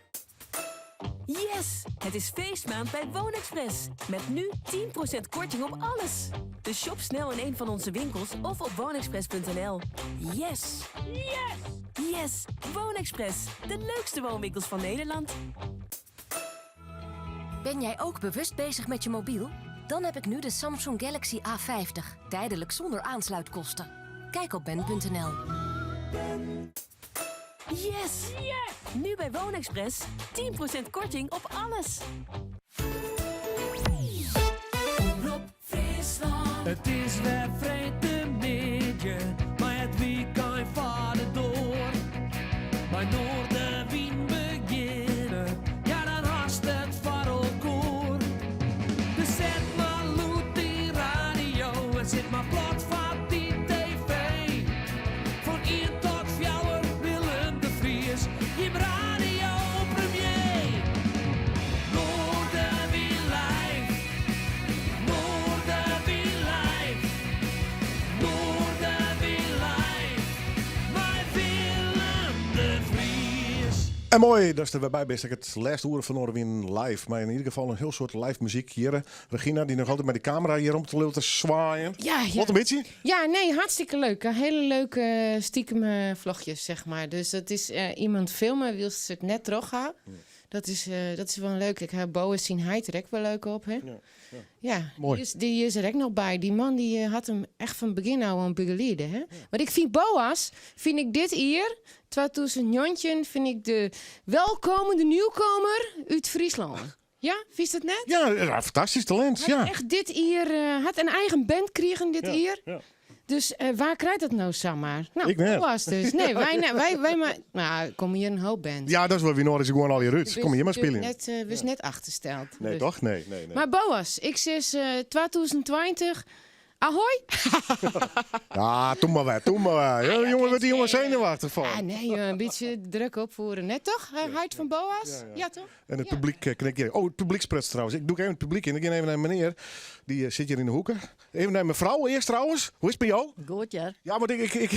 Yes! Het is feestmaand bij Woonexpress. Met nu 10% korting op alles. Dus shop snel in een van onze winkels of op woonexpress.nl. Yes! Yes! Yes! Woonexpress, de leukste woonwinkels van Nederland. Ben jij ook bewust bezig met je mobiel? Dan heb ik nu de Samsung Galaxy A50. Tijdelijk zonder aansluitkosten. Kijk op ben.nl. Yes! Nu bij Woonexpress 10% korting op alles. Omrop Fryslân. It is wer freedtemiddei, mei it wykein foar de doar. Mei Noardewyn begjinne, ja dan hast it foar elkoar. Dus set mar lûd dyn radio en sit mar plat foar dyn TV. Fan ien tot fjouwer Willem de Vries, jim radio premier. Noardewyn live, Noardewyn live, Noardewyn live, mei Willem de Vries. En moai datst der wer by bist. Ek it lêste oere fan Noardewyn live. Mei yn ieder gefal in hiel soad live muzyk hjir. Regina, dy't noch altyd mei de kamera hjir om te lil te swaaien. Ja, ja. Wat in bytsje? Ja, nee, hartstikke leuk. Hele leuke eh, stiekem eh, vlogjes, zeg maar. Dus dat is eh, iemand filmen, wylst se it net troch ha. Dat is, dat is wol leuk. Ik ha Boaz syn heit der ek wol leuk op, hè? Ja, ja. Moai. Die is der ek noch by. Dy man dy hat him echt fan begjin ôf oan begeliede, hè? Mar ik fyn Boaz, fyn ik dit jier, 2019, fyn ik de welkomende nieuwkomer út Fryslân. Ja, fynst dat net? Ja, ja, fantastysk talint. Hat Ja. echt dit jier, eh, hat in eigen band krigen dit Ja, jier. ja. Dus eh, wa krijt dat no samar? No, Ik net. Boaz dus. Nee, wy, ne- wy, wy mar, no, komme hjir in hoop bands. Ja, dat is wat wy nodig gewoan al hjir út. Kom hjir mar spyljen. Net, eh, wurdst net achtersteld. Nee, Dus. toch? Nee, nee, nee. Mar Boaz, ik sis eh 2020, ahoy! Ja, doe mar wer, doe mar wer. Ja, jongen, wurdt dy jongen senuwaftich fan. Ah, nee, eh, in bytsje druk opfiere. Net toch? Eh, Heit fan Boaz? Ja, toch? En it publyk eh, knikt hjir. Oh, it publyk sprutst trouwens. Ik dûk even it publyk yn. Ik gean even nei menear. Dy eh, sit hjir yn de hoeke. Even nei mefrou earst trouwens. Hoe is it mei jo? Goed, ja. Ja, want ik, ik, ik,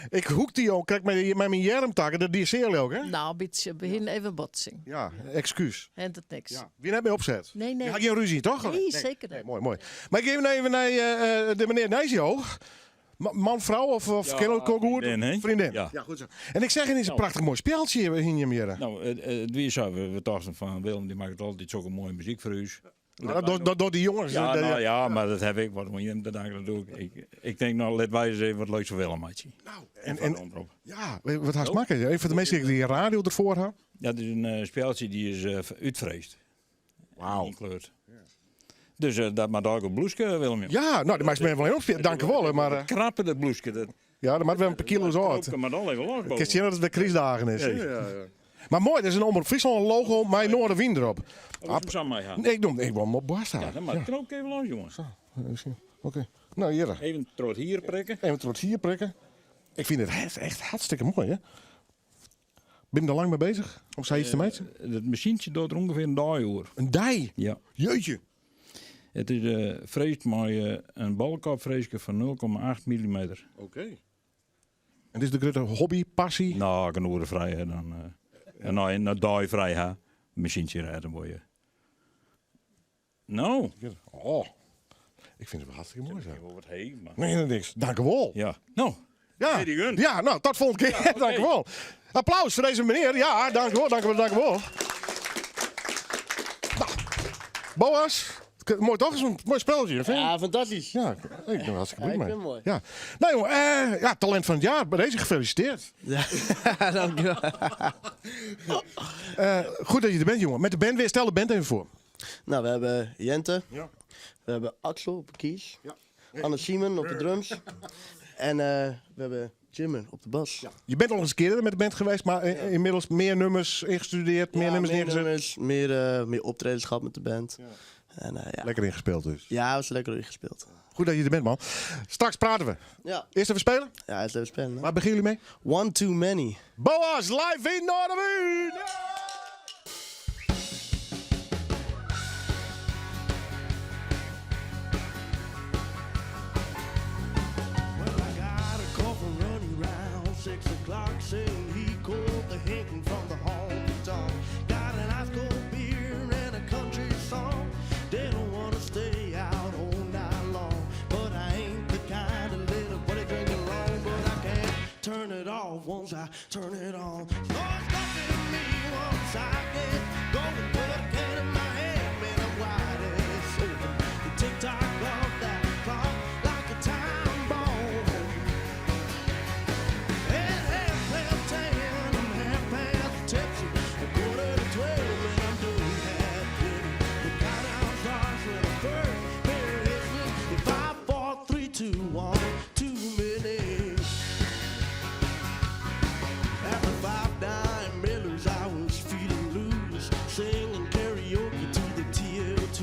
ik hoekte jo krekt mei, mei myn earmtakke. Dat die sear leau ik, hè? No, in bytsje. Begin even botsing. Ja, ekskuus. En dat niks. Wie net mei opset? Nee, nee. Je hat gjin rúzje, toch? Nee, seker net. Nee, moai, moai. Mar ik gean even nei eh, eh, de menear neist jo. Man, frou of, of Ja, kin elkoar goed? vriendin, hè? Vriendin. Ja. Ja, goed zo. En ik zeg ineens een prachtich moai spjeldsje yn jim hjir. No, it wie sa, we tochten fan Willem dy makket altyd sokke moaie muzyk foar ús. Nou, dat docht- dat docht dy jonges. Ja, Dat- no, ja, mar dat ha ik wat oan jim te danken natuerlik. Ik, ik tink, no, lit wy ris even wat leuks foar Willem meitsje. No, en, en- en, en, Ja, wat hast makke? Even foar de minsken dy't de radio derfoar ha. Dat is in eh, spjeldsje dy is eh, útfreesd. Wauw. Ynkleurd. Dus eh, dat moat ek in bloeske, Willem. Ja, no, dy meist my wol even opspelen. Dank wol, mar... eh, Krappe dat bloeske. Dat, Ja, dat moat wer in pear kilo's ôf. Dat moat al even los boven. Kinst sjen dat it wer krystdagen is. Nee. Ja, ja. Mar moai, dat is in Omrop Fryslân logo mei Noardewyn derop. Oh, hem sa mei ha? Nee, ik, doe, ik wol him op boarst ha. Ja, dan moat knoop even los, jongen. Oké. No, hjir. Even troch it hier prikke. Even troch it hier prikke. Ik fyn it echt hartstikke moai, hè? Bin je der lang mei beuzich om sayts te meitsjen? Dat masyntsje docht der ûngefear in dei oer. In dei? Ja. Jeutje. It is freesd mei in balkopfreeske fan 0,8 millimeter. Oké. En dit is de grutte hobby, passy? No, ik in oere frij ha, dan en nei in dei frij ha, masjyntsje rêde wol je. No. Oh, ik fyn it wol hartstikke moai sa. Wol wat heech, mar. Nee, nee, niks. Dankjewol. Ja. No. Ja. Ja, no, tot volgende kear. Ja, Dankjewol. Applaus foar dizze menear. Ja, dankjewol, dankjewol, dankjewol. No, Boas, moai toch? Is in moai spelletje, vind je? Ja, fantastisch. Ja, ik ben hartstikke blij Ja, ik mee. vind het mooi. Ja. Nou jongen, ja, talent van het jaar. Bij deze gefeliciteerd. Ja, dankjewel. Goed dat je er bent, jongen. Met de band weer. Stel de band even voor. Nou, we hebben Jente. Ja. We hebben Axel op de keys. Ja. Anne Simon op de drums. En we hebben Jimmer op de bas. Je bent al eens een keer met de band geweest, maar inmiddels meer nummers ingestudeerd, meer Ja, nummers meer neergezet. nummers, meer optredens gehad met de band. En, ja. Lekker ingespeeld dus. Ja, we zijn lekker ingespeeld. Goed dat je er bent, man. Straks praten we. Ja. Eerst even spelen? Ja, eerst even spelen. Waar beginnen jullie mee? One Too Many. Boas live in Noardewyn! Well, I got a call from Ronnie round 6 o'clock saying he caught the hinking from the honky tonk. Got an ice cold beer and a country song. They don't wanna stay out all night long, but I ain't the kind of little buddy drink alone. But I can't turn it off once I turn it on. No stopping me once I get going. Put a can in my hand, man, I'm wide as open. The tick tock of that clock like a time bomb. At 10:30, I'm half past tipsy. 11:45, and I'm doing half plenty. The countdown starts when the first beer hits me. 5, 4, 3, 2, 1, too many. After 5 dime Millers, I was feeling loose, singing karaoke to the TL2.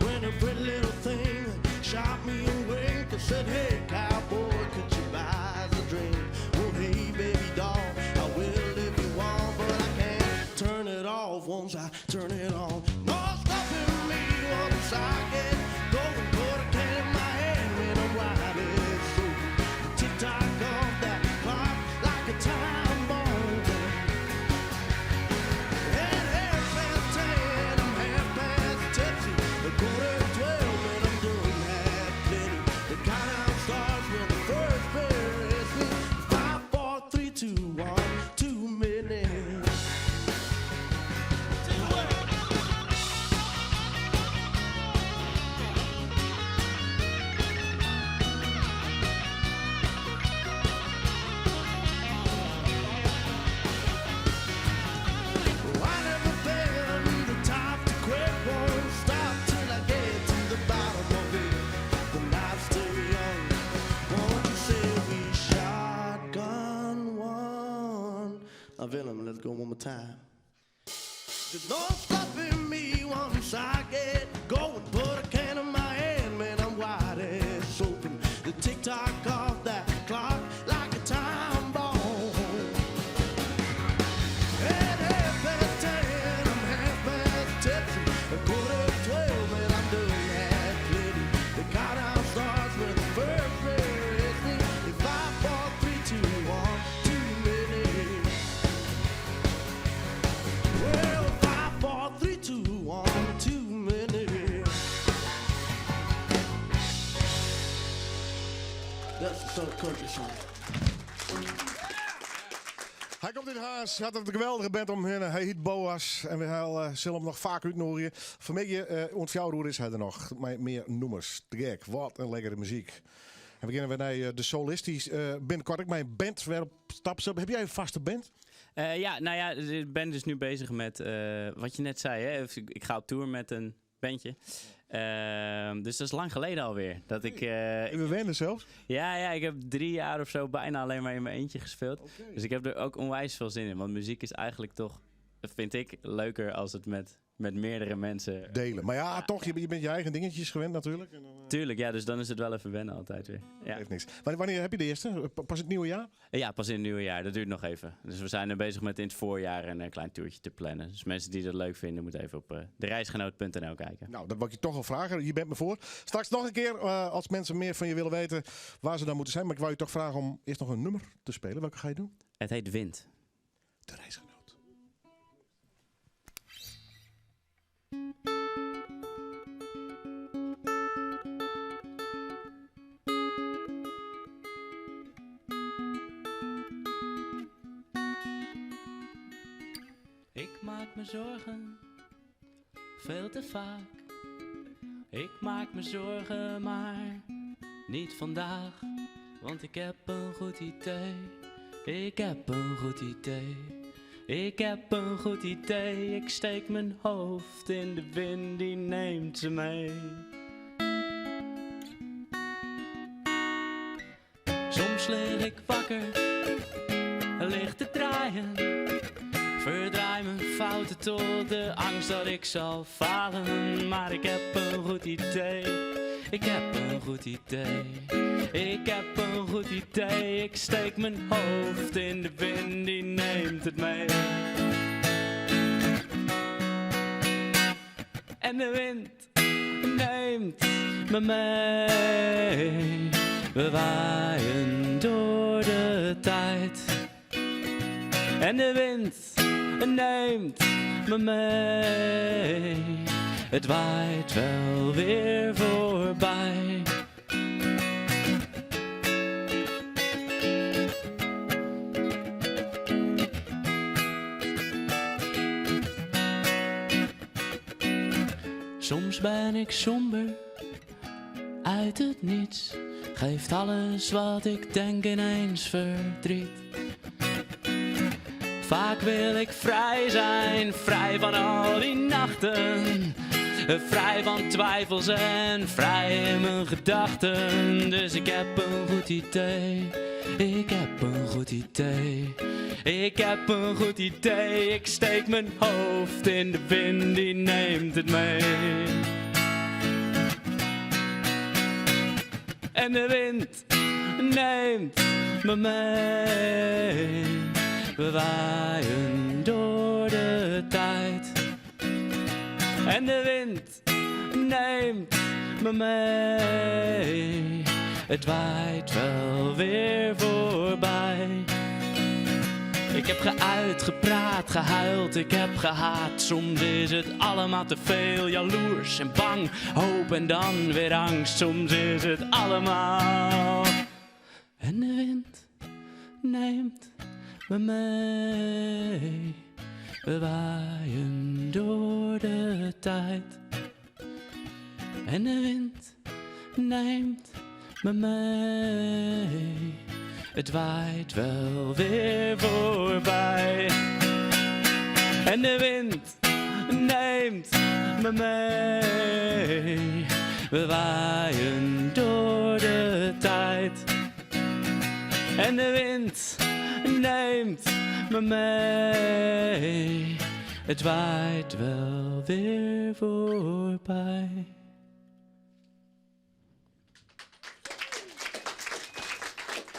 When a pretty little thing shot me a wink and said, Hey, cowboy, could you buy us a drink? Well, hey, baby doll, I will if you want, but I can't turn it off once I turn it on. No stopping me once I get going. Put a can in my hand when I'm wide as open. The tick tock of that clock like a time bomb. At 10:30, I'm half past tipsy. 11:45, and I'm doing half plenty. The countdown starts when the first beer hits me. 5, 4, 3, 2, 1, too many. Well, I never been the type to quit, won't stop till I get to the bottom of it. The night's still young. Won't you say we shotgun one? Now Willem, let's go one more time. There's no stopping me once I get going. Put a can in my hand, man, I'm wide as open. The tick tock of that clock like a time bomb. At 10:30, I'm half past tipsy. 11:45, man, I'm doing half plenty. The countdown starts when the first beer hits me. 5, 4, 3, 2, 1, too many. Well, 5, 4, 3, 2, 1, too many. That's the Southern country song. Hij komt in Harns, had een geweldige band om heen. Hij heet Boas en we zullen hem nog vaak uitnodigen. Vanmiddag, ont fjouwer is hij er nog. Maar meer noemers. Te gek, wat een lekkere muziek. En we beginnen weer naar de solistisch. Binnenkort ik mijn band weer op stap. Heb jij een vaste band? Ja, nou ja, ik ben dus nu bezig met wat je net zei. Hè? Ik ga op tour met een bandje. Dus dat is lang geleden alweer. Dat ik, Even wennen zelfs? Ja, ja, ik heb 3 jaar of zo bijna alleen maar in mijn eentje gespeeld. Dus ik heb er ook onwijs veel zin in. Want muziek is eigenlijk toch, vind ik, leuker als het met met meerdere mensen. Delen. Maar ja, toch, je, je bent je eigen dingetjes gewend natuurlijk. En dan, Tuurlijk, ja, dus dan is het wel even wennen altijd weer. Ja. Geeft niks. Wanneer, wanneer heb je de eerste? Pas het nieuwe jaar? Ja, pas in het nieuwe jaar. Dat duurt nog even. Dus we zijn er bezig met in het voorjaar een klein toertje te plannen. Dus mensen die dat leuk vinden, moeten even op uh, dereisgenoot.nl kijken. Nou, dat wil ik je toch al vragen. Je bent me voor. Straks nog een keer, uh, als mensen meer van je willen weten waar ze dan moeten zijn. Maar ik wou je toch vragen om eerst nog een nummer te spelen. Welke ga je doen? Het heet Wind. De Reisgenoot. Ik maak me zorgen, veel te vaak. Ik maak me zorgen, maar niet vandaag. Want ik heb een goed idee. Ik heb een goed idee. Ik heb een goed idee. Ik steek mijn hoofd in de wind, die neemt ze mee. Soms lig ik wakker, lig te draaien. Verdraai mijn fouten tot de angst dat ik zal falen. Maar ik heb een goed idee. Ik heb een goed idee. Ik heb een goed idee. Ik steek mijn hoofd in de wind, die neemt het mee. En de wind neemt me mee. We waaien door de tijd. En de wind neemt me mee. Het waait wel weer voorbij. Soms ben ik somber uit het niets. Geeft alles wat ik denk ineens verdriet. Vaak wil ik vrij zijn, vrij van al die nachten. Vrij van twijfels en vrij in mijn gedachten. Dus ik heb een goed idee. Ik heb een goed idee. Ik heb een goed idee. Ik steek mijn hoofd in de wind, die neemt het mee. En de wind neemt me mee. We waaien door de tijd. En de wind neemt me mee. Het waait wel weer voorbij. Ik heb geuit, gepraat, gehuild, ik heb gehaat. Soms is het allemaal te veel, jaloers en bang. Hoop en dan weer angst, soms is het allemaal. En de wind neemt me mee. We waaien door de tijd. En de wind neemt me mee. Het waait wel weer voorbij. En de wind neemt me mee. We waaien door de tijd. En de wind neemt me mee. Het waait wel weer voorbij.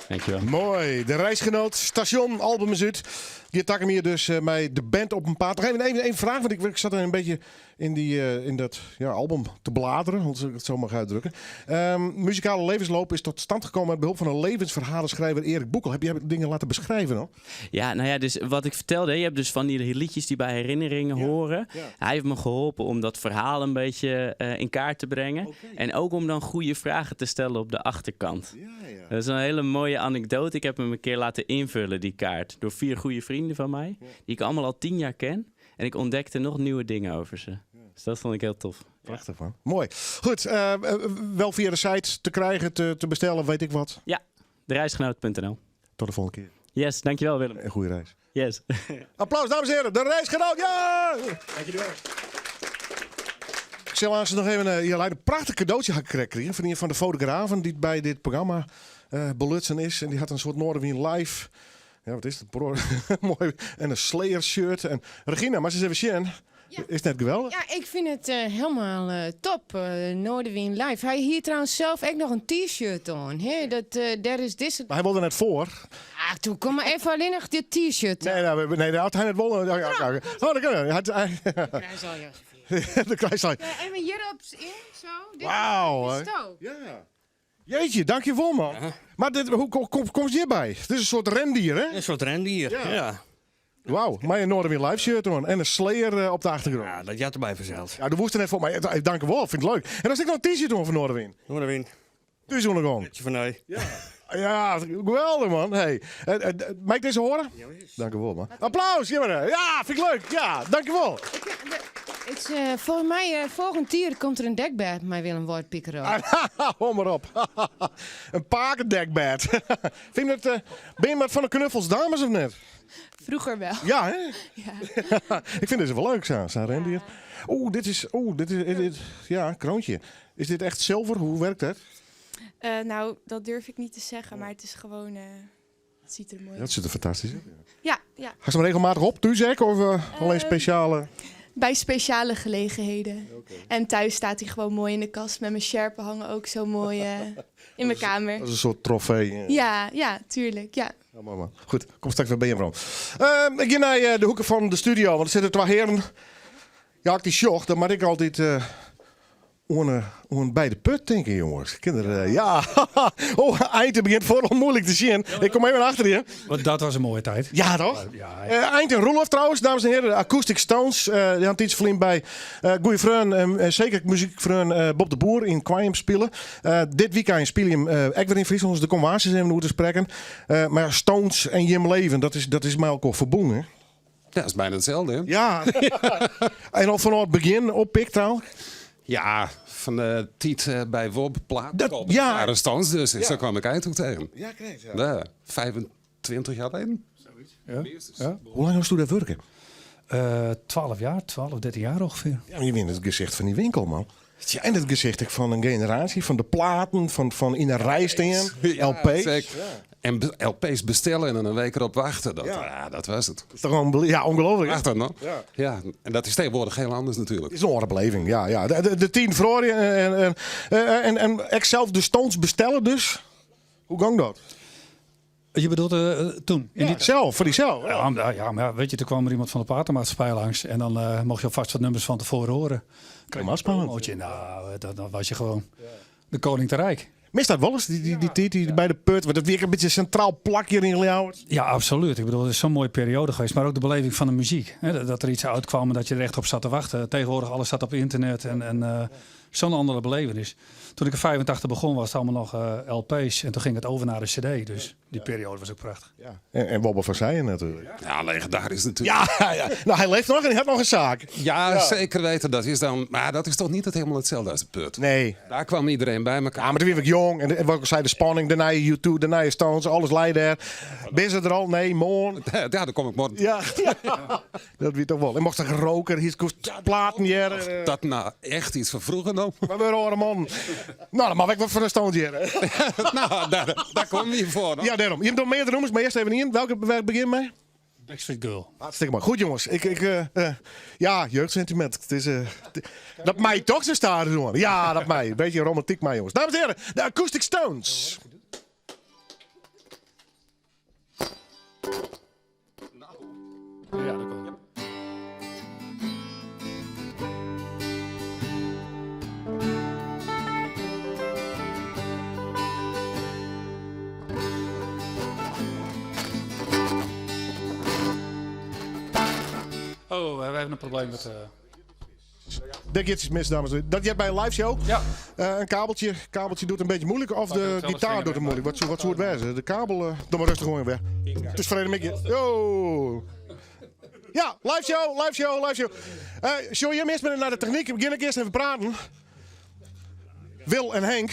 Dankjewel. Mooi. De Reisgenoot, station, album is uit. Geert Takkemir dus uh, met de band op een paad. Nog even, even een vraag, want ik, ik zat er een beetje in, die, uh, in dat ja, album te bladeren, als ik het zo mag uitdrukken. Um, muzikale levensloop is tot stand gekomen met behulp van een levensverhalenschrijver Erik Boekel. Heb jij dingen laten beschrijven dan? Ja, nou ja, dus wat ik vertelde, je hebt dus van die liedjes die bij herinneringen ja, horen. Ja. Hij heeft me geholpen om dat verhaal een beetje uh, in kaart te brengen. Okay. En ook om dan goede vragen te stellen op de achterkant. Ja, ja. Dat is een hele mooie anekdote. Ik heb hem een keer laten invullen, die kaart, door vier goede vrienden van mij, die ik allemaal al tien jaar ken. En ik ontdekte nog nieuwe dingen over ze. Ja. Dus dat vond ik heel tof. Prachtig man. Mooi. Goed, uh, wel via de site te krijgen, te, te bestellen, weet ik wat. Ja, dereisgenoot.nl. Tot de volgende keer. Yes, dankjewel Willem. En goede reis. Yes. Applaus dames en heren, de reisgenoot. Ja! Dank jullie wel. Ik zal nog even uh, je een prachtig cadeautje gekregen van een van de fotografen die bij dit programma uh, belutsen is. En die had een soort Noardewyn Live. Ja, wat is het? Mooi. En een Slayer shirt. En Regina, maar ze eens even zien. Is net geweldich? Ja, ik fyn it helemaal top. Noardewyn live. Hy hie trouwens sels ek noch in T-shirt oan. Hè? Dat, dêr is dizze. Mar hy wol der net foar. Ah, toe kom mar even allinnich dit T-shirt. Nee, nee, nee, as hy net wol. Ja, ja, ja. Oh, dan kan hy. De krijst al, Josephine. De krijst al. Ja, even hjirop yn, sa. Wauw. Dit is to. Ja. Jeetje, dankjewol man. Mar dit, hoe kom, komst hjirby? Dit is in soart rendier, hè? In soart rendier, ja. Wauw, mei in Noardewyn Live shirt oan en in Slayer op de achtergrûn. Ja, dat heart derby fansels. Ja, do woest der net foar, mar dankjewol, fyn ik leuk. En dan is ek noch in T-shirt oan fan Noardewyn. Noardewyn. Thús oan de gong. Van nee. Ja. Ja, geweldich man. Hey. Mei ik dizze hâlde? Dankjewol man. Applaus, ja, ja, fyn ik leuk. Ja, dankjewol. It is, folgens my, folgjend jier komt der in dekbêd mei Willem White Picker op. Hou mar op. In pakedekbêd. Fyn it, bin je wat fan de knuffels dames of net? Vroeger wel. Ja, hè? Ja. Ik fyn dizze wol leuk, sa, sa'n rendier. Oeh, dit is, oeh, dit is, dit, ja, kroontje. Is dit echt zilver? Hoe werkt dat? Nou, dat durf ik niet te zeggen, maar het is gewoon, het ziet er mooi Dat uit. ziet er fantastisch uit. Ja. Ga ze hem regelmatig op, thuis ook, of alleen speciale? Bij speciale gelegenheden. En thuis staat hij gewoon mooi in de kast. Met mijn sjerpen hangen ook zo mooi in mijn kamer. Dat is een soort trofee. Ja, tuurlijk. Ja. Ja, mooi man. Goed, kom straks weer bij je, bro. Ik ga naar de hoeken van de studio, want er zitten twee heren. Ja, ik die sjoch, dan moet ik altijd oan bij de put denken, jongens. Kinderen, ja. Oh, Einde begint vooral moeilijk te zien. Ik kom even achter je. Want dat was een mooie tijd. Ja, toch? Ja. Eind en Roelof trouwens, dames en heren. De Acoustic Stones. Die had iets verliezen bij goeie vriend, en zeker muziekvriend Bob de Boer in Quaim spelen. Dit weekend speel je hem ook weer in Friesland. Dus de conversaties even hoe te spreken. Maar Stones en Jim Leven, dat is met elkaar verbonden, hè? Ja, dat is bijna hetzelfde, hè? Ja. En al vanaf het begin oppikt trouwens. Ja, van de tijd bij Wob plaat. Dat, ja. Ja, de Stones dus. Ja. Zo kwam ik eind ook tegen. Ja, kreeg, ja. Ja, 25 jaar geleden. Zoiets. Ja. Ja. Hoe lang was u daar werken? 12 jaar, 12, 13 jaar ongeveer. Ja, maar je bent het gezicht van die winkel, man. Ja, en het gezicht van een generatie, van de platen, van in een rij staan, Ja, LP's. zeker. En LP's bestellen en dan een week erop wachten. Dat, Ja. ja, dat was het. Dat is toch gewoon ja, ongelooflijk, hè? Wacht dan nog. Ja. Ja, en dat is tegenwoordig heel anders natuurlijk. Het is een andere beleving, ja. ja. De 10 vroor en ik zelf de Stones bestellen dus. Hoe ging dat? Je bedoelt toen? In Ja, die zelf, voor die zelf. Ja, maar, ja, maar weet je, toen kwam er iemand van de platenmaatschappij langs. En dan mocht je alvast wat nummers van tevoren horen. Kreeg je een spannend. promootje. Nou, dat was je gewoon de koning te rijk. Mist dat wel eens, die bij de put? Want dat werkt een beetje centraal plak hier in Ljouwert. Ja, absoluut. Het is zo'n mooie periode geweest. Maar ook de beleving van de muziek. Hè? Dat er iets uitkwam en dat je er echt op zat te wachten. Tegenwoordig alles staat op internet en zo'n andere belevenis. Toen ik in 85 begon was het allemaal nog LP's. En toen ging het over naar de cd. Dus die periode was ook prachtig. Ja. En Wobbe van Zeijen natuurlijk. Ja, legendarisch natuurlijk. Ja, ja. Nou, hij leeft nog en hij had nog een zaak. Ja, Ja. zeker weten. Dat is dan, maar dat is toch niet het helemaal hetzelfde als de put. Nee. Daar kwam iedereen bij elkaar. Ja, maar toen was ik jong. En wat ik al zei, de spanning, de nieuwe U2, de nieuwe Stones, alles leidde er. Ben ze er al? Nee, morgen. Ja, daar kom ik morgen. Ja, ja. Dat weet toch wel. En mocht er roken, hier kost platen hier. Dat nou echt iets van vroeger dan. Maar we horen man. Nou, dan mag ik wat van de Stones hier. Nou, daar kom je voor. Ja, daarom. Je hebt nog meerdere nummers, maar eerst even in. Welke werk begin mee? Backstreet Girl. Hartstikke mooi. Goed jongens, ja, jeugdsentiment. Het is, dat mij toch zo staan doen. Ja, dat mij. Een beetje romantiek mij jongens. Dames en heren, de Acoustic Stones. Ja, dat komt. Oh, we hebben een probleem met... Denk iets mis, dames en heren. Dat jij bij een live show? Ja. Een kabeltje doet een beetje moeilijk of Pak de het zelfs gitaar vinger doet het mee. moeilijk? Wat zou het wezen? De kabel, doe maar rustig gewoon weer. Het is vrede Mickey. Yo! Ja, live show, live show, live show. Show je eerst maar naar de techniek. We beginnen eerst even praten. Wil en Henk.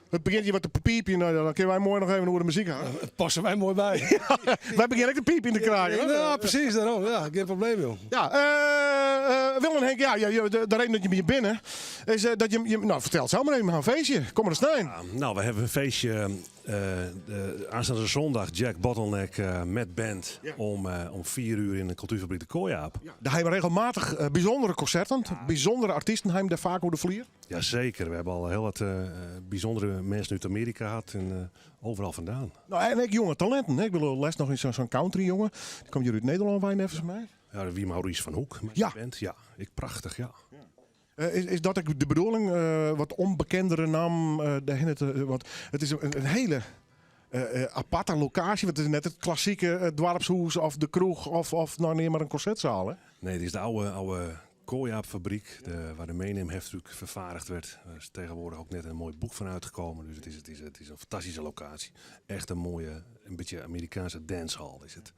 Het begint hier wat te piepen. Nou, dan kunnen wij mooi nog even hoe de muziek gaan. Passen wij mooi bij. Ja, wij beginnen ook de piep in te kraken. hè? Ja, precies, daarom. Ja, geen probleem, joh. Ja, Willem en Henk, ja, ja, de reden dat jimme hjir binne, is dat jimme, no fertel it sels mar even, we ha in feestje. Kommende snein. Nou, we hebben een feestje de aanstaande zondag. Jack Bottleneck met band om 4 uur in de cultuurfabriek de Kooiaap. Dêr ha jimme regelmatich bysûndere konserten, bysûndere artysten ha jimme dêr faak oer de flier. Jazeker, we hebben al heel wat bijzondere mensen uit Amerika gehad en overal vandaan. No, en ek jonge talinten. Hè? Ik bedoel, lêst noch sa'n country jonge. Dy komt hjir út Nederlân wei, neffens my. Ja, dat wie Maurice van Hoek. Met de band. Ja, ek prachtich, ja. Is dat ek de bedoeling? Wat ûnbekendere nammen dêrhinne te. Want it is in hiele aparte lokaasje. Want it is net it klassike doarpshûs of de kroech of no neam mar in konsertsaal. Hè? Nee, it is de oude, oude Kooiaapfabriek, waar de Menem heftruck vervaardigd werd. Daar is tegenwoordig ook net een mooi boek van uitgekomen. Dus het is een fantastische locatie. Echt een mooie, een beetje Amerikaanse dancehall is het.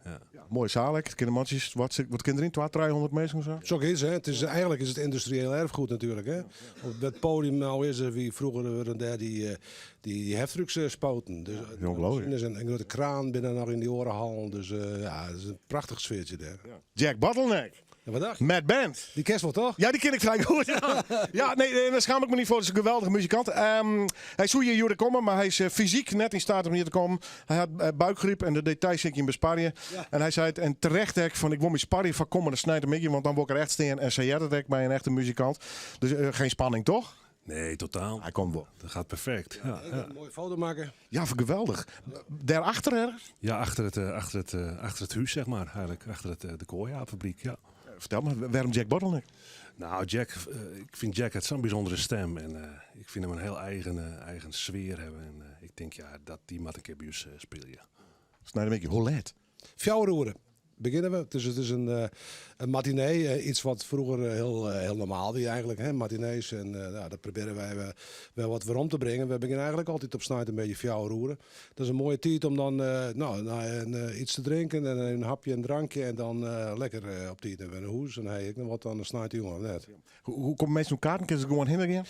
Ja. Ja, moaie saal ek. Kinne mantsjes, wat kin deryn? 200, 300 minsken sa? Sa is hè. Eigenlijk is het industrieel erfgoed natuurlijk. Hè. Op het podium nou is er wie vroeger werden daar die heftrucks spoten. Dus, Ja, ongelooflijk. er is een grote kraan binnen nog in die orenhal. Dus ja, het is een prachtig sfeertje daar. Jack Bottleneck. Ja, wat dacht Met band. Die kerst wel toch? Ja, die ken ik vrij goed. Ja, ja nee, nee, daar schaam ik me niet voor. Het is een geweldige muzikant. Hy soe hjir hjoed komme, mar hy is fysyk net yn steat om hjir te kommen. Hy hat buikgryp en de details sil ik jim besparje. En hy sei it, en terecht ek, fan ik wol my sparje foar kommende sneintemiddei, want dan wol ik er echt stean. En sa heart it ek by in echte muzikant. Dus geen spanning, toch? Nee, totaal. Hy komt wol. Dat gaat perfect. Ja, ja. Een mooie foto maken. Ja, geweldig. Daarachter ergens? Ja, achter het huis, zeg maar. Eigenlijk achter de Kooiaapfabriek, ja. Fertel mar, wêrom Jack Bottleneck? Nou, Jack, ik vind Jack het zo'n bijzondere stem. En ik vind hem een heel eigen sfeer hebben. En ik denk, ja, dat die moet een keer bij ons spelen. Ja. Snein in beetje, hoe laat? 4 oere beginnen we. Dus het is een matinee. Iets wat vroeger heel normaal was eigenlijk. Hè? Matinees. En nou, dat proberen wij wel wat weer om te brengen. We beginnen eigenlijk altijd op snelheid een beetje 4 oere. Dat is een mooie tijd om dan nou, iets te drinken en een hapje en drankje. En dan lekker op tijd naar huis. En hij ik nog wat aan de snelheid jongen net. Hoe komt mensen op kaarten? Kunnen ze gewoon heen gaan?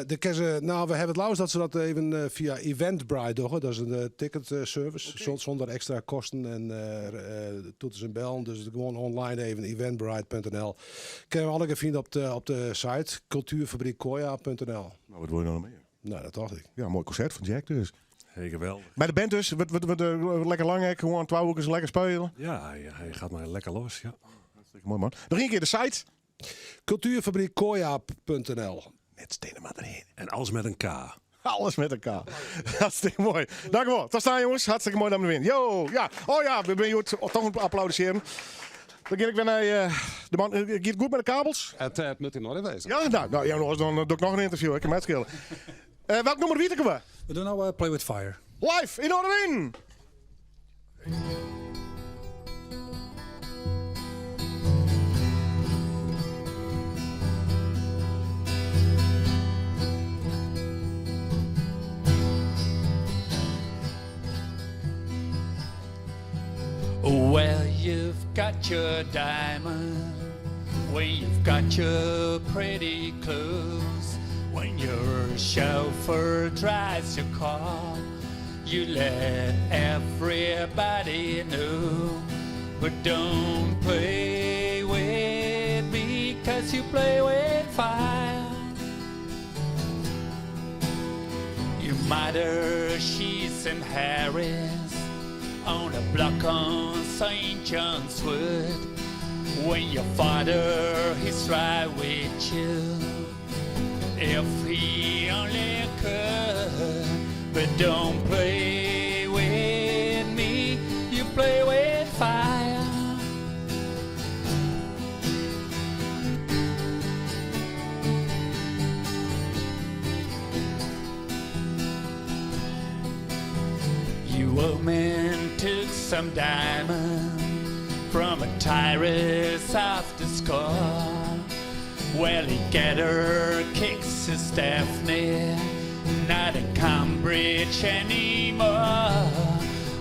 De kersen, nou, we hebben het laatst dat ze dat even via Eventbrite doen. Dat is een ticket service zonder extra kosten en toeters en bellen. Dus gewoon online even eventbrite.nl. Kunnen we alle vinden op de site cultuurfabriekkoya.nl. Nou, wat wil je nou nog meer? Nou, dat dacht ik. Ja, mooi concert van Jack dus. Hey, geweldig. Bij de band dus, wat lekker lang, hè? Gewoon 12 uur lekker spelen. Ja, hij gaat maar lekker los, ja. Hartstikke mooi, man. Nog één keer de site. Cultuurfabriekkoya.nl. Net stenen maar erin. En alles met een K. Alles met een K. Hartstikke mooi. Dank u wel. Tot staan, jongens. Hartstikke mooi dat we winnen. Yo, ja. Oh ja, we zijn toch een applaudisseren. Dan ga ik weer naar de man. Gaat het goed met de kabels? Het moet in orde wezen. Ja, nou, ja, dan doe ik nog een interview. Ik kan het schelen. Welk nummer weet ik we? We doen nou Play With Fire. Live in Noardewyn. Well, you've got your diamond, when you've got your pretty clothes, when your chauffeur drives your car, you let everybody know. But don't play with me, 'cause you play with fire. Your mother, she's in Harris on a block on St. John's Wood. When your father, he's right with you. If he only could, but don't play with me, you play with fire. You woman took some diamond from a tyrant of the score. Well, he get her kicks his Daphne, not in Cambridge anymore.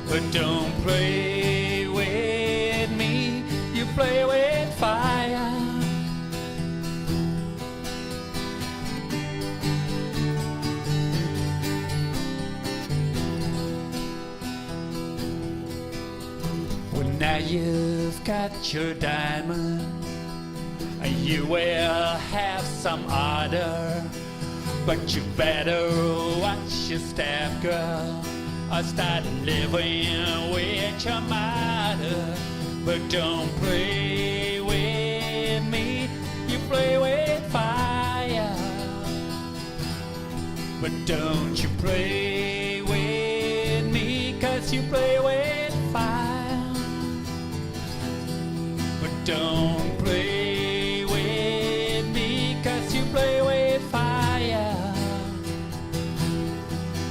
But don't play with me, you play with fire. Well, now you've got your diamond. You will have some other, but you better watch your step, girl. Or start living with your mother. But don't play with me, you play with fire. But don't you play with me, cause you play with fire. But don't play with me, cause you play with fire.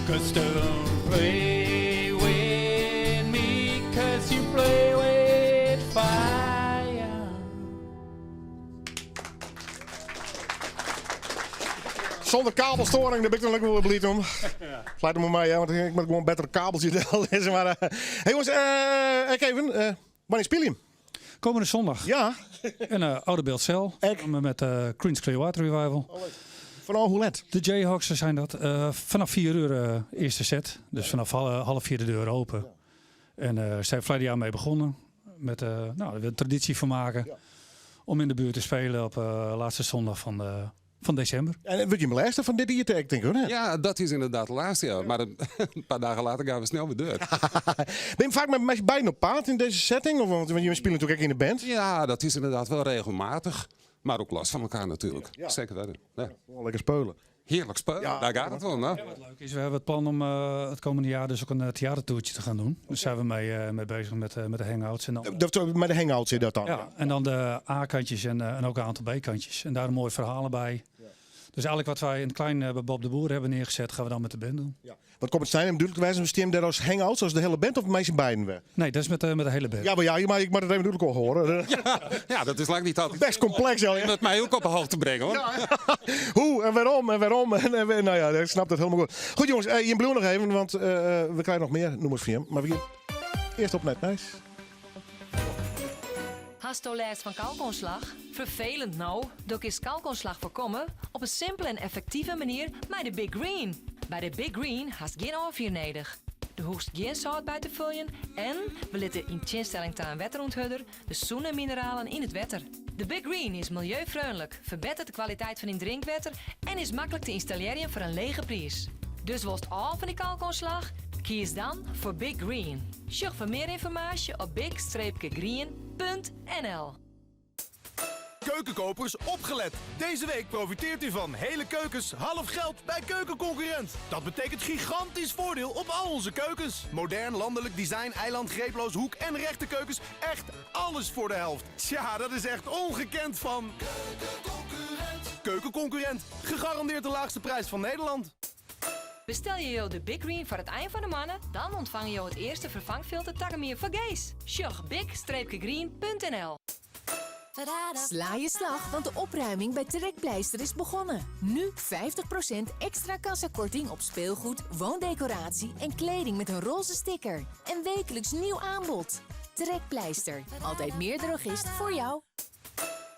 Cause don't play with me, cause you play with fire. Sûnder kabelstoring, dêr bin ik dan ek wol bliid om. Leit him oan my, hè, want ik moat gewoan better kabeltsje dellizze. Mar, eh, hey jonges, eh, ek even, eh, wannear spylje jim? Komende zondag. Ja. In uh, Oude Bildtcel. Samen met uh, Creedence Clearwater Revival. Vanaf hoe let? De Jayhawks zijn dat. Eh, vanaf 4 uur eh, eerste set. Dus vanaf half vier de deur open. En eh zijn verleden jaar mee begonnen. Met eh nou, er een traditie van maken. Om in de buurt te spelen op eh laatste zondag van, de, van december. En wurdt jim lêste fan dit jier tink ik, hoor. Ja, dat is ynderdaad de lêste, ja. Mar in pear dagen letter geane we snel wer deur. Binne jim faak mei mei beiden op paad yn dizze setting? Of, want jim spylje natuerlik ek yn de band. Ja, dat is ynderdaad wol regelmatich. Mar ek los fan elkoar natuerlik. Seker witte. Ja. Gewoan lekker spylje. Hearlik spylje, dêr giet it om. Hè? Wat leuk is, we hebben het plan om eh, het komende jaar dus ook een eh, theatertoertje te gaan doen. Daar zijn we mee, eh, mee bezig met, eh, met de hangouts. En dan, Dat, met de hangouts is dat dan? Ja, en dan de A-kantjes en, eh, en ook een aantal B-kantjes. En daar mooie verhalen bij. Dus eigenlijk wat wij in het klein eh, bij Bob de Boer hebben neergezet, gaan we dan met de band doen. Wat komt it snein om dúdlik te wêzen, steane jim dêr as hangouts, as de hiele band of mei syn beiden wer? Nee, dat is met, de met de hele band. Ja, mar ja, mar ik moat it even dúdlik hâlde. Ja, dat is lang net altyd. Best kompleks, ja. Om it my ek op 'e hichte te bringen, hoor. Hoe en wêrom en wêrom. En, en, nou ja, ik snap dat hielendal goed. Goed jonges, eh, jim bliuwe noch even, want eh, we krije noch mear nûmers fan jim. Mar we geane earst op nei it nijs. Hasto lêst fan kalkoanslach? Ferfelend no? Do kinst kalkoanslach foarkomme op in simpele en effektive manier mei de Big Green. By de Big Green hast gjin ôffier nedich. Do hoechst gjin sâlt by te foljen en we litte yn tsjinstelling ta in wetterûnthurder de sûne mineralen yn it wetter. De Big Green is miljeufreonlik, ferbetteret de kwaliteit fan dyn drinkwetter en is maklik te ynstallearjen foar in lege priis. Dus wolst ôf fan dy kalkoanslach? Kies dan foar Big Green. Sjoch foar mear ynformaasje op big-green.nl. Keukenkopers, opgelet! Deze week profiteert u van hele keukens half geld bij Keukenconcurrent. Dat betekent gigantisch voordeel op al onze keukens. Modern, landelijk, design, eiland, greeploos, hoek en rechte keukens. Echt alles voor de helft. Tja, dat is echt ongekend van... Keukenconcurrent. Keukenconcurrent. Gegarandeerd de laagste prijs van Nederland. Bestel je jo de Big Green foar it ein fan de moanne, dan ûntfange jo it earste ferfangfilter takom jier fergees. Sjoch big-green.nl. Sla je slag, want de opruiming bij Trekpleister is begonnen. Nu 50% extra kassakorting op speelgoed, woondecoratie en kleding met een roze sticker. En wekelijks nieuw aanbod. Trekpleister, altijd meer drogist voor jou.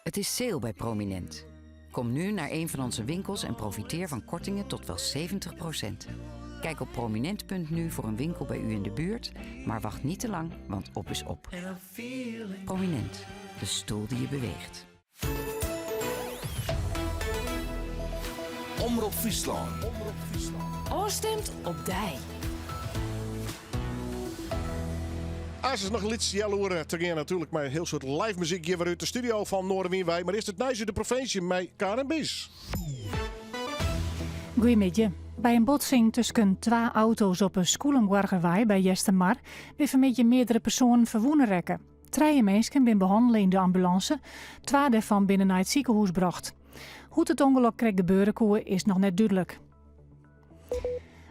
Het is sale bij Prominent. Kom nu naar een van onze winkels en profiteer van kortingen tot wel 70%. Kijk op prominent.nu voor een winkel bij u in de buurt, maar wacht niet te lang, want op is op. Prominent, de stoel die je beweegt. Omrop Fryslân. Ofstimd op dy. As is noch in lyts healoere te gean natuerlik mei in hiel soad live muzyk hjir wer út de studio fan Noardewyn wei. Mar earst it nijs út de provinsje mei Karen Bies. Goeiemiddei. By in botsing tusken twa auto's op 'e Skûlenboargerwei by Eastermar binne fanmiddei meardere persoanen ferwûne rekke. Trije minsken binne behannele yn de ambulânse, twa dêrfan binne nei it sikehûs brocht. Hoe't it ûngelok krekt gebeure koe is noch net dúdlik.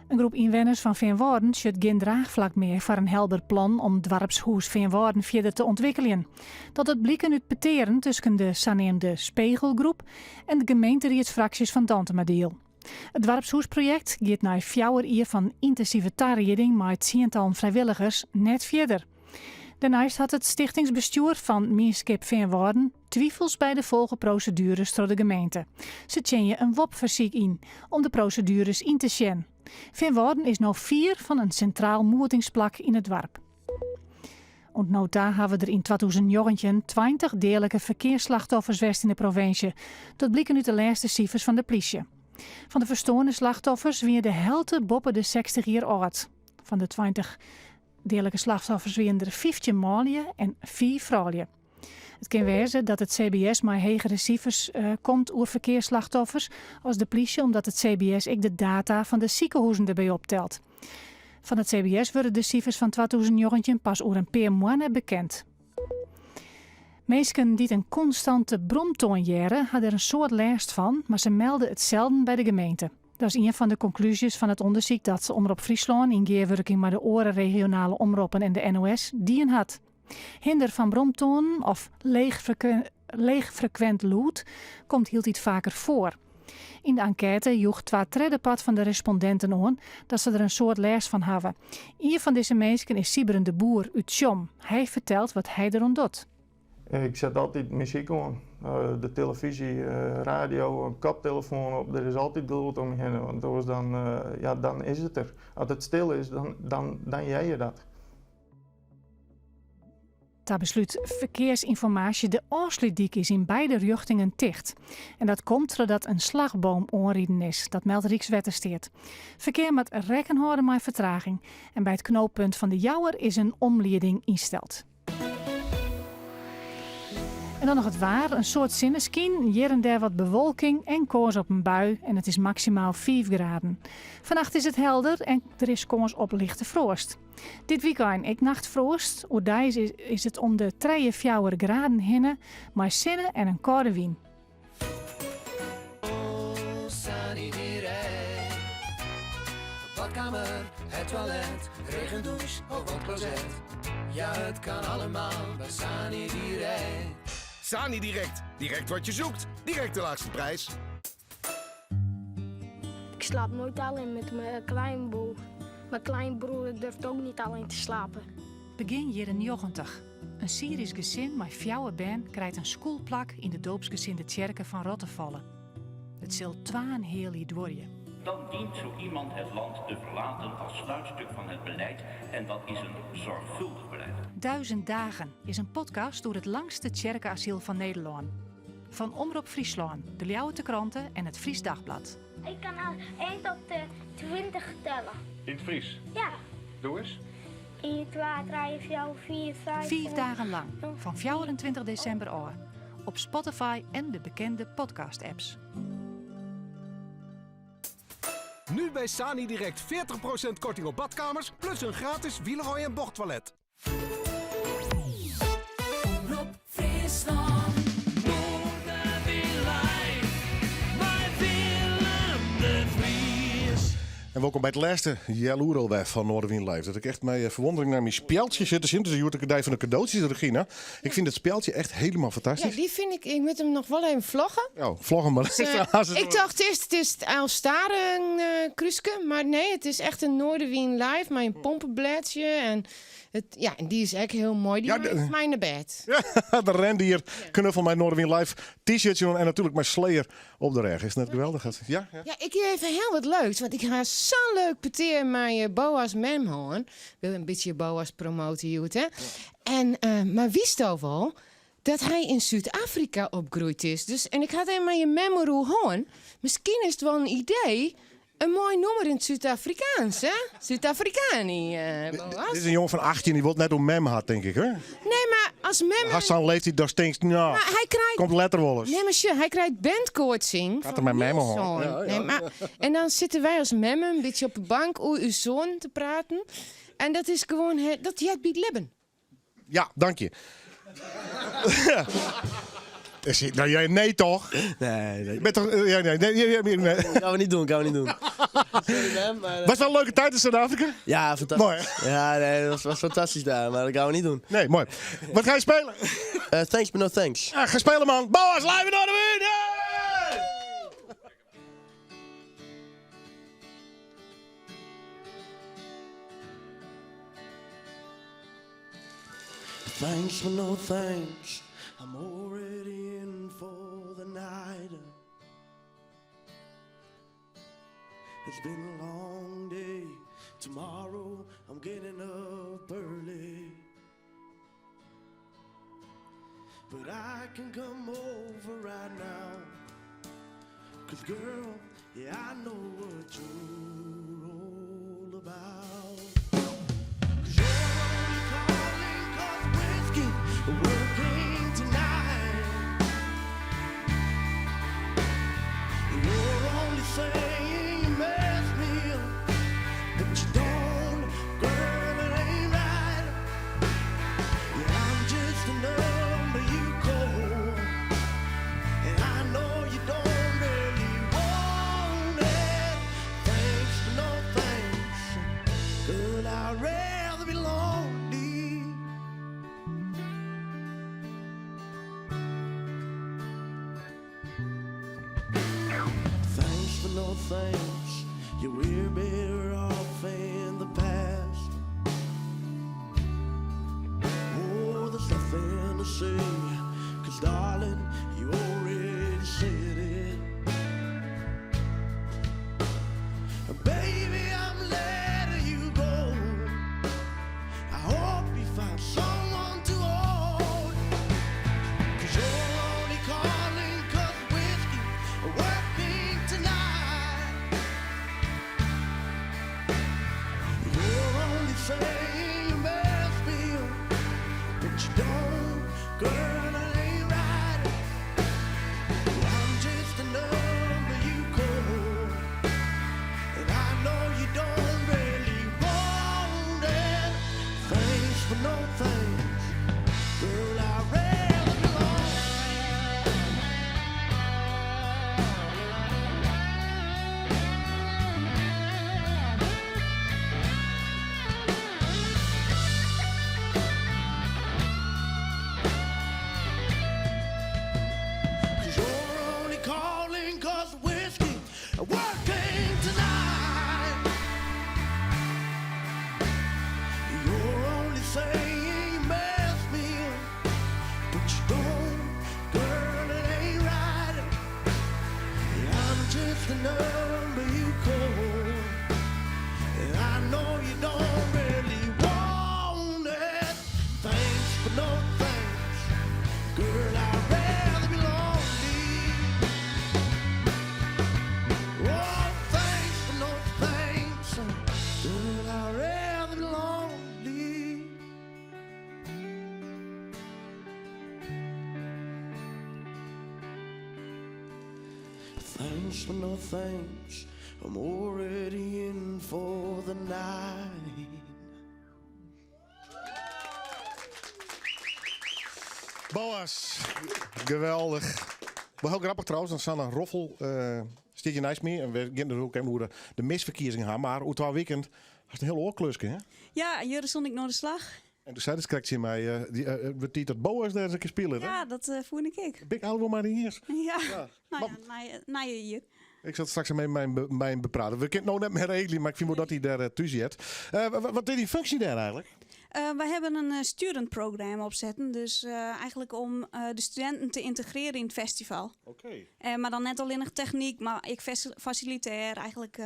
In groep ynwenners fan Feanwâlden sjocht gjin draachflak mear foar in helber plan om doarpshûs Feanwâlden fierder te ûntwikkeljen. Dat docht bliken út petearen tusken de saneamde Spegelgroep en de gemeenteriedsfraksjes fan Dantumadiel. It doarpshûsprojekt giet nei fjouwer jier fan yntinsive tarieding mei tsientallen frijwilligers net fierder. Dêrneist hat it stichtingsbestjoer fan Mienskip Feanwâlden twifels by de folge prosedueres troch de gemeente. Se tsjinje in Wob-fersyk yn om de prosedueres yn te sjen. Feanwâlden is no fier fan in sintraal moetingsplak yn it doarp. Oant no ta hawwe der yn 2019 20 deadlike ferkearsslachtoffers west yn de provinsje. Dat bliken út de lêste sifers fan de plysje. Fan de ferstoarne slachtoffers wie de helte boppe de 60 jier âld. Fan de 20 deadlike slachtoffers wiene der 15 manlju en 5 froulju. It kin wêze dat it CBS mei hegere sifers komt oer ferkearsslachtoffers as de plysje omdat it CBS ek de data fan de sikehuzen derby optelt. Fan it CBS wurde de sifers fan 2019 pas oer in pear moanne bekend. Minsken dy't in konstante bromtoan hearre ha der in soad lêst fan, mar se melde it selden by de gemeente. Dat is ien fan de konklúzjes fan it ûndersyk dat Omrop Fryslân yn gearwurking mei de oare regionale omroppen en de NOS dien hat. Hinder fan bromtoanen of leechfrekwint lûd komt hieltyd faker foar. Yn de enkête joech twa tredde part fan de respondinten oan dat se der in soad lêst fan hawwe. Ien fan dizze minsken is Sybren de Boer út Tsjom. Hy fertelt wat hy deroan docht. Ik set altyd muzyk oan, de telefyzje, radio, in koptelefoan op. Der is altyd gelûd om my hinne, want oars dan, ja, dan is it der. As it stil is, dan, dan, dan hear je dat. Ta beslút ferkearsynformaasje, de Ofslútdyk is yn beide rjochtingen ticht. En dat komt trochdat in slachboom oanriden is, dat meldt Rykswettersteat. Ferkear moat rekken hâlde mei fertraging. En by it knooppunt fan De Jouwer is in omlieding ynsteld. En dan noch it waar. In soad sinneskyn, hjir en dêr wat bewolking en kâns op in bui en it is maksimaal 5 graden. Fannacht is it helder en der is kâns op lichte froast. Dit wykein ek nachtfroast. Oerdeis is it om de 3, 4 graden hinne mei sinne en in kâlde wyn. Badkamer, het toilet, regendouche of badcloset. Ja, het kan allemaal bij Sani Direct. Sani Direct. Direct wat je zoekt. Direct de laagste prijs. Ik slaap nooit alleen met mijn kleinbroer. Mijn kleinbroer durft ook niet alleen te slapen. Begjin jierren 90. In Syrysk gesin mei fjouwer bern krijt in skûlplak yn de doopsgesinde tsjerke fan Rottefalle. It sil twaenheal jier duorje. Dan dient zo iemand het land te verlaten als sluitstuk van het beleid en dat is een zorgvuldig beleid. Duizend Dagen is in podcast oer it langste tsjerke-asyl fan Nederlân. Fan Omrop Fryslân, de Ljouwerter Krante en it Friesch Dagblad. Ik kan al 1 tot 20 tellen. Yn it Frysk? Ja. Doe ris. 1, 2, 3, 4, 5, 6. Fiif dagen lang, fan 24 desimber ôf. Op Spotify en de bekende podcast-apps. Nu bij Sani Direct 40% korting op badkamers plus een gratis Villeroy en Boch toilet. Omrop Fryslân, Noardewyn Live, mei Willem de Vries. En wolkom by it lêste healoere alwer fan Noardewyn Live. Dat ik echt mei ferwûndering nei myn spjeldsje sit te sjen. It is hjoed de dei fan de kadootsjes, Regina. Ik fyn dat spjeldsje echt hielendal Ja, fantastysk. die vind ik. Ik moet hem nog wel even vloggen. Oh, vlog hem mar. Dus, ik dacht eerst, het is het Aalstaren kruiske. Maar nee, het is echt een Noardewyn Live met een pompenbladje. En, het, ja, en die is echt heel mooi. Die Ja, maakt mij naar bed. De rendier knuffel mei Noardewyn Live T-shirtje en natuerlik mei Slayer op de rêch. Is it net geweldich? Ja, ja. Ja, ik geef even heel wat leuks. Want ik ga zo'n leuk petear met eh, Boas Memhoorn. Wil een beetje Boas promoten, hjoed, hè? En, mar witsto wol dat hy yn Súd-Afrika opgroeid is. Dus, en ik ha even mei je mem oer hân. Miskien is it wol in idee. In moai nûmer yn it Súd-Afrikaansk, hè? Súd-Afrikani, Boas. Dit is in jonge fan 18, dy wol it net oer mem ha, tink ik, hè? Nee, mar as mem... Hast sa'n leeftiid datst tinkst, nou, Maar hy krijt, komt letter wolris. Nee, mar sjoch, hy krijt bandcoaching. Hat er mei mem hân. Ja, ja. Nee, mar, en dan sitte wy as memmen in bytsje op de bank oer ús soan te praten. En dat is gewoan, dat heart by it libben. Ja, dank je. Is hij, nou, jij, nee toch? Nee, nee. Je bent toch, ja, nee, nee, nee, nee, nee. Gaan we niet doen, gaan we niet doen. Sorry, man, maar, Was wel een leuke tijd in Zuid-Afrika? Ja, fantastisch. Mooi. Ja, nee, dat was fantastisch daar, maar dat gaan we niet doen. Nee, mooi. Wat ga je spelen? Thanks, but no thanks. Ja, ga spelen, man. Boas, live in Noardewyn! Yeah! Thanks, but no thanks. I'm already in for the night. It's been a long day. Tomorrow I'm getting up early. But I can come over right now. Cause girl, yeah, I know what you're all about. Cause you're only calling 'cause whiskey working tonight. You're only saying you messed me up, but you don't, girl, it ain't right. Yeah, I'm just a number you call, and I know you don't really want it. Thanks but no thanks, girl. I'd rather be lonely. Thanks but no thanks. Yeah, we're better off in the past. Oh, there's nothing to say, 'cause darling, you already said it. Baby, I'm letting you go. I hope you find someone to hold. 'Cause you're only calling 'cause whiskey working tonight. You're only saying you messed me up, but you don't, girl, it ain't right. I'm just a number you call, and I know you don't really want it. Thanks but no thanks, girl. I'd rather be alone. 'Cause you're only calling 'cause whiskey working tonight. You're only saying you messed me up, but you don't, girl, it ain't right. Yeah, I'm just a number you call, and I know you don't really want it. Thanks but no thanks, girl. I'd rather be lonely. Oh, thanks but no thanks, girl. I'd rather be lonely. Thanks but no thanks. I'm already in for the night. Boaz, geweldich. Wol hiel grappich trouwens, dan Sanne Roffel uh, stiet hjir neist my. En we gean der ek even oer de missferkiezing ha. Mar oer 2 wiken hast in hiel oar kluske, hè? Ja, hjir stond ik nei de slach. En doe sei krekt tsjin my, dy, wurdt tiid dat Boaz dêr ris in kear spilet, hè? Ja, dat fûn ik ek. Bin ik al wol mar iens. Ja, no ja, nije jier. Ik sil straks mei him beprate. We kinne it no net mear regelje, mar ik fyn wol dat hy dêr thús heart. Wat is dyn funksje dêr eigentlik? Wij hebben een student program opsetten. Dus eigenlijk om de studenten te integreren in het festival. Mar dan net allinnich technyk, mar ek fasilitêr. Eigentlik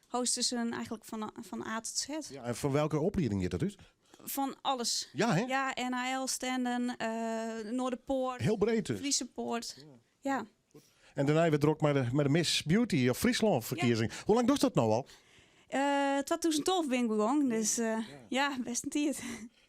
hosten se eigentlik fan A tot Z. Ja, en fan welke oplieding giet dat út? Fan alles. Ja, hè? Ja, NHL, Stenden, Noorderpoort. Hiel breed dus. Friese Poort. Ja. En dêrnei wer drok mei de Miss Beauty of Fryslân ferkiezing. Hoe lang dochst dat no al? 2012 bin ik begûn, dus ja, bêst in tiid.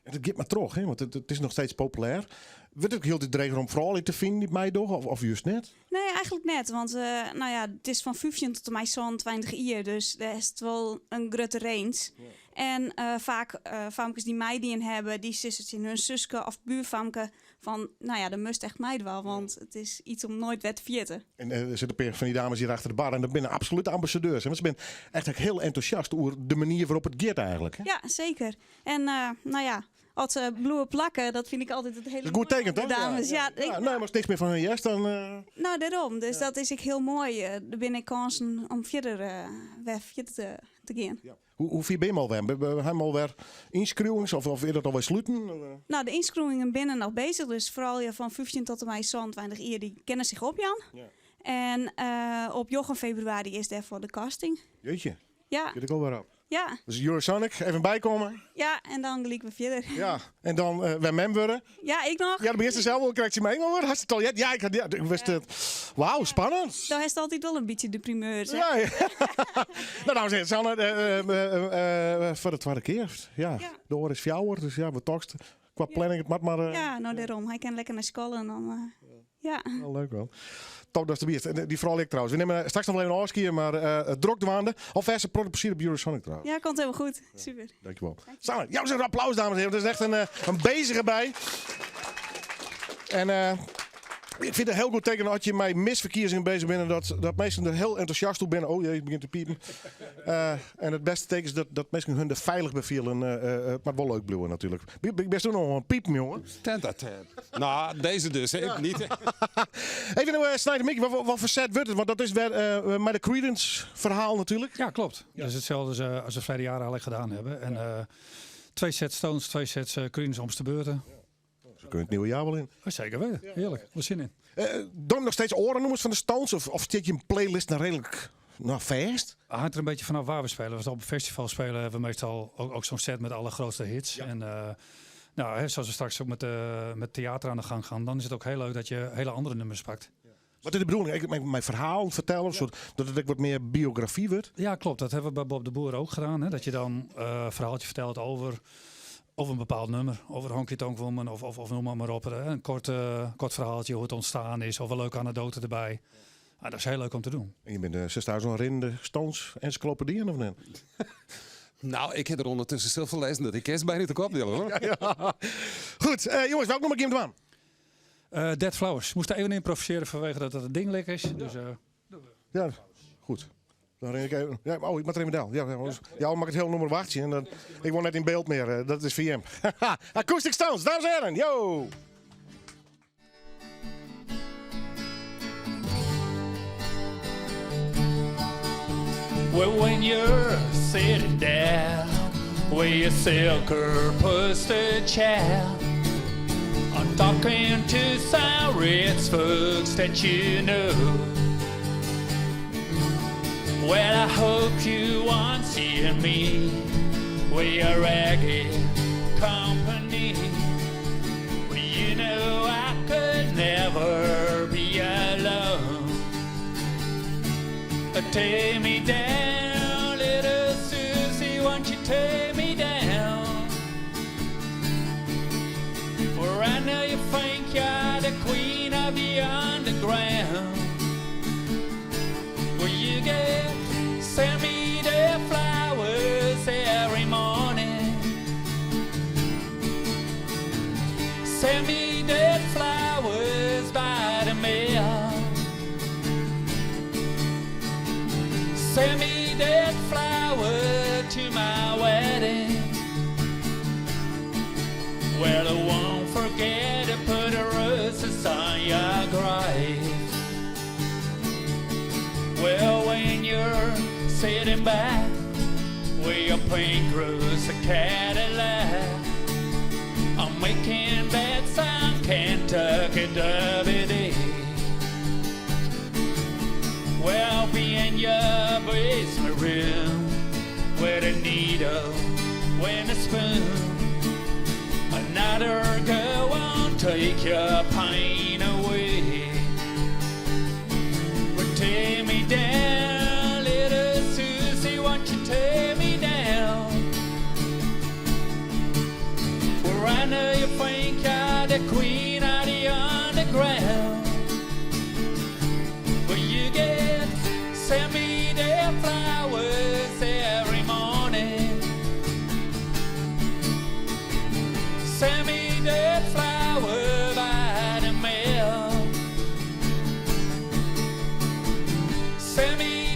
En it giet mar troch, hè? Want it is noch steeds populêr. Wurdt it ek hieltyd dreger om froulju te finen dy't meidogge, of just net? Nee, eigentlik net. Want no ja, it is fan 15 tot en mei 27 jier, dus dêr is wol in grutte range. En faak famkes dy't meidien hawwe, dy sizze tsjin hun suske of buorfamke fan, no ja, do moatst echt meidwaan, want it is yts om noait wer te ferjitten. En der sitte in pear fan dy dames hjir achter de bar en dat binne absolute ambassadeurs. Hè? Want se binne echt ek hiel entûsjast oer de manier wêrop't it giet eigentlik. Hè? Ja, seker. En no ja, as se bliuwe plakken, dat fyn ik altyd it hiele Dat is goed teken, moaie toch? Dames. Ja, Ja, nee, mar ast niks mear fan hun hearst, dan... No, dêrom. Dus dat is ek hiel moai. Der binne ek kânsen om fierder, wer fierder te gean. Hoe fier binne we alwer? Ha we alwer ynskriuwings of is dat alwer sluten? No, de ynskriuwingen binne noch beuzich. Dus froulju fan 15 tot en mei 27 jier dy kinne sich opjaan. En op 9 febrewaris is dêrfoar de casting. Jeetje. Ja. Giet ek alwer op. Ja. Dus Eurosonic, even bykomme. Ja, en dan gelyk wer fierder. Ja, en dan eh, wer mem wurde. Ja, ik noch. Ja, dan begjinst sels wol krekt mei wurde. Hast it al heard? Ja, ik had, ja, ik wist it. Wauw, spannend. Dan hast altyd wol in bytsje de primeurs. hè? Ja, ja. Nou, dames en heren, Sanne, eh, foar de twadde kear. Ja, de oar is fjouwer, dus ja, wat tochtst? Kwa planning, it moat mar. Ja, no dêrom. Hy kin lekker nei skoalle en dan. Ja. Wel leuk wel. Top dat der bist. En dy froulju ek trouwens. We nimme straks noch wol even ôfskie, mar drok dwaande. Alfêst in protte plezier op Eurosonic trouwens. Ja, komt hielendal goed. Super. Dankjewel. Sanne, jou in applaus, dames en heren. Dat is echt in bezige bij. En ik fyn it in hiel goed teken as je mei misferkiezingen beuzich binne, dat minsken der hiel entûsjast oer binne. Oh jee, it begjint te piepen. En it bêste teken is dat minsken hun der feilich by fiele. It moat wol leuk bliuwe natuerlik. Bist do no oan it piepen, jonge? Tent à tent. No, dizze dus, hè? Niet. Even no, Snijder Mickey, wat foar set wurdt it? Want dat is wer mei de Creedence ferhaal natuerlik. Ja, klopt. Dat is itselde as we ferline jier al dien hawwe. En twee sets Stones, twee sets Creedence om te beurten. Sa kinne it nije jier wol yn. Oh, seker wol. Hearlik. Wol sin yn. Dan noch steeds oare nûmers fan de Stones? Of stiet je playlist no reedlik no, fêst? Hangt der in bytsje fanôf wêr't we spylje. As we op in festival spylje, hawwe we meastal ek sa'n set mei alle grutste hits. En no, hè, sa as we straks ek mei teäter oan de gong gean, dan is it ek hiel leuk dat je hiele oare nûmers pakt. Wat is de bedoeling? Ek mei ferhalen fertelle, sadat it ek wat mear biografy wurdt? Ja, klopt. Dat hawwe we by Bob de Boer ek dien. Hè? Dat je dan in ferhaaltsje fertelt oer in bepaald nûmer. Oer Honky Tonk Woman of noem mar op. Hè? In koart ferhaaltsje hoe't it ûntstien is of in leuke anekdoate derby. Ah, dat is hiel leuk om te dwaan. En je bent de 6000 rinnende Stones encyclopedie of net? No, ik ha der ûndertusken safolle lêzen dat ik kin byna te kop dille, hoor. Ja. Goed, jonges, welk nûmer gean we dwaan? Dead Flowers. Moast even ymprovisearje fanwege dat it ding lek is. Dus, Ja, goed. Dan rin ik even. Ja, oh, ik moat der even del. Ja, ja, moat ik it hiele nûmer wachtsje. En dan, ik wol net yn byld mear. Dat is foar jim. Acoustic Stones, dames en heren. Yo! Well, when you're sitting down with your silker posted chair, I'm talking to some rich folks that you know. Well, I hope you won't see me with your ragged company. Well, you know I could never be alone. Take me down, little Susie, won't you take me down? For I know you think you're the queen of the underground. Well, you get send me the flowers every morning. Send me the flowers by the mail. Send me that flower to my wedding. Well, I won't forget to put a roses on your grave. Well, when you're sitting back with your pink rose Cadillac, I'm making bets on Kentucky Derby. Well, I'll be in your basement room with a needle and a spoon. Another girl won't take your pain away. But take me down, little Susie, won't you take me down? For I know you think you're the queen of the underground. But you get send me the flowers every morning. Send me the flower by the mail. Send me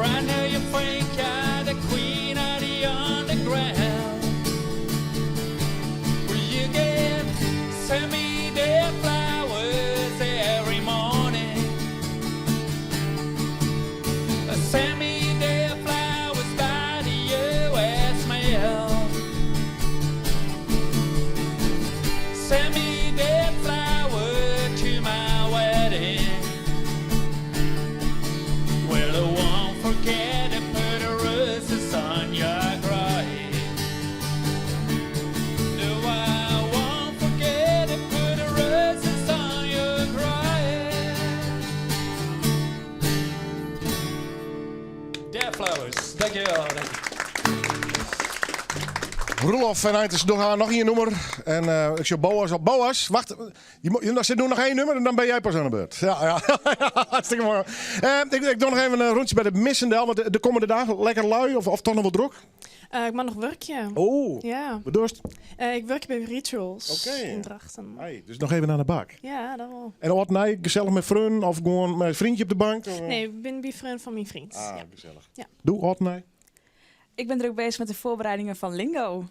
I know you think you're the queen of the underground. Well, you can send me the flowers every morning. Send me the flowers by the U.S. mail. Send me the flower to my wedding. Well, I won't forget to put the roses on your grave. No, I won't forget to put the roses on your grave. Dead flowers. Thank you. Thank you. Roelof en Einters nog, nog één nummer. En ik zie Boas op. Boas, wacht. Je zit nu nog één nummer en dan ben jij pas aan de beurt. Ja, hartstikke mooi. Ik doe nog even een rondje bij de Missendel. Want de komende dagen lekker lui of toch nog wat druk? Ik mag nog werken. Oh, Ja. wat dorst? Ik werk bij Rituals Oké. in Drachten. Hey, dus nog even aan de bak. Ja, dat wel. En wat nee, gezellig met vrienden of gewoon met een vriendje op de bank? Of? Nee, ik ben bij vriend van mijn vriend. Ah, ja. gezellig. Ja. Doe wat nee. Ik ben druk bezig met de voorbereidingen van Lingo.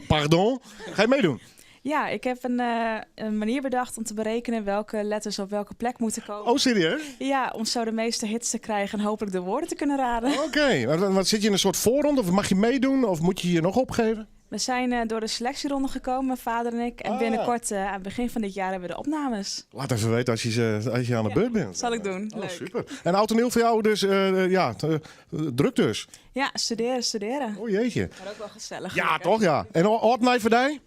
Pardon? Ga je meedoen? Ja, ik heb een manier bedacht om te berekenen welke letters op welke plek moeten komen. Oh, serieus? Ja, om zo de meeste hits te krijgen en hopelijk de woorden te kunnen raden. Oké, maar wat, zit je in een soort voorronde of mag je meedoen of moet je je nog opgeven? We zijn door de selectieronde gekomen, mijn vader en ik. En Ah. binnenkort, aan het begin van dit jaar, hebben we de opnames. Laat even weten als je aan de beurt bent. Zal ik doen. Oh, Leuk. super. En oud en nieuw voor jou dus, ja, druk dus. Ja, studeren, studeren. Oh jeetje. Maar ook wel gezellig. Ja, gelukkig. toch ja. En oud mij voor die?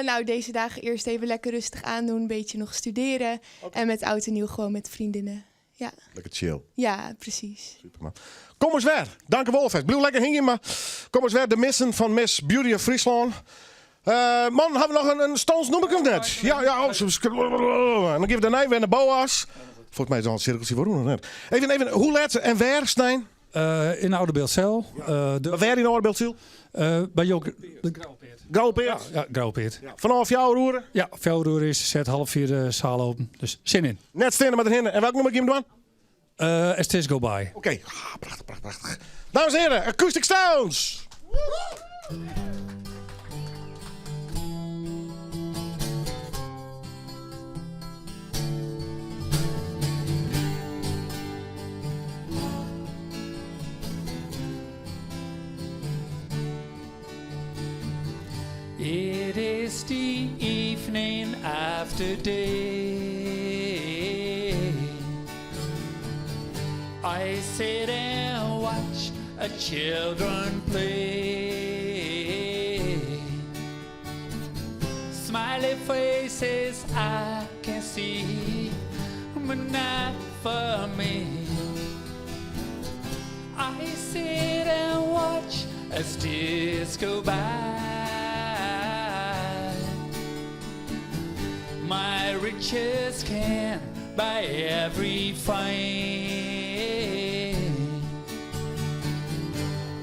Nou, deze dagen eerst even lekker rustig aandoen, een beetje nog studeren. En met oud en nieuw gewoon met vriendinnen. Ja, Lekker chill. ja precies. Superman. Kom eens weer. Dank u wel, Vest. Blijf lekker hingen, maar kom eens weer. De missen van Miss Beauty of Friesland. Man, hebben we nog een stans noem ik hem net? Ja, ja. Oh, en dan geef ik daarna weer naar Boas. Volgens mij is het al een cirkeltje voor nog net. Even, even, hoe laat en waar, Stijn? In Oudebildtzijl. Maar waar in Oudebildtzijl? Bij Jok. De Grauwpeert. Ja, Grauwpeert. Ja. Vanaf jouw roeren? Ja, jouw roeren is zet 3:30 de zaal open. Dus zin in. Net stenen met de hinnen. En welk nummer ik hem doen? As Tears Go By. Oké, ah, prachtig, prachtig, prachtig. Dames en heren, Acoustic Stones! It is the evening after day. I sit and watch a children play. Smiley faces I can see, but not for me. I sit and watch as tears go by. My riches can buy everything.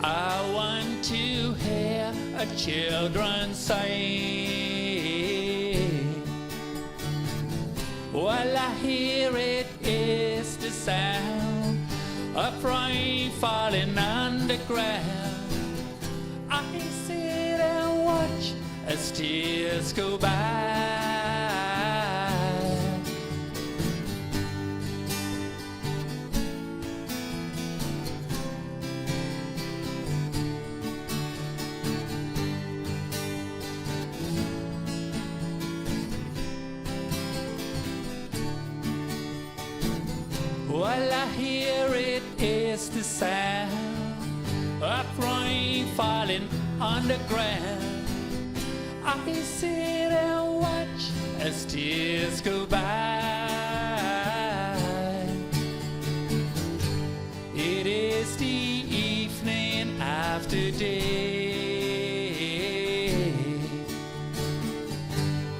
I want to hear a children sing. All I hear it is the sound of rain falling on the ground. I sit and watch as tears go by. All I hear it is the sound of rain falling on the ground. I sit and watch as tears go by. It is the evening after day.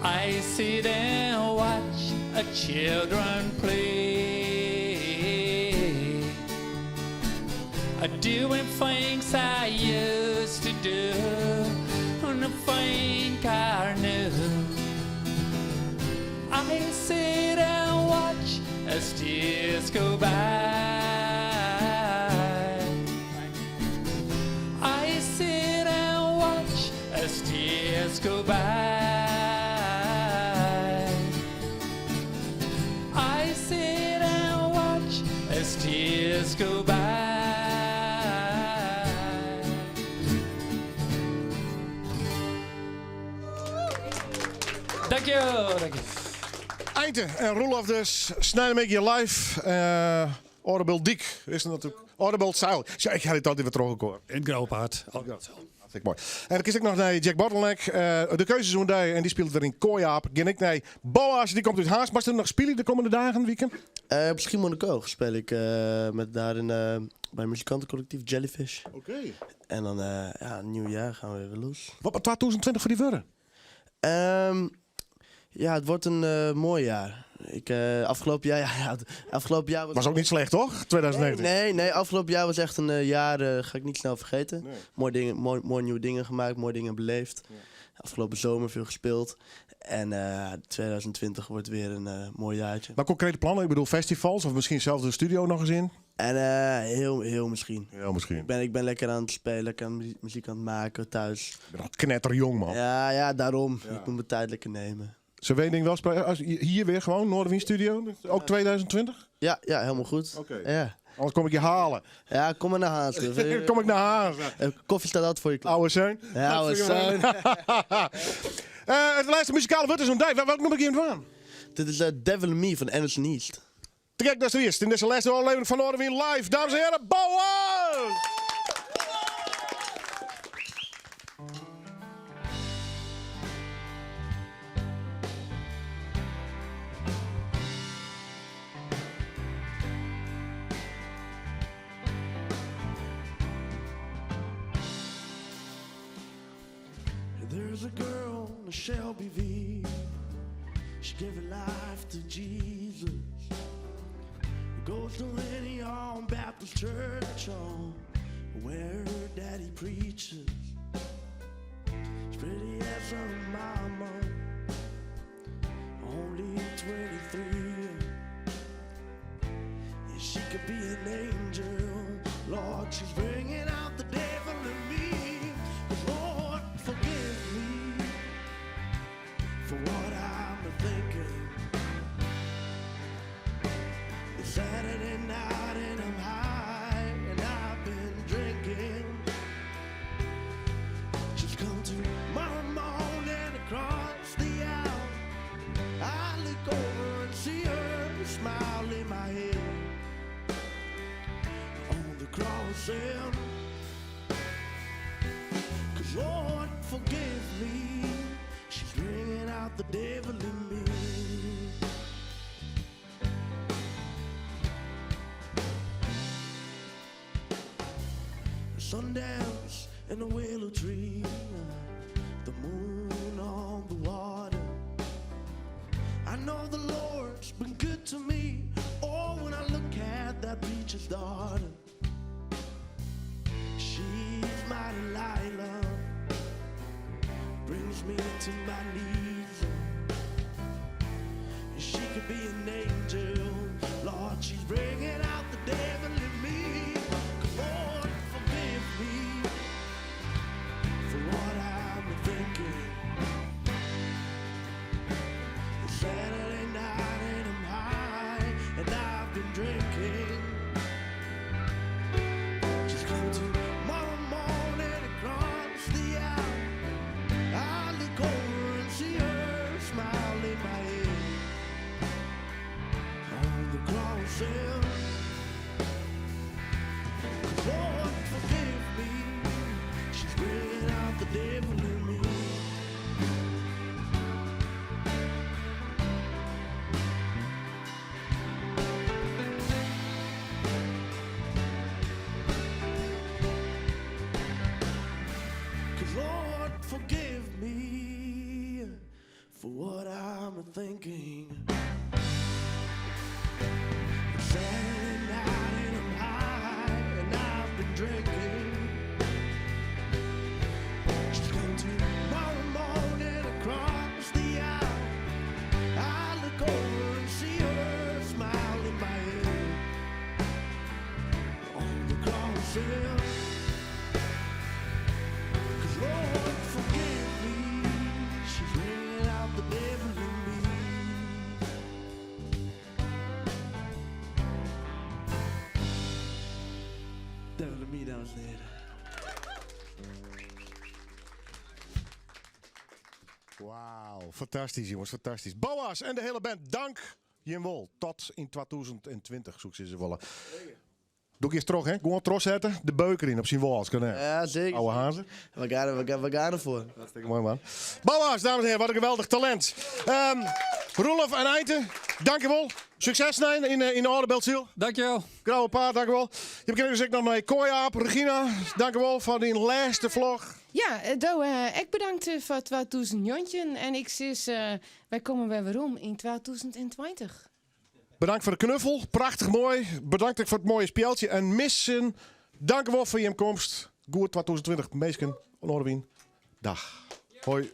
I sit and watch a children play. Doing things I used to do, and I think I knew. I sit and watch as tears go by. go by. I sit and watch as tears go by. Dankjewel, dankjewel. Einte en Roelof dus. Snijden je live. Uh, Orebel Dyk is het natuurlijk. Orebel Zeil. Ja, ik had het altijd weer teruggekomen. In het Groopaard. Dat vind ik mooi. En dan kies ik nog naar Jack Bottleneck. De keuze is een en die speelt weer in Kooiaap. Gen ik naar Boas, die komt uit Haas. Maar er nog spelen de komende dagen, weekend? Op Schiermonnikoog speel ik met daar in, bij muzikantencollectief Jellyfish. Oké. En dan, ja, nieuw jaar gaan we weer los. Wat wordt 2020 voor die worden? Ja, het wordt een mooi jaar. Ik, afgelopen jaar, ja, ja, afgelopen jaar was... Was ook niet slecht, toch? 2019. Nee, nee, afgelopen jaar was echt een jaar, ga ik niet snel vergeten. Nee. Mooi dingen, mooi, mooi nieuwe dingen gemaakt, mooie dingen beleefd. Ja. Afgelopen zomer veel gespeeld. En 2020 wordt weer een mooi jaartje. Maar concrete plannen? Ik bedoel festivals of misschien zelfs de studio nog eens in? En heel, heel misschien. Heel misschien. Ik ben lekker aan het spelen, lekker aan muziek aan het maken thuis. Ik ben nog knetterjong, man. Ja, ja, daarom. Ja. Ik moet mijn tijd lekker nemen. Zullen we één ding wel spreken? Hier weer gewoon, Noardewyn Studio? Ook 2020? Ja, ja, helemaal goed. Oké. Okay. Ja. Anders kom ik je halen. Ja, kom maar naar Haas. Kom ik naar Haas. Koffie staat altijd voor je klaar. Oude zeun. Ja, oude zeun. Het laatste muzikale woord is een dijk. Welk noem ik hier aan? Dit is Devil in Me van Anderson East. Te gek, dat is de eerste. In deze laatste aflevering van Noardewyn Live. Dames en heren, Boas! There's a girl in Shelbyville. She gave her life to Jesus. Goes to Antioch Baptist Church, oh, where her daddy preaches. She's pretty as her mama, only 23. Yeah, she could be an angel. Lord, she's bringing out the devil in me. Lord, forgive me for what I'm thinking. It's Saturday night and I'm high and I've been drinking. She's come tomorrow morning across the aisle. I look over and see her smile in my head on the crossing. 'Cause Lord, forgive me. She's bringing out the devil in me. The Sundance in the willow tree, the moon on the water. I know the Lord's been good to me. Oh, when I look at that preacher's daughter, she's my Delilah, brings me to my knees. And she could be an angel, Lord, she's bringing out the devil in me. 'Cause Lord, forgive me for what I'm thinking. It's Saturday night and I'm high and I've been drinking. Just come tomorrow morning across the aisle. I look over and see her smile in my head on the crossing. 'Cause Lord, forgive me. She's bringing out the devil in me. 'Cause Lord, forgive me for what I'm thinking. It's Saturday night and I'm high and I've been drinking. She's come tomorrow morning across the aisle. I look over and see her smile in my head on the crossing. 'Cause Lord, forgive me. Devin de Mie, dames en heren. Wauw, fantastysk jongens, fantastysk. Boaz en de hiele band, dank jim wol. Tot yn 2020, soe ik sizze wolle. Doe ik troch, hè? Gewoan trochsette, de beuker yn op syn Wâldsk. Ja, zeker. Oude hazen. We gaan, er- we, gaan, we gaan ervoor. Hartstikke mooi, man. Boaz, dames en heren, wat een geweldig talent. Roelof en Einte, dankjewel. Succes nee, in, in de Oude Dankjewel. Grauwe paard, dankjewel. Je bekent dus ook nog mee Kooiaap, Regina, dankjewel voor die laatste vlog. Ja, do, ik bedankt voor 2019 en ik sis, wij komen weer werom in 2020. Bedankt voor de knuffel, prachtig mooi. Bedankt ook voor het mooie speeltje. En missen, dankjewel voor je komst. Goed 2020, Meesken, Noordewien. Dag. Hoi.